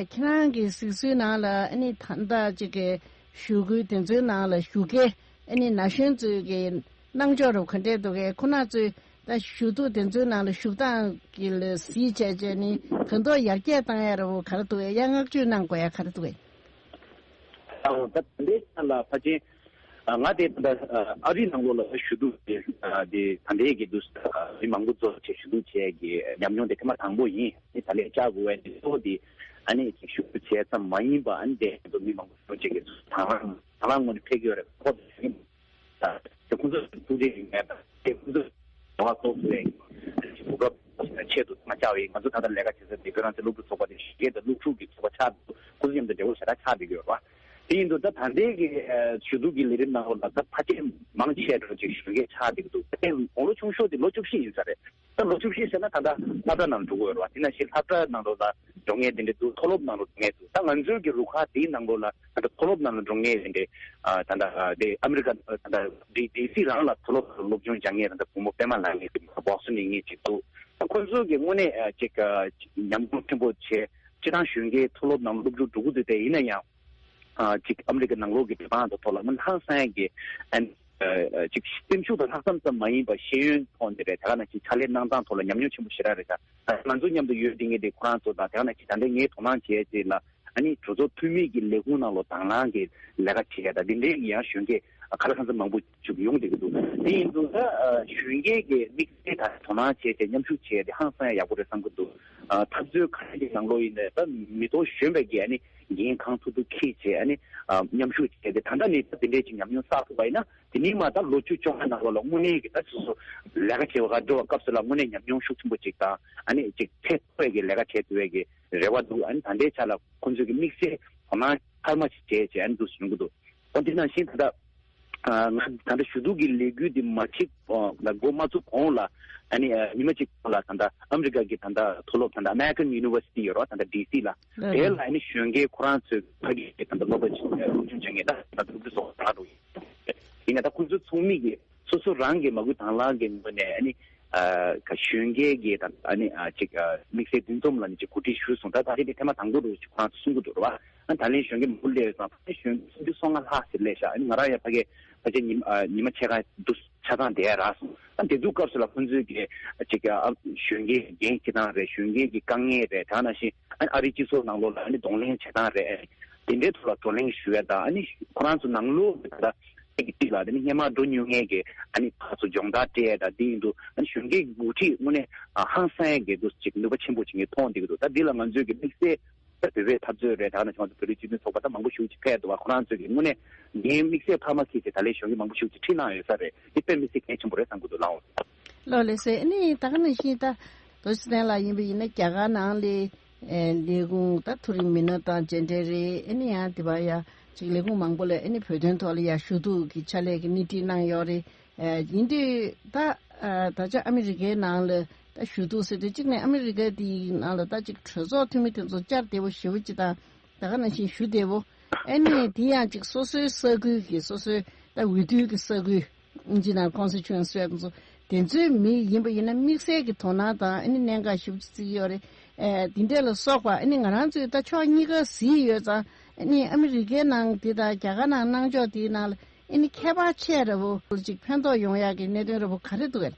ཁྱེད་རང་གི་གཟིགས་ཚུལ་ནང་ལ་ཨ་ནི་ད་ལྟ་ཅིག་གི་ཞུ་སྐུལ་དེ་ཚོའི་ནང་ལ་ཞུགས་མཁན་ཨ་ནི་ན་གཞོན་ཚོའི་གི་གནང་ཕྱོགས་རུ་ག་འདྲས་འདུག་གས། ཁོ་ན་ཚོས་ད་ཞུ་གཏུག་དེ་ཚོའི་ནང་ལ་ཞུགས་སྟངས་ཀྱི་ལ་གཟིགས་བྱས་བྱས་ནི་ད་དུང་ཡར་རྒྱས་བཏང་ཡ་རུ་ག་རེ་འདུག་གས། ཡང་བསྔགས་བརྗོད་གནང་དགོས་ཡ་ག་རེ་འདུག་གས། ཨ་ད་དེ་འདྲའི་ཆ་ལ་ཕལ་ཆེར་ཨ་ང་དེ་ད་ཨ་རིའི་ནང་ལོགས་ལ་ཞུ་གཏུག་དེ་ཨ་དེ་ད་ལྟའི་གི་དུས་སུ་ཨ་མི་མང་པོ་ཚོ་བྱས་ཞུ་གཏུག་བྱས་ཀྱི་ཉམས་མྱོང་དེ་ཐེངས་མ་དང་པོ་ཡིན། ཨ་ནི་ད་ལས་བཅར་དགོས་པའི་གཙོ་བོ་དེ་ཨ་ནི་ཅིག་ཞུ་གཏུག་བྱས་ཙམ་མ་ཡིན་པ་ཨ་ནི་དེ་ཚོ་མི་མང་པོ་ཚོ་བྱས་ཀྱི་དང་བླངས་དང་བླངས་ངོས་ནས་ཕེབས་ཀྱི་ཡོད་རེད། ཁོ་ཚོ་ཞུ་གི་ད་དེ་ཁོང་ཚོ་ཐུགས་རྗེ་ཡིན་ངེས་དང་དེ་ཁོང་ཚོ་རེ་བ་ཏོག་ཙམ་རེད། གོ་སྐབས་ཆེད་དུ་མ་བཅར་བའི་ང་ཚོ་ད་ལྟ་ལས་ཀ་བྱེད་ས་དེ་བོད་རང་བཙན་སློབ་ཕྲུག་ཚོགས་པ་དེ་གཞིས་བྱེས་དང་སློབ་ཕྲུག་གི་ཚོགས་པ་ཆགས་འདུག་ཁོ་ཚོ་མཉམ་དུ་འབྲེལ་བ་ཞེ་དྲག་ཆགས་བསྡད་ཀྱི་ཡོད་རེད་བ། དེ་ཡིན་དུས་ད་ད་ལྟའི་གི་ཞུ་གཏུག་གི་ལས་རིམ་ནང་ལོགས་ལ་ད་ཕལ་ཆེར་མང་ཆེ་འགྲོ་ཅིག་གཞོན་སྐྱེས་ཆགས་བསྡད་ཀྱི་འདུག་ཕལ་ཆེར་དགུང་ལོ་ཆུང་ཤོས་དེ་ལོ་བཅུ་བཞི་ཡིན་ས་རེད། ད་ལོ་བཅུ་བཞི་ཟེར་ན་ད་ལྟ་སློབ་གྲྭ་ནང་འགྲོ་གི་ཡོད་རེད་བ། དེ་ནང་བཞིན་སློབ་གྲྭ་ནང་ལོགས་ལ་འགྲོ་མཁན་དེ་འདྲ་འདུག་མཐོ་སློབ་ནང་ལོགས་འགྲོ་མཁན་འདུག་ད་ང་ཚོའི་གི་རུ་ཁག་དེའི་ནང་ལོགས་ལ་ད་ལྟ་མཐོ་སློབ་ནང་ལ་འགྲོ་མཁན་དེ་འདྲ་ཨ་ད་ལྟ་ཨ་དེ་ཨ་མི་རི་ཀ་ད་ལྟ་ཌི་ཌི་སི་རང་ལ་མཐོ་སློབ་སློབ་སྦྱོང་སྦྱང་མཁན་ད་ལྟ་བུ་མོ་པད་མ་ལགས་ངེས་ཀྱི་བོ་སི་ཊོན་ནས་ངེས་ཅིག་འདུག་ད་ཁོ་ཚོ་གི་དངོས་གནས་ཨ་ཅིག་ཨ་ཉམས་མྱོང་ཆེན་པོ་བྱས། སྤྱིར་བཏང་གཞོན་སྐྱེས་མཐོ་སློབ་ནང་སློབ་སྦྱོང་འགྲོ་གི་འདུག་དེ་ཡིན་ན་ཡང་། ཨ་ཅིག་ཨ་མི་རི་ཀ་ནང་ལོགས་ཀྱི་འགྲོ་སྟངས་དང་ཐོག་ལ་དངོས་གནས་ཧང་སང་ཡ་གི་ཨ་ནི་ཨ་ཅིག་སེམས་ཤུགས་དང་ལྷག་བསམ་ཙམ་མ་ཡིན་པར་ཤེས་ཡོན་ཐོག་ནས་རེད། དེ་ག་ནང་བཞིན་ཕྱག་ལས་གནང་སྟངས་ཐོག་ལ་ཉམས་མྱོང་ཆེན་པོ་ཞེ་དྲག་རེད། ད་ང་ཚོ་མཉམ་དུ་ཡོད་བསྡད་མཁན་དེ་ཁོ་རང་ཚོ་དང་དེ་ག་ནང་བཞིན་ད་ལྟ་ངས་དོ་སྣང་བྱས་ཅིག་ལ་ཨ་ནི་གྲོས་ཚོགས་འཐུས་མི་གི་ལས་ཁུངས་ནང་ལོགས་དང་བླངས་ཀྱི་ལས་ཀ་བྱེད་ཡ་ད་འདི་འདྲའི་ཡང་གཞོན་སྐྱེས་ག་ལ་གང་འཚམ་མང་པོ་ཅིག་ཡོང་བསྡད་ཀྱི་འདུག་དེ་ཡིན་དུས་ད་གཞོན་སྐྱེས་ཀྱི་དམིགས་བསལ་ད་དོ་སྣང་བྱས་བྱས་མཉམ་ཞུགས་བྱས་ཏེ་ཧང་སང་ཡ་ཡག་པོ་རེད་བསམ་གྱི་འདུག་ཨ་འཐབ་རྩོད་ག་རེ་གི་ནང་ལོགས་ཡིན་ནའི་ད་མི་ཐོག་གཞོན་པའི་གི་ཨ་ནི་འགན་གང་ཐུབ་ཐུབ་འཁྱེར་བྱས་ཨ་ནི་ཨ་མཉམ་ཞུགས་བྱས་ཏེ། ད་ལྟ་ནས་ད་དེ་འདྲས་ཅིག་ཉམས་མྱོང་བསགས་ཐུབ་པ་ཡིན་ན་དེ་ནས་མ་ད་ལོ་བཅུ་བཅོ་ལྔ་ནང་ལོགས་ལ་དངོས་གནས་ཀྱི་ད་སོ་སོ་ལས་ཀ་བྱེད་པ་ག་འགྲོ་བ་སྐབས་སུ་ལ་དངོས་གནས་ཉམས་མྱོང་ཤུགས་ཆེན་པོ་ཅིག་དང་ཨ་ནི་ཅིག་ཚད་མཐོ་བའི་གི་ལས་ཀ་བྱེད་ཐུབ་པའི་གི་རེ་བ་འདུག་ཨ་ནི་ད་ལྟའི་ཆ་ལ་ཁོང་ཚོས་ཀྱི་དམིགས་བསལ་དོ་སྣང་འཆར་མ་ཞིག་བྱས་བྱས་ཨ་ནི་འདུག་སེ་ཡོང་གི་འདུག་ཨ་དེ་ནང་བཞིན་ད་ལྟ་ང་ད་ལྟ་ཞུ་གཏུག་གི་ལས་འགུལ་འདི་མ་ཕྱིན་གོང་ལ་འགོ་མ་བཙུགས་གོང་ལ་ཨ་ནི་ཉི་མ་གཅིག་གོང་ལ་ད་ལྟ་ཨ་མི་རི་ཀ་གི་ད་ལྟ་མཐོ་སློབ་ད་ལྟ་American University་ཡོད་རེད་བ། ད་ལྟ་ཌི་སི་ལ་དེ་ལ་ཨ་ནི་གཞོན་སྐྱེས་ཁོ་རང་ཚོས་ཕ་གི་གི་ད་ལྟ་སློབ་གྲྭ་ཆེན་མོའི་སློབ་སྦྱོང་བྱེད་མཁན་ད་ལྟ་སློབ་ཕྲུག་ཚོ་ག་རེ་འགྲོ་གི་ཡིན་ན་ད་ཁོང་ཚོ་ཚོགས་མི་གི་སོ་སོ་རང་གི་མ་བསྐུལ་དང་བླངས་ཀྱི་ངོས་ནས་ཨ་ནི་ ཨ་ག་གཞོན་སྐྱེས་ཀྱི་ད་ཨ་ནི་ཨ་ཅིག་ཨ་དམིགས་བསལ་འདུ་འཛོམས་ལ་ནི་ཅིག་གོ་སྒྲིག་ཞུས་སོང་། ད་ད་རེས་དེ་ཐེངས་མ་དང་པོ་རུ་ཅིག་ཁོ་རང་ཚོ་གསུང་གི་འདུག་རེད་བ། ཨ་ད་ལན་གཞོན་སྐྱེས་མང་པོ་སླེབས་སོང་། ད་ལན་གཞོན་སྐྱེས་སུམ་ཅུ་སོ་ལྔ་ལྷག་ཙམ་སླེབས་ཤག་ཨ་ནི་ང་རང་ཡང་ཕ་གི་ཕལ་ཆེར་ཉི་མ་ཨ་ཉི་མ་ཕྱེད་ཀ་འདུག་ཆ་ཚང་བསྡད་རག་སོང་། ཨ་དེ་ཚོའི་སྐབས་སུ་ལ་ཁོང་ཚོས་ཀྱི་ཅིག་ཨ་གཞོན་སྐྱེས་ཀྱི་འགན་འཁྱེར་སྟངས་རེད། གཞོན་སྐྱེས་ཀྱི་དཀའ་ངལ་རེད། དེ་ནང་བཞིན་ཨ་ནི་ཨ་རིའི་སྤྱི་ཚོགས་ནང་ལོགས་ལ་ཨ་ནི་གདོང་ལེན་བྱེད་སྟངས་རེད། དེ་འདྲའི་ཐོག་ལ་བགྲོ་གླེང་ཞུ་ཡ་དང་། ཨ་ནི་ཁོ་རང་ཚོ་ནང་ལོགས་ཀྱི་ད་ལྟ་གཅིག་གིས་གཅིག་ལ་དེ་ནི་སྔོན་མ་འགྲོ་མྱོང་མཁན་གྱི་ཨ་ནི་ཕར་ཚུར་སྦྱོང་བརྡར་སྤྲད་ཡ་དང་། དེ་ཡིན་དུས་ཨ་ནི་གཞོན་སྐྱེས་ཀྱི་འགོ་ཁྲིད་དངོས་གནས་ཨ་ཧང་སང་ཡ་གི་འདུག་ཅིག་ནུས་པ་ཆེན་པོ་ཅིག་ངས་མཐོང་བསྡད་ཀྱི་འདུག་ད་འདི་ལ་ང་ཚོས་ཀྱི་དམིགས་བསལ་ད་བོད་པའི་འཐབ་རྩོད་རེད། ད་ནང་བཞིན་ང་ཚོ་བོད་རིགས་སྤྱི་མཐུན་ཚོགས་པ་ད་མང་པོ་ཞིག་ཅིག་ཕེབས་འདུག་བ། ཁོ་རང་ཚོས་ཀྱི་དངོས་གནས་འགན་དམིགས་བསལ་འཕར་མ་འཁྱེར་ཏེ་ད་ལན་གཞོན་སྐྱེས་མང་པོ་ཞིག་ཅིག་ཁྲིད་གནང་ཡོད་ས་རེད། འདི་དཔེ་མི་སྲིད་གལ་ཆེན་པོ་རེད་བསམ་གྱི་འདུག་ལགས། ལགས་ལགས་སེ། ཨ་ནི་ད་ག་ནང་བཞིན་ད་རྡོ་རྗེ་བཙན་ལགས་ཡིན་པ་ཡིན་ན་རྒྱ་གར་ནང་ལ་ཨེ་ལས་ཁུངས་ད་མཐོ་རིམ་མི་སྣ་དང་མཇལ་འཕྲད་རེད། ཨ་ནི་ཡང་དེ་བ་ཡ་ཅིག་ལས་ཁུངས་མང་པོ་ལ་ཨ་ནི་བོད་དོན་ཐོག་ལ་ཡ་ཞུ་གཏུག་གི་ཕྱག་ལས་ཀྱི་སྣེ་ཁྲིད་གནང་ཡོད་རེད། ཨེ་ཡིན་དུས་ད་ཨ་ད་ཆ་ཨ་མི་རི་ཀའི་ནང་ལ་ད་ཞུ་གཏུག་ཟེར་དུས་གཅིག་ནས་ཨ་མི་རི་ཀ་དེའི་ནང་ལ་ད་ཅིག་གྲོས་ཚོགས་འཐུས་མི་དེ་ཚོ་བཅར་བདེ་བོ་ཞེ་པོ་ཅིག་དང་། ད་ག་ནང་བཞིན་ཞུ་བདེ་བོ། ཨ་ནི་དེ་ཡང་ཅིག་སོ་སོའི་ས་ཁུལ་གྱི་སོ་སོའི་ད་འོས་བསྡུའི་གི་ས་ཁུལ་ཨིན་ཇི་ནང་ཀོན་སི་ཊི་ཊུ་ཨན་སི་ཟེར་ཚོ་དེ་ཚོའི་མི་ཡིན་པ་ཡིན་ན་དམིགས་བསལ་གྱི་དོ་སྣང་དང་ཨ་ནི་གནད་འགག་ཞེ་པོ་ཅིག་བརྩི་གི་ཡོད་རེད། ཨེ་དེ་འདྲས་ལ་སོགས་པ་ཨ་ནི་ང་རང་ཚོས་ད་ཕྱོགས་གཉིས་ཀ་གཟིགས་ཡོད་ཙང་། ཨ་ནི་ཨ་མི་རི་ཀའི་ནང་དེ་དང་རྒྱ་གར་ནང་གནང་ཕྱོགས་དེའི་ནང་ལ་ཨ་ནི་ཁྱད་པར་ཆེ་ར་བོ་ཅིག་ཕན་ཐོགས་ཡོང་ཡག་གི་གནད་དོན་ར་བོ་ག་རེ་འདུག་གས།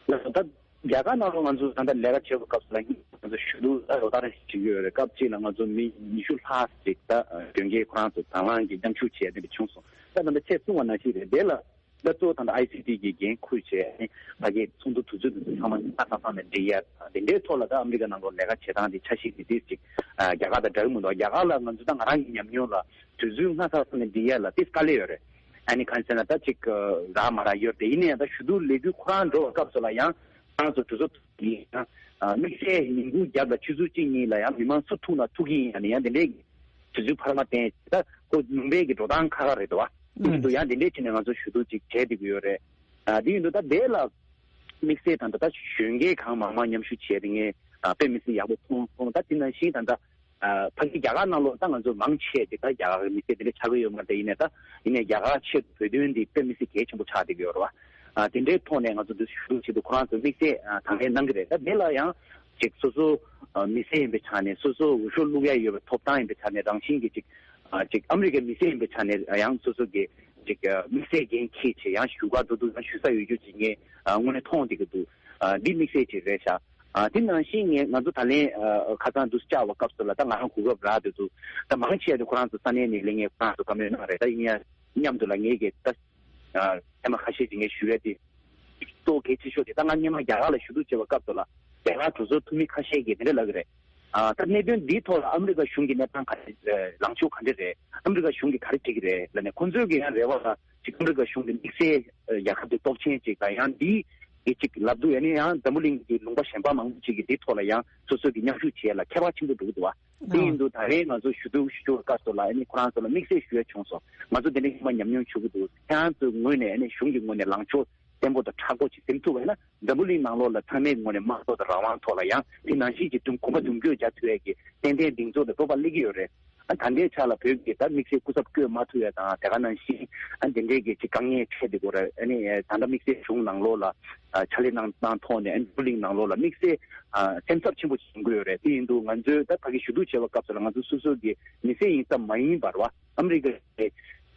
ལགས་སོ། ད་རྒྱ་གར་ནང་ལ་ང་ཚོ་ད་ལྟ་ལས་ཀ་བྱེད་པའི་སྐབས་སུ་ལ་ང་ཚོ་ཞུ་གཏུག་ད་ལོ་ལྟར་བྱེད་ཀྱི་ཡོད་རེད། སྐབས་གཅིག་ལ་ང་ཚོ་མི་ཉི་ཤུ་ལྷག་ཅིག་ད་གཞོན་སྐྱེས་ཁོ་རང་ཚོ་དང་བླངས་ཀྱིས་མཉམ་ཞུགས་བྱས་དེ་འདྲ་བྱུང་སོང་། ད་ད་ལྟ་ཁྱེད་གསུངས་པ་ནང་བཞིན་རེད། དེ་ལ་ད་གཙོ་བོ་ད་ལྟ་ཨའི་སི་ཊི་གི་འགན་འཁུར་བྱས་ཨ་ནི་ཕ་གིའི་ཚོགས་འདུ་དུས་ཚོད་དེ་ཚོ་ཚང་མ་སྔ་ས་སང་ནས་འགྲིག་ཡ་དང་། དེ་འདྲའི་ཐོག་ལ་ད་ཨ་མི་རི་ཀ་ནང་ལོགས་ལས་ཀ་བྱེད་སྟངས་དེ་འཆར་གཞི་དེ་དེ་ཅིག་རྒྱ་གར་དང་འདྲ་གི་མི་འདུག་རྒྱ་གར་ལ་ང་ཚོ་ད་ང་རང་གི་ཉམས་མྱོང་ལ་དུས་ཚོད་སྔ་ས་སང་ནས་འགྲིག་ཡ་ལ་དེ་དཀའ་ལས་ཡོད་རེད། ཨ་ནི་གང་ཟེར་ན་ད་ཅིག་རག་མ་རག་ཡོད་རེད། ཡིན་ན་ཡང་ད་ཞུ་གཏུག་ལས་འགུལ་ཁོ་རང་འགྲོ་བའི་སྐབས་སུ་ལ་ཡང་ཁོ་རང་ཚོ་གྲོས་ཚོགས་ཡིན་ཡང་དམིགས་བསལ་ཉིན་གུང་རྒྱབ་ལ་ཆུ་ཚོད་གཅིག་གཉིས་ལ་ཡང་མི་མང་སུ་ཐུག་ན་ཐུག་གི་ཡིན། ཡང་ནས་ཡང་དེ་འདྲའི་དུས་ཚོད་འཕར་མ་བསྟན་ད་ཁོ་ལུང་པའི་གི་འགྲོ་སྟངས་ཁག་ཁག་རེད་དོ། དེ་ཡིན་དུས་ཡང་དེ་འདྲའི་ཆེད་ནས་ང་ཚོ་ཞུ་གཏུག་ཅིག་བྱས་བསྡད་ཀྱི་ཡོད་རེད། ཨ་དེ་ཡིན་དུས་ད་དེ་ལ་དམིགས་བསལ་ད་ད་ད་གཞོན་སྐྱེས་གང་མང་མང་མཉམ་ཞུགས་བྱས་དེ་ངས་དཔེ་མི་སྲིད་ཡག་པོ་མཐོང་སོང་། ད་དེ་ནང་བཞིན་ད་ད་ཨ་ཕ་གི་རྒྱ་གར་ནང་ལོགས་ད་ང་ཚོ་མང་ཆེ་དེ་ད་རྒྱ་གར་གི་མི་སེར་དེ་འདྲ་ཆགས་ཀྱི་ཡོད་མ་རེད། ཡིན་ནའི་ད་ཡིན་ནའི་རྒྱ་གར་ཆེད་དུ་བོད་དོན་འདི་དཔེ་མི་སྲིད་གལ་ཆེན་པོ་ཆགས་བསྡད་ཀྱི་ཡོད་རེད་བ། ཨ་དེ་འདྲའི་ཐོག་ནས་ང་ཚོ་འདི་ཞུ་གཏུག་ཆེད་དུ་ཁོ་རང་ཚོ་དམིགས་བསལ་ཨ་དང་ལེན་གནང་གི་རེད། ད་དེ་ལ་ཡང་ཅིག་སོ་སོ་ཨ་མི་སེར་ཡིན་པའི་ཆ་ནས་སོ་སོ་འོས་ཤོག་བླུག་ཡ་ཡོད་པའི་ཐོབ་ཐང་ཡིན་པའི་ཆ་ནས་རང་བཞིན་གྱི་ཅིག་ཨ་ཅིག་ཨ་མི་རི་ཀའི་མི་སེར་ཡིན་པའི་ཆ་ནས་ཡང་སོ་སོ་གི་ཅིག་ཨ་དམིགས་བསལ་འགན་འཁྱེར་བྱས་ཡང་བཞུགས་སྒར་འགྲོ་དུས་ཡང་ཞུ་ས་ཡོད་རྒྱུ་ཅིག་ངས་ཨ་དངོས་གནས་མཐོང་བསྡད་ཀྱི་འདུག་ཨ་འདི་དམིགས་བསལ་ཅིག་རེད་ཤག་ཨ་དེ་ནང་བཞིན་ངས་ང་ཚོ་ད་ལན་ཨ་ཁ་སང་དུས་བཅར་བ་སྐབས་སུ་ལ་ད་ང་རང་གོ་སྐབས་རག་དུས་ཚོད་ད་མང་ཆེ་བ་དེ་ཁོ་རང་ཚོ་ས་གནས་ནས་སླེབས་མཁན་ཁོ་རང་ཚོ་བཀའ་མོལ་གནང་རེད། ད་ཡིན་ཡང་མཉམ་དུ་ལ་ངས་ཀྱི་ད་ཨ་ཐེངས་མ་ཁ་ཤས་ཅིག་ངས་ཞུ་ཡ་དེ་གཙོ་བོ་གལ་ཆེ་ཤོས་དེ་ད་ང་སྔོན་མ་རྒྱ་གར་ལ་ཞུ་གཏུག་བྱེད་པ་སྐབས་སུ་ལ་རྒྱ་གར་གྲོས་ཚོགས་འཐུས་མི་ཁ་ཤས་ཀྱིས་དེ་འདྲ་ལབ་ཀྱི་རེད། ཨ་ད་གནད་དོན་འདིའི་ཐོག་ལ་ཨ་མི་རི་ཀ་གཞུང་གི་གནས་སྟངས་ག་རེ་རེད། ལངས་ཕྱོགས་ག་འདྲ་རེད། ཨ་མི་རི་ཀ་གཞུང་གིས་ག་རེ་བྱེད་ཀྱི་རེད་ལབ་ནས་ཁོང་ཚོའི་གི་ཡང་རེ་བ་ལ་ཅིག་ཨ་མི་རི་ཀ་གཞུང་གི་དམིགས་བསལ་རྒྱལ་ཁབ་དེ་སྟོབས་ཆེན་ཅིག་དང་ཡང་འདིའི་གི་ཅིག་ལབ་འདུག་ཡང་ནས་ཡང་འཛམ་བུ་གླིང་གི་ལུང་པ་གཞན་པ་མང་པོ་ཅིག་གིས་འདིའི་ཐོག་ལ་ཡང་སོ་སོ་གི་མཉམ་ཞུགས་བྱེད་ཡ་ལ་ཁྱད་པར་ཆེན་པོ་འགྲོ་གི་འདུག་བ། དེ་ཡིན་དུས་ད་རེས་ང་ཚོ་ཞུ་གཏུག་ཞུ་སྐབས་སུ་ལ་ཨ་ནི་ཁོ་རང་ཚོ་ལ་དམིགས་བསལ་ཞུ་ཡ་བྱུང་སོང་། ང་ཚོ་དེ་འདྲ་ཡིན་པ་ཉམས་མྱོང་བྱུང་གི་འདུག་ཁྱེད་རང་ཚོའི་ངོས་ནས་ཨ་ནི་གཞུང་གི་ངོས་ནས་ལངས་ཕྱོགས་བརྟན་པོ་དང་མཁྲེགས་པོ་ཅིག་འཛིན་ཐུབ་པ་ཡིན་ན་འཛམ་བུ་གླིང་ནང་ལོགས་ལ་ཚང་མའི་ངོས་ནས་དམངས་གཙོ་དང་རང་དབང་ཐོག་ལ་ཡང་དེ་ནང་བཞིན་གྱི་དུམ་གོམ་པ་དུམ་བུར་རྒྱག་ཐུབ་ཡས་ཀྱི་ཏན་ཏན་གདེང་ཚོད་དང་སྤོབས་པ་སླེབས་ཀྱི་ཡོད་རེད། ཨ་ད་ལྟའི་ཆ་ལ་བོད་ཀྱི་ད་དམིགས་བསལ་སྐུ་ཚབ་བསྐོས་མ་ཐུབ་ཡ་དང་དེ་ག་ནང་བཞིན་ཨ་དེ་འདྲའི་གི་ཅིག་དཀའ་ངལ་འཕྲད་དེ་གོ་ར། ཨ་ནི་ད་ལྟ་དམིགས་བསལ་གཞུང་ནང་ལོགས་ལ་ཨ་ཕྱག་ལས་གནང་གནང་ཐོག་ནས་ཨ་ནི་འཛམ་བུ་གླིང་ནང་ལོགས་ལ་དམིགས་བསལ་ཨ་སེམས་འཚབ་ཆེན་པོ་ཞིག་ཡོང་གི་ཡོད་རེད། དེ་ཡིན་དུས་ང་ཚོས་ད་ཕ་གི་ཞུ་གཏུག་བྱེད་པའི་སྐབས་སུ་ལ་ང་ཚོ་སོ་སོ་གི་མི་སེར་ཡིན་ཙམ་མ་ཡིན་པར་བ། ཨ་མི་རི་ཀའི་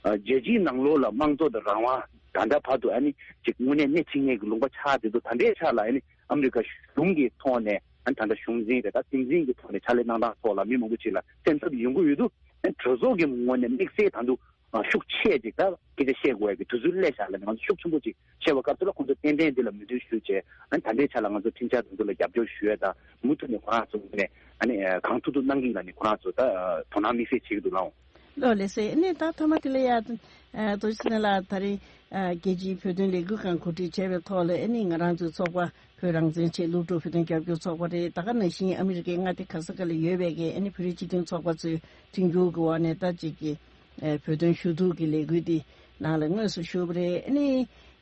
ཨ་རྒྱལ་སྤྱིའི་ནང་ལོགས་ལ་དམངས་གཙོ་དང་རང་དབང་ད་ལྟ་བར་དུ་ཨ་ནི་ཅིག་དངོས་གནས་སྣེ་ཁྲིད་མཁན་གྱི་ལུང་པ་ཆགས་བསྡད་འདུག་ད་ལྟའི་ཆ་ལ་ཨ་ནི་ཨ་མི་རི་ཀ་གཞུང་གི་ཐོག་ནས་ཨ་ནི་ད་ལྟ་གཞུང་འཛིན་རེད། ད་སྲིད་འཛིན་གྱི་ཐོག་ནས་ཕྱག་ལས་གནང་སྟངས་ཐོག་ལ་མི་མང་པོ་ཅིག་ལ་སེམས་འཚབ་ཡོང་གི་ཡོད་འདུག་ཨ་ནི་གྲོས་ཚོགས་ཀྱི་ངོས་ནས་དམིགས་བསལ་ད་དུང་ཨ་ཤུགས་ཆེ་ཅིག་ད་སྐད་ཆ་བཤད་དགོས་ཡ་གི་དུས་ཚོད་སླེབས་ཤག་ལབ་ནས་ང་ཚོ་ཤུགས་ཆེན་པོ་ཅིག་བྱས་པའི་སྐབས་སུ་ལ་ཁོང་ཚོ་ཏན་ཏན་འདི་ལ་མོས་མཐུན་ཞུས་བྱས། ཨ་ནི་ད་ལྟའི་ཆ་ལ་ང་ཚོ་ཁྲིམས་འཆར་དེ་ཚོ་ལ་རྒྱབ་སྐྱོར་ཞུ་ཡ་དང་མུ་མཐུད་ནས་ཁོ་རང་ཚོ་ངོས་ནས་ཨ་ནི་ཨ་གང་ཐུབ་ཐུབ་གནང་གི་ཡིན་ལབ་ནས་ཁོ་རང་ཚོ་ད་ཨ་དོ་སྣང་དམིགས་བསལ་བྱེད་ཀྱི་འདུག་ལགས། ལགས་ལགས་སེ། ཨ་ནི་ད་ཐོག་མ་དེ་ལ་ཡ་ཨ་རྡོ་རྗེ་ཚེ་རིང་ལགས་ད་རེས་ཨ་རྒྱལ་སྤྱིའི་བོད་དོན་ལས་འགུལ་ཁང་གོ་སྒྲིག་བྱས་པའི་ཐོག་ལ་ཨ་ནི་ང་རང་ཚོའི་ཚོགས་པ་བོད་རང་བཙན་ཆེད་སློབ་ཕྲུག་བོད་དོན་རྒྱབ་སྐྱོར་ཚོགས་པ་རེད། ད་ག་ནང་བཞིན་ཨ་མི་རི་ཀའི་མངའ་སྡེ་ག་ས་ག་ལ་ཡོད་པའི་གི་ཨ་ནི་བོད་རིགས་སྤྱི་མཐུན་ཚོགས་པ་ཚོའི་མཐུན་འགྱུར་གྱི་འོག་ནས་ད་ཅིག་གི་ཨེ་བོད་དོན་ཞུ་གཏུག་གི་ལས་འགུལ་འདི་ནང་ལ་དངོས་སུ་ཞུགས་པ་རེད། ཨ་ནི་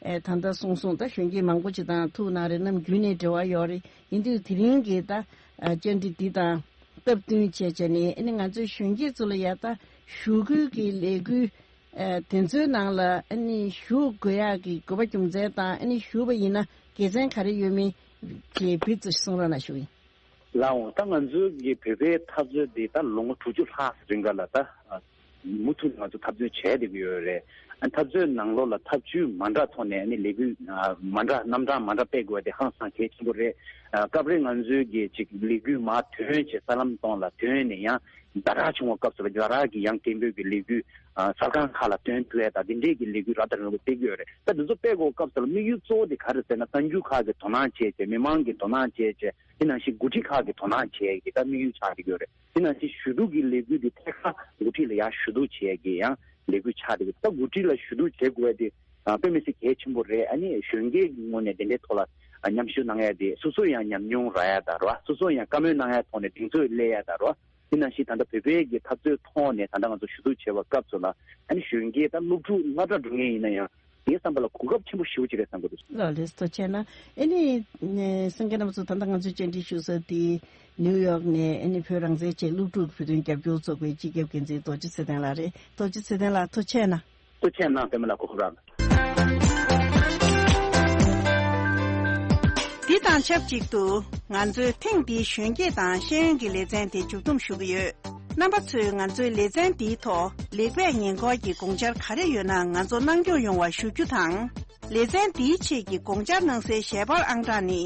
ཨེ་ད་ལྟ་གསུངས་སོང་། ད་གཞོན་སྐྱེས་མང་པོ་ཅིག་དང་ཐུག་གནང་རེད། ནམ་རྒྱུན་ནས་འབྲེལ་བ་ཡོད་རེད། ཡིན་དུས་དེ་རིང་གི་ད་ཨ་བཅར་འདྲི་འདི་དང་སྟབས་བསྟུན་བྱས་བྱས་ནས་ཨ་ནི་ང་ཚོའི་གཞོན་སྐྱེས་ཚོ་ལ་ཡ་ད་ཞུ་སྐུལ་གྱི་ལས་འགུལ་ ཨ་དེ་ཚོའི་ནང་ལ་ཨ་ནི་ཞུགས་དགོས་ཡག་གི་དགོས་པ་རྒྱུ་མཚན་དང་ཨ་ནི་ཞུགས་པ་ཡིན་ན་དགེ་མཚན་ག་རེ་ཡོད་མིན་གྱི་བིར་ཙམ་གསུང་རོགས་གནང་ཞུ་ཡིན། ལགས་འོང་། ད་ང་ཚོའི་གི་བོད་པའི་འཐབ་རྩོད་འདི་ད་ལོ་ངོ་དྲུག་ཅུ་ལྷག་རིང་ག་ལ་ད་མུ་མཐུད་ང་ཚོ་འཐབ་རྩོད་བྱས་བསྡད་ཀྱི་ཡོད་རེད། ཨ་འཐབ་རྩོད་ནང་ལོགས་ལ་ཐབས་ཇུས་མ་འདྲ་ཐོག་ནས་ཨ་ནི་ལས་འགུལ་ཨ་མ་འདྲ་རྣམ་གྲངས་མ་འདྲ་སྤེལ་དགོས་པ་དེ་ཧང་སང་གལ་ཆེན་པོ་རེད། ཨ་སྐབས་རེ་ང་ཚོའི་གི་ཅིག་ལས་འགུལ་མར་ཐོན་བྱས་ས་ལམ་སྟོང་ལ་ཐོན་ནས་ཡང་ཟླ་གྲགས་བྱུང་བ་སྐབས་སུ་ལ་ཟླ་གྲགས་ཀྱི་ཡང་སྐད་འབོད་ཀྱི་ལས་འགུལ་ཨ་གསར་ཁང་ཁག་ལ་ཐོན་ཐུབ་ཡས་དང་དེ་འདྲས་ཀྱི་ལས་འགུལ་རབ་དང་རིམ་པ་སྤེལ་གྱི་ཡོད་རེད། ད་འདི་ཚོ་སྤེལ་དགོས་སྐབས་སུ་ལ་དམིགས་ཡུལ་གཙོ་བོ་དེ་ག་རེ་ཟེར་ན་གསར་འགྱུར་ཁག་གི་དོ་སྣང་བྱས་བྱས་མི་མང་གི་དོ་སྣང་བྱས་བྱས། དེ་ནང་བཞིན་འགོ་ཁྲིད་ཁག་གི་དོ་སྣང་བྱེད་ཀྱི་ད་དམིགས་ཡུལ་ཆགས་བསྡད་ཡོད་རེད། དེ་ནང་བཞིན་ཞུ་གཏུག་གི་ལས་འགུལ་དེ་ཐད་ཀར་འགོ་ཁྲིད་ལ་ཡང་ཞུ་གཏུག་བྱེད་ཀྱི་ཡང་ལས་འགུལ་ཆགས་བསྡད་ཡོད། ད་འགོ་ཁྲིད་ལ་ཞུ་གཏུག་བྱེད་དགོས་པ་དེ་ཨ་དཔེ་མི་སྲིད་གལ་ཆེན་པོ་རེད། ཨ་ནི་གཞོན་སྐྱེས་ཀྱི་ངོས་ནས་དེ་འདྲའི་ཐོག་ལ་ཨ་མཉམ་ཞུགས་གནང་ཡ་དེ་སོ་སོ་ཡང་ཉམས་མྱོང་རག་ཡ་ད་རེད་བ། སོ་སོ་ཡང་བཀའ་མོལ་གནང་ཡ་ཐོག་ནས་གདེང་ཚོད་སླེབས་ཡ་ད་རེད་བ། དེ་ནང་བཞིན་ད་ལྟ་བོད་པའི་གི་འཐབ་རྩོད་ཐོག་ནས་ད་ལྟ་ང་ཚོ་ཞུ་གཏུག་བྱེད་པའི་སྐབས་སུ་ལ་ཨ་ནི་གཞོན་སྐྱེས་དང་སློབ་ཕྲུག་སློབ་གྲྭ་འགྲོ་མཁན་ཡིན་ན་ཡང་དེའི་བསམ་པ་ལ་གོ་སྐབས་ཆེན་པོ་ཞེ་པོ་ཅིག་རེད་བསམ་གྱི་འདུག་ལགས་ལགས་སོ། ཐུགས་རྗེ་ཆེ་གནང་། ཨ་ནི་གསན་མཁན་རྣམ་པ་ཚོ་ད་ལྟ་ང་ཚོའི་བཅར་འདྲི་ཞུ་ས་དེ་ནིའུ་ཡོག་ནས་ཨ་ནི་བོད་རང་བཙན་ཆེད་སློབ་ཕྲུག་བོད་དོན་རྒྱབ་སྐྱོར་ཚོགས་པའི་སྤྱི་ཁྱབ་འགན་འཛིན་རྡོ་རྗེ་ཚེ་བརྟན་ལགས་རེད། རྡོ་རྗེ་ཚེ་བརྟན་ལགས་ཐུགས་རྗེ་ཆེ་གནང་། ཐུགས་རྗེ་ཆེ་གནང་། པད་མ་ལགས་གོ་སྐབས་རག་འདི་དང་ཆབས་ཅིག་ཏུ་ང་ཚོའི་ཐེངས་འདིའི་གཞོན་སྐྱེས་དང་ཤེས་ཡོན་གྱི་ལེ་ཚན་དེ་མཇུག་བསྡོམས་ཞུ་གི་ཡོད། རྣམ་པ་ཚོས་ང་ཚོའི་ལེ་ཚན་འདིའི་ཐོག་ལེགས་སྤེལ་ཉེས་འགོག་གི་དགོངས་འཆར་ག་རེ་ཡོད་ན་ང་ཚོ་གནང་སྐྱོང་ཡོང་བ་ཞུ་རྒྱུ་དང་། ལེ་ཚན་འདིའི་ཆེད་ཀྱི་དགོངས་འཆར་གནང་སའི་ཞལ་པར་ཨང་གྲངས་ནི།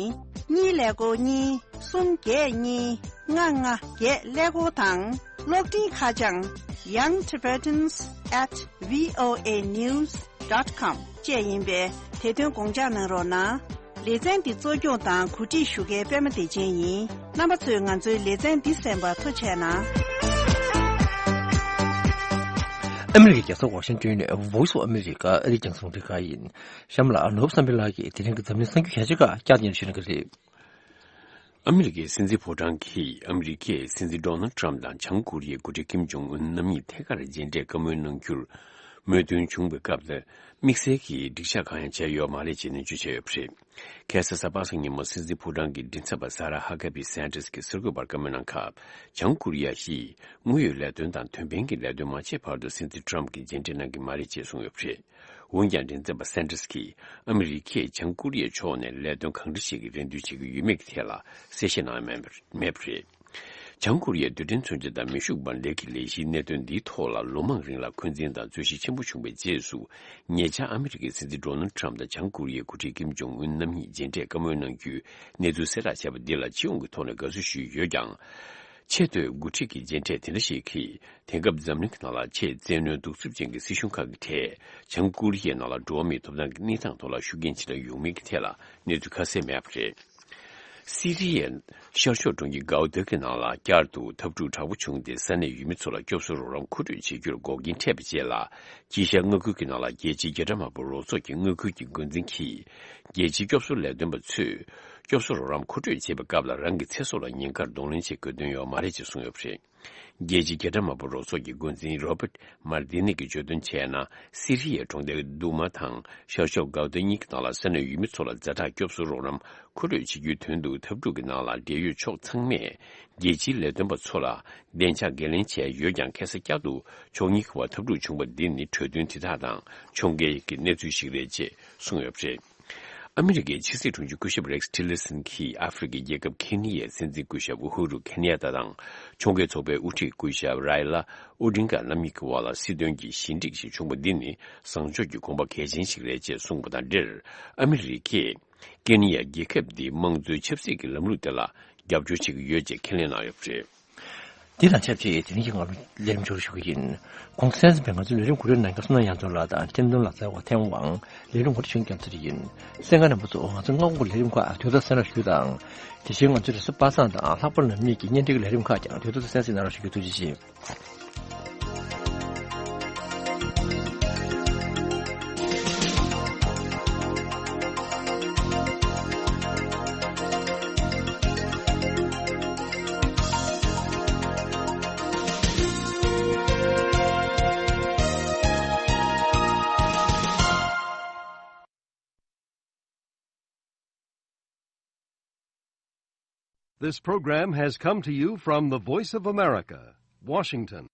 གཉིས་ཀླད་ཀོར་གཉིས། གསུམ་བརྒྱད་གཉིས། ལྔ་ལྔ་བརྒྱད་ཀླད་ཀོར་དང་། གློག་འཕྲིན་ཁ་བྱང་young tibetans at voa news dot com བཅས་ཡིན་པས་དེ་དོན་དགོངས་འཇགས་གནང་རོགས་གནང་། ལེ་ཚན་འདི་གཙོ་སྐྱོང་དང་གོ་སྒྲིག་ཞུ་མཁན་པད་མ་བདེ་ཆེན་ཡིན། རྣམ་པ་ཚོས་ང་ཚོའི་ལེ་ཚན་འདི་གསན་པར་ཐུགས་རྗེ་གནང་། ཨ་མི་རི་ཀའི་རྒྱལ་ས་ཝ་ཤིང་ཏོན་ནས་Voice of America ཨ་རིའི་རྒྱང་སྲིང་རླུང་འཕྲིན་ཁང་ཡིན། གཤམ་ལ་ནོར་བུ་བསམ་འཕེལ་ལགས་ཀྱིས་དེ་རིང་གི་འཛམ་གླིང་གསར་འགྱུར་གལ་ཆེ་ཁག་བསྐྱར་ཟློས་ཞུ་གནང་གི་རེད། ཨ་མི་རི་ཀའི་སྲིད་འཛིན་ཕོ་བྲང་གིས་ཨ་མི་རི་ཀའི་སྲིད་འཛིན་ཌོ་ནལ་ཊམ་དང་བྱང་ཀོ་རི་ཡའི་འགོ་ཁྲིད་ཀིམ་ཇོང་ཨུན་རྣམ་གཉིས་ཐད་ཀར་མཇལ་འཕྲད་བཀའ་མོལ་གནང་རྒྱུར་མོས་མཐུན་བྱུང་བའི་སྐབས་དེར་དམིགས་བསལ་གྱི་འགྲིག་འཇགས་གང་ཡང་བྱས་ཡོད་མ་རེད་ཅེས་ནན་བརྗོད་བྱས་ཡོད་པ་རེད། ཁ་སང་གཟའ་པ་སངས་ཉིན་མོ་སྲིད་འཛིན་ཕོ་བྲང་གི་མགྲིན་ཚབ་པ་ས་ར་ཧ་ཀ་པི་སན་ཏྲེས་ཀྱིས་གསར་འགོད་པར་བཀའ་མོལ་གནང་སྐབས། བྱང་ཀོ་རི་ཡ་ཞིག་དངོས་ཡོད་ལས་དོན་དང་དོན་ཕན་གྱི་ལས་དོན་མ་བྱས་བར་དུ་སྲིད་འཛིན་ཊམ་གྱིས་མཇལ་འཕྲད་གནང་གི་མ་རེད་ཅེས་གསུངས་ཡོད་པ་རེད། འོན་ཀྱང་མགྲིན་ཚབ་པ་སན་ཏྲེས་ཀྱིས་ཨ་མི་རི་ཀས་བྱང་ཀོ་རི་ཡའི་ཕྱོགས་ནས་ལས་དོན་གང་འདྲ་ཞིག་གི་རེ་འདུན་བྱེད་ཀྱི་ཡོད་མེད་ཀྱི་ཐད་ལ་གསལ་བཤད་གནང་ཡོད་མེད་པ་རེད། བྱང་ཀོ་རི་ཡའི་རྡུལ་ཕྲན་མཚོན་ཆ་དང་མེ་ཤུགས་འབར་མདེལ་གྱི་ལས་གཞིའི་གནད་དོན་འདིའི་ཐོག་ལ་ལོ་མང་རིང་ལ་འཁོན་འཛིན་དང་རྩོད་གཞི་ཆེན་པོ་བྱུང་བའི་རྗེས་སུ། ཉེ་ཆར་ཨ་མི་རི་ཀའི་སྲིད་འཛིན་ཌོ་ནལ་ཊམ་དང་བྱང་ཀོ་རི་ཡའི་འགོ་ཁྲིད་ཀིམ་ཇོང་ཨུན་རྣམ་གཉིས་མཇལ་འཕྲད་བཀའ་མོལ་གནང་རྒྱུའི་གནས་ཚུལ་གསལ་བསྒྲགས་བྱས་པ་འདི་ལ་སྤྱི་ཡོངས་ཀྱི་ཐོག་ནས་དགའ་བསུ་ཞུས་ཡོད་ཀྱང་། ཆེས་མཐོའི་འགོ་ཁྲིད་ཀྱི་མཇལ་འཕྲད་དེ་འདྲ་ཞིག་གིས། དེང་སྐབས་འཛམ་གླིང་གི་ནང་ལ་ཆེས་བཙན་གནོན་གདུག་རྩུབ་ཅན་གྱི་སྲིད་གཞུང་ཁག་གི་གྲས། བྱང་ཀོ་རི་ཡའི་ནང་ལ་འགྲོ་བ་མིའི་ཐོབ་ཐང་གི་གནས་སྟངས་ཐོག་ལ་ཤུགས་རྐྱེན་ཇི་ལྟར་ཡོང་མིན་གྱི་ཐད་ལ་གནས་ཚུལ་ཁ་གསལ་མེད་པ་རེད། སི་རི་ཡའི་ཤར་ཕྱོགས་གྲོང་ཁྱེར་གའོ་ཏེ་གི་ནང་ལ་བསྐྱར་དུ་འཐབ་འཁྲུག་དྲག་པོ་བྱུང་སྟེ་ས་གནས་ཡུལ་མི་ཚོ་ལ་སྐྱོབ་གསོའི་རོགས་རམ་མཁོ་སྤྲོད་བྱེད་རྒྱུར་འགོག་རྐྱེན་འཕྲད་པའི་རྗེས་ལ། དཀྱིལ་ཤར་མངའ་ཁུལ་གྱི་ནང་ལ་རྒྱལ་སྤྱིའི་རྒྱལ་ཁབ་མང་པོའི་རོགས་ཚོགས་ཀྱི་མངའ་ཁུལ་གྱི་འགོ་འཛིན་གྱིས། རྒྱལ་སྤྱིའི་སྐྱོབ་གསོ་ལས་དོན་པ་ཚོས་སྐྱོབ་གསོ་རོགས་རམ་མཁོ་སྤྲོད་བྱེད་པའི་སྐབས་ལ་རང་གི་ཚེ་སྲོག་ལ་ཉེན་ཁར་གདོང་ལེན་བྱེད་དགོས་དོན་ཡོད་མ་རེད་ཅེས་གསུངས་ཡོད་པ་རེད། རྒྱལ་སྤྱིའི་རྒྱལ་ཁབ་མང་པོའི་རོགས་ཚོགས་ཀྱི་འགོ་འཛིན་རོ་པར་མར་ཏི་ནི་གིས་བརྗོད་དོན་བྱས་ན། སི་རི་ཡའི་གྲོང་རྡལ་རྡུ་མ་དང་ཤར་ཕྱོགས་གའོ་ཏེ་གཉིས་ཀྱི་ནང་ལ་ས་གནས་ཡུལ་མི་ཚོ་ལ་ཛ་དྲག་སྐྱོབ་གསོ་རོགས་རམ་མཁོ་སྤྲོད་བྱེད་རྒྱུའི་དོན་དུ་འཐབ་འཁྲུག་གི་ནང་ལ་འབྲེལ་ཡོད་ཕྱོགས་ཚང་མས་རྒྱལ་སྤྱིའི་ལས་དོན་པ་ཚོ་ལ་བདེ་འཇགས་འགན་ལེན་བྱས་ཡོད་ཀྱང་། ཁ་སང་བསྐྱར་དུ་ཕྱོགས་གཉིས་ཀྱི་བར་འཐབ་འཁྲུག་བྱུང་བ་འདི་ནི་གྲོས་མཐུན་དེ་དག་དང་ཕྱོགས་འགལ་གྱི་གནས་ཚུལ་ཞིག་རེད་ཅེས་གསུངས་ཡོད་པ་རེད། ཨ་མི་རི་ཀའི་ཕྱི་སྲིད་དྲུང་ཆེ་སྐུ་ཞབས་རེག་ཊི་ལི་སན་གྱིས་ཨ་ཧྥེ་རི་ཁའི་རྒྱལ་ཁབ་ཁེ་ནི་ཡའི་སྲིད་འཛིན་སྐུ་ཞབས་ཨུ་ཧུ་རུ་ཁེ་ནི་ཡ་ཏ་དང་ཕྱོགས་འགལ་ཚོགས་པའི་དབུ་ཁྲིད་སྐུ་ཞབས་རའི་ལ་ཨོ་ཌིང་ག་རྣམ་གཉིས་ཀྱི་བར་ལ་སྲིད་དོན་གྱི་ཞི་འགྲིག་ཞིག་བྱུང་བ་འདི་ནི་བཟང་ཕྱོགས་ཀྱི་གོམ་པ་གལ་ཆེན་ཞིག་རེད་ཅེས་གསུངས་པ་དང་འབྲེལ། ཨ་མི་རི་ཀས་ཁེ་ནི་ཡ་རྒྱལ་ཁབ་འདིའི་དམངས་གཙོའི་ཆབ་སྲིད་ཀྱི་ལམ་ལུགས་དེ་ལ་རྒྱབ་སྐྱོར་བྱེད་ཀྱི་ཡོད་ཅེས་ཁས་ལེན་གནང་ཡོད་པ་རེད། འདི་དང་ཆབས་ཅིག་དེ་རིང་གི་ང་ཚོའི་ལས་རིམ་ཞུ་གི་ཡིན། གོང་དུ་གསན་གཟིགས་པའི་ང་ཚོའི་ལས་རིམ་གོ་སྒྲིག་གནང་མཁན་བསོད་ནམས་དབྱངས་མཚོ་ལགས་དང་འཕྲིན་གཏོང་ལག་རྩལ་བ་ཐེངས་དབང་། ལས་རིམ་གོ་སྒྲིག་ཞུ་མཁན་རྒྱལ་མཚན་ཡིན། གསན་མཁན་རྣམ་པ་ཚོ་ང་ཚོའི་སྔ་དགོང་གི་ལས་རིམ་ཁག་དུས་ཐོག་གསན་རོགས་ཞུ་དང་། དེ་བཞིན་ང་ཚོའི་རེས་གཟའ་པ་སངས་དང་ལྷག་པར་ནམ་གཉིས་ཀྱི་བརྙན་འཕྲིན་གྱི་ལས་རིམ་ཁག་ཀྱང་དུས་ཐོག་གསན་གཟིགས་གནང་རོགས་ཞུ་རྒྱུ་ཐུགས་རྗེ་ཆེ། This program has come to you from the Voice of America, Washington.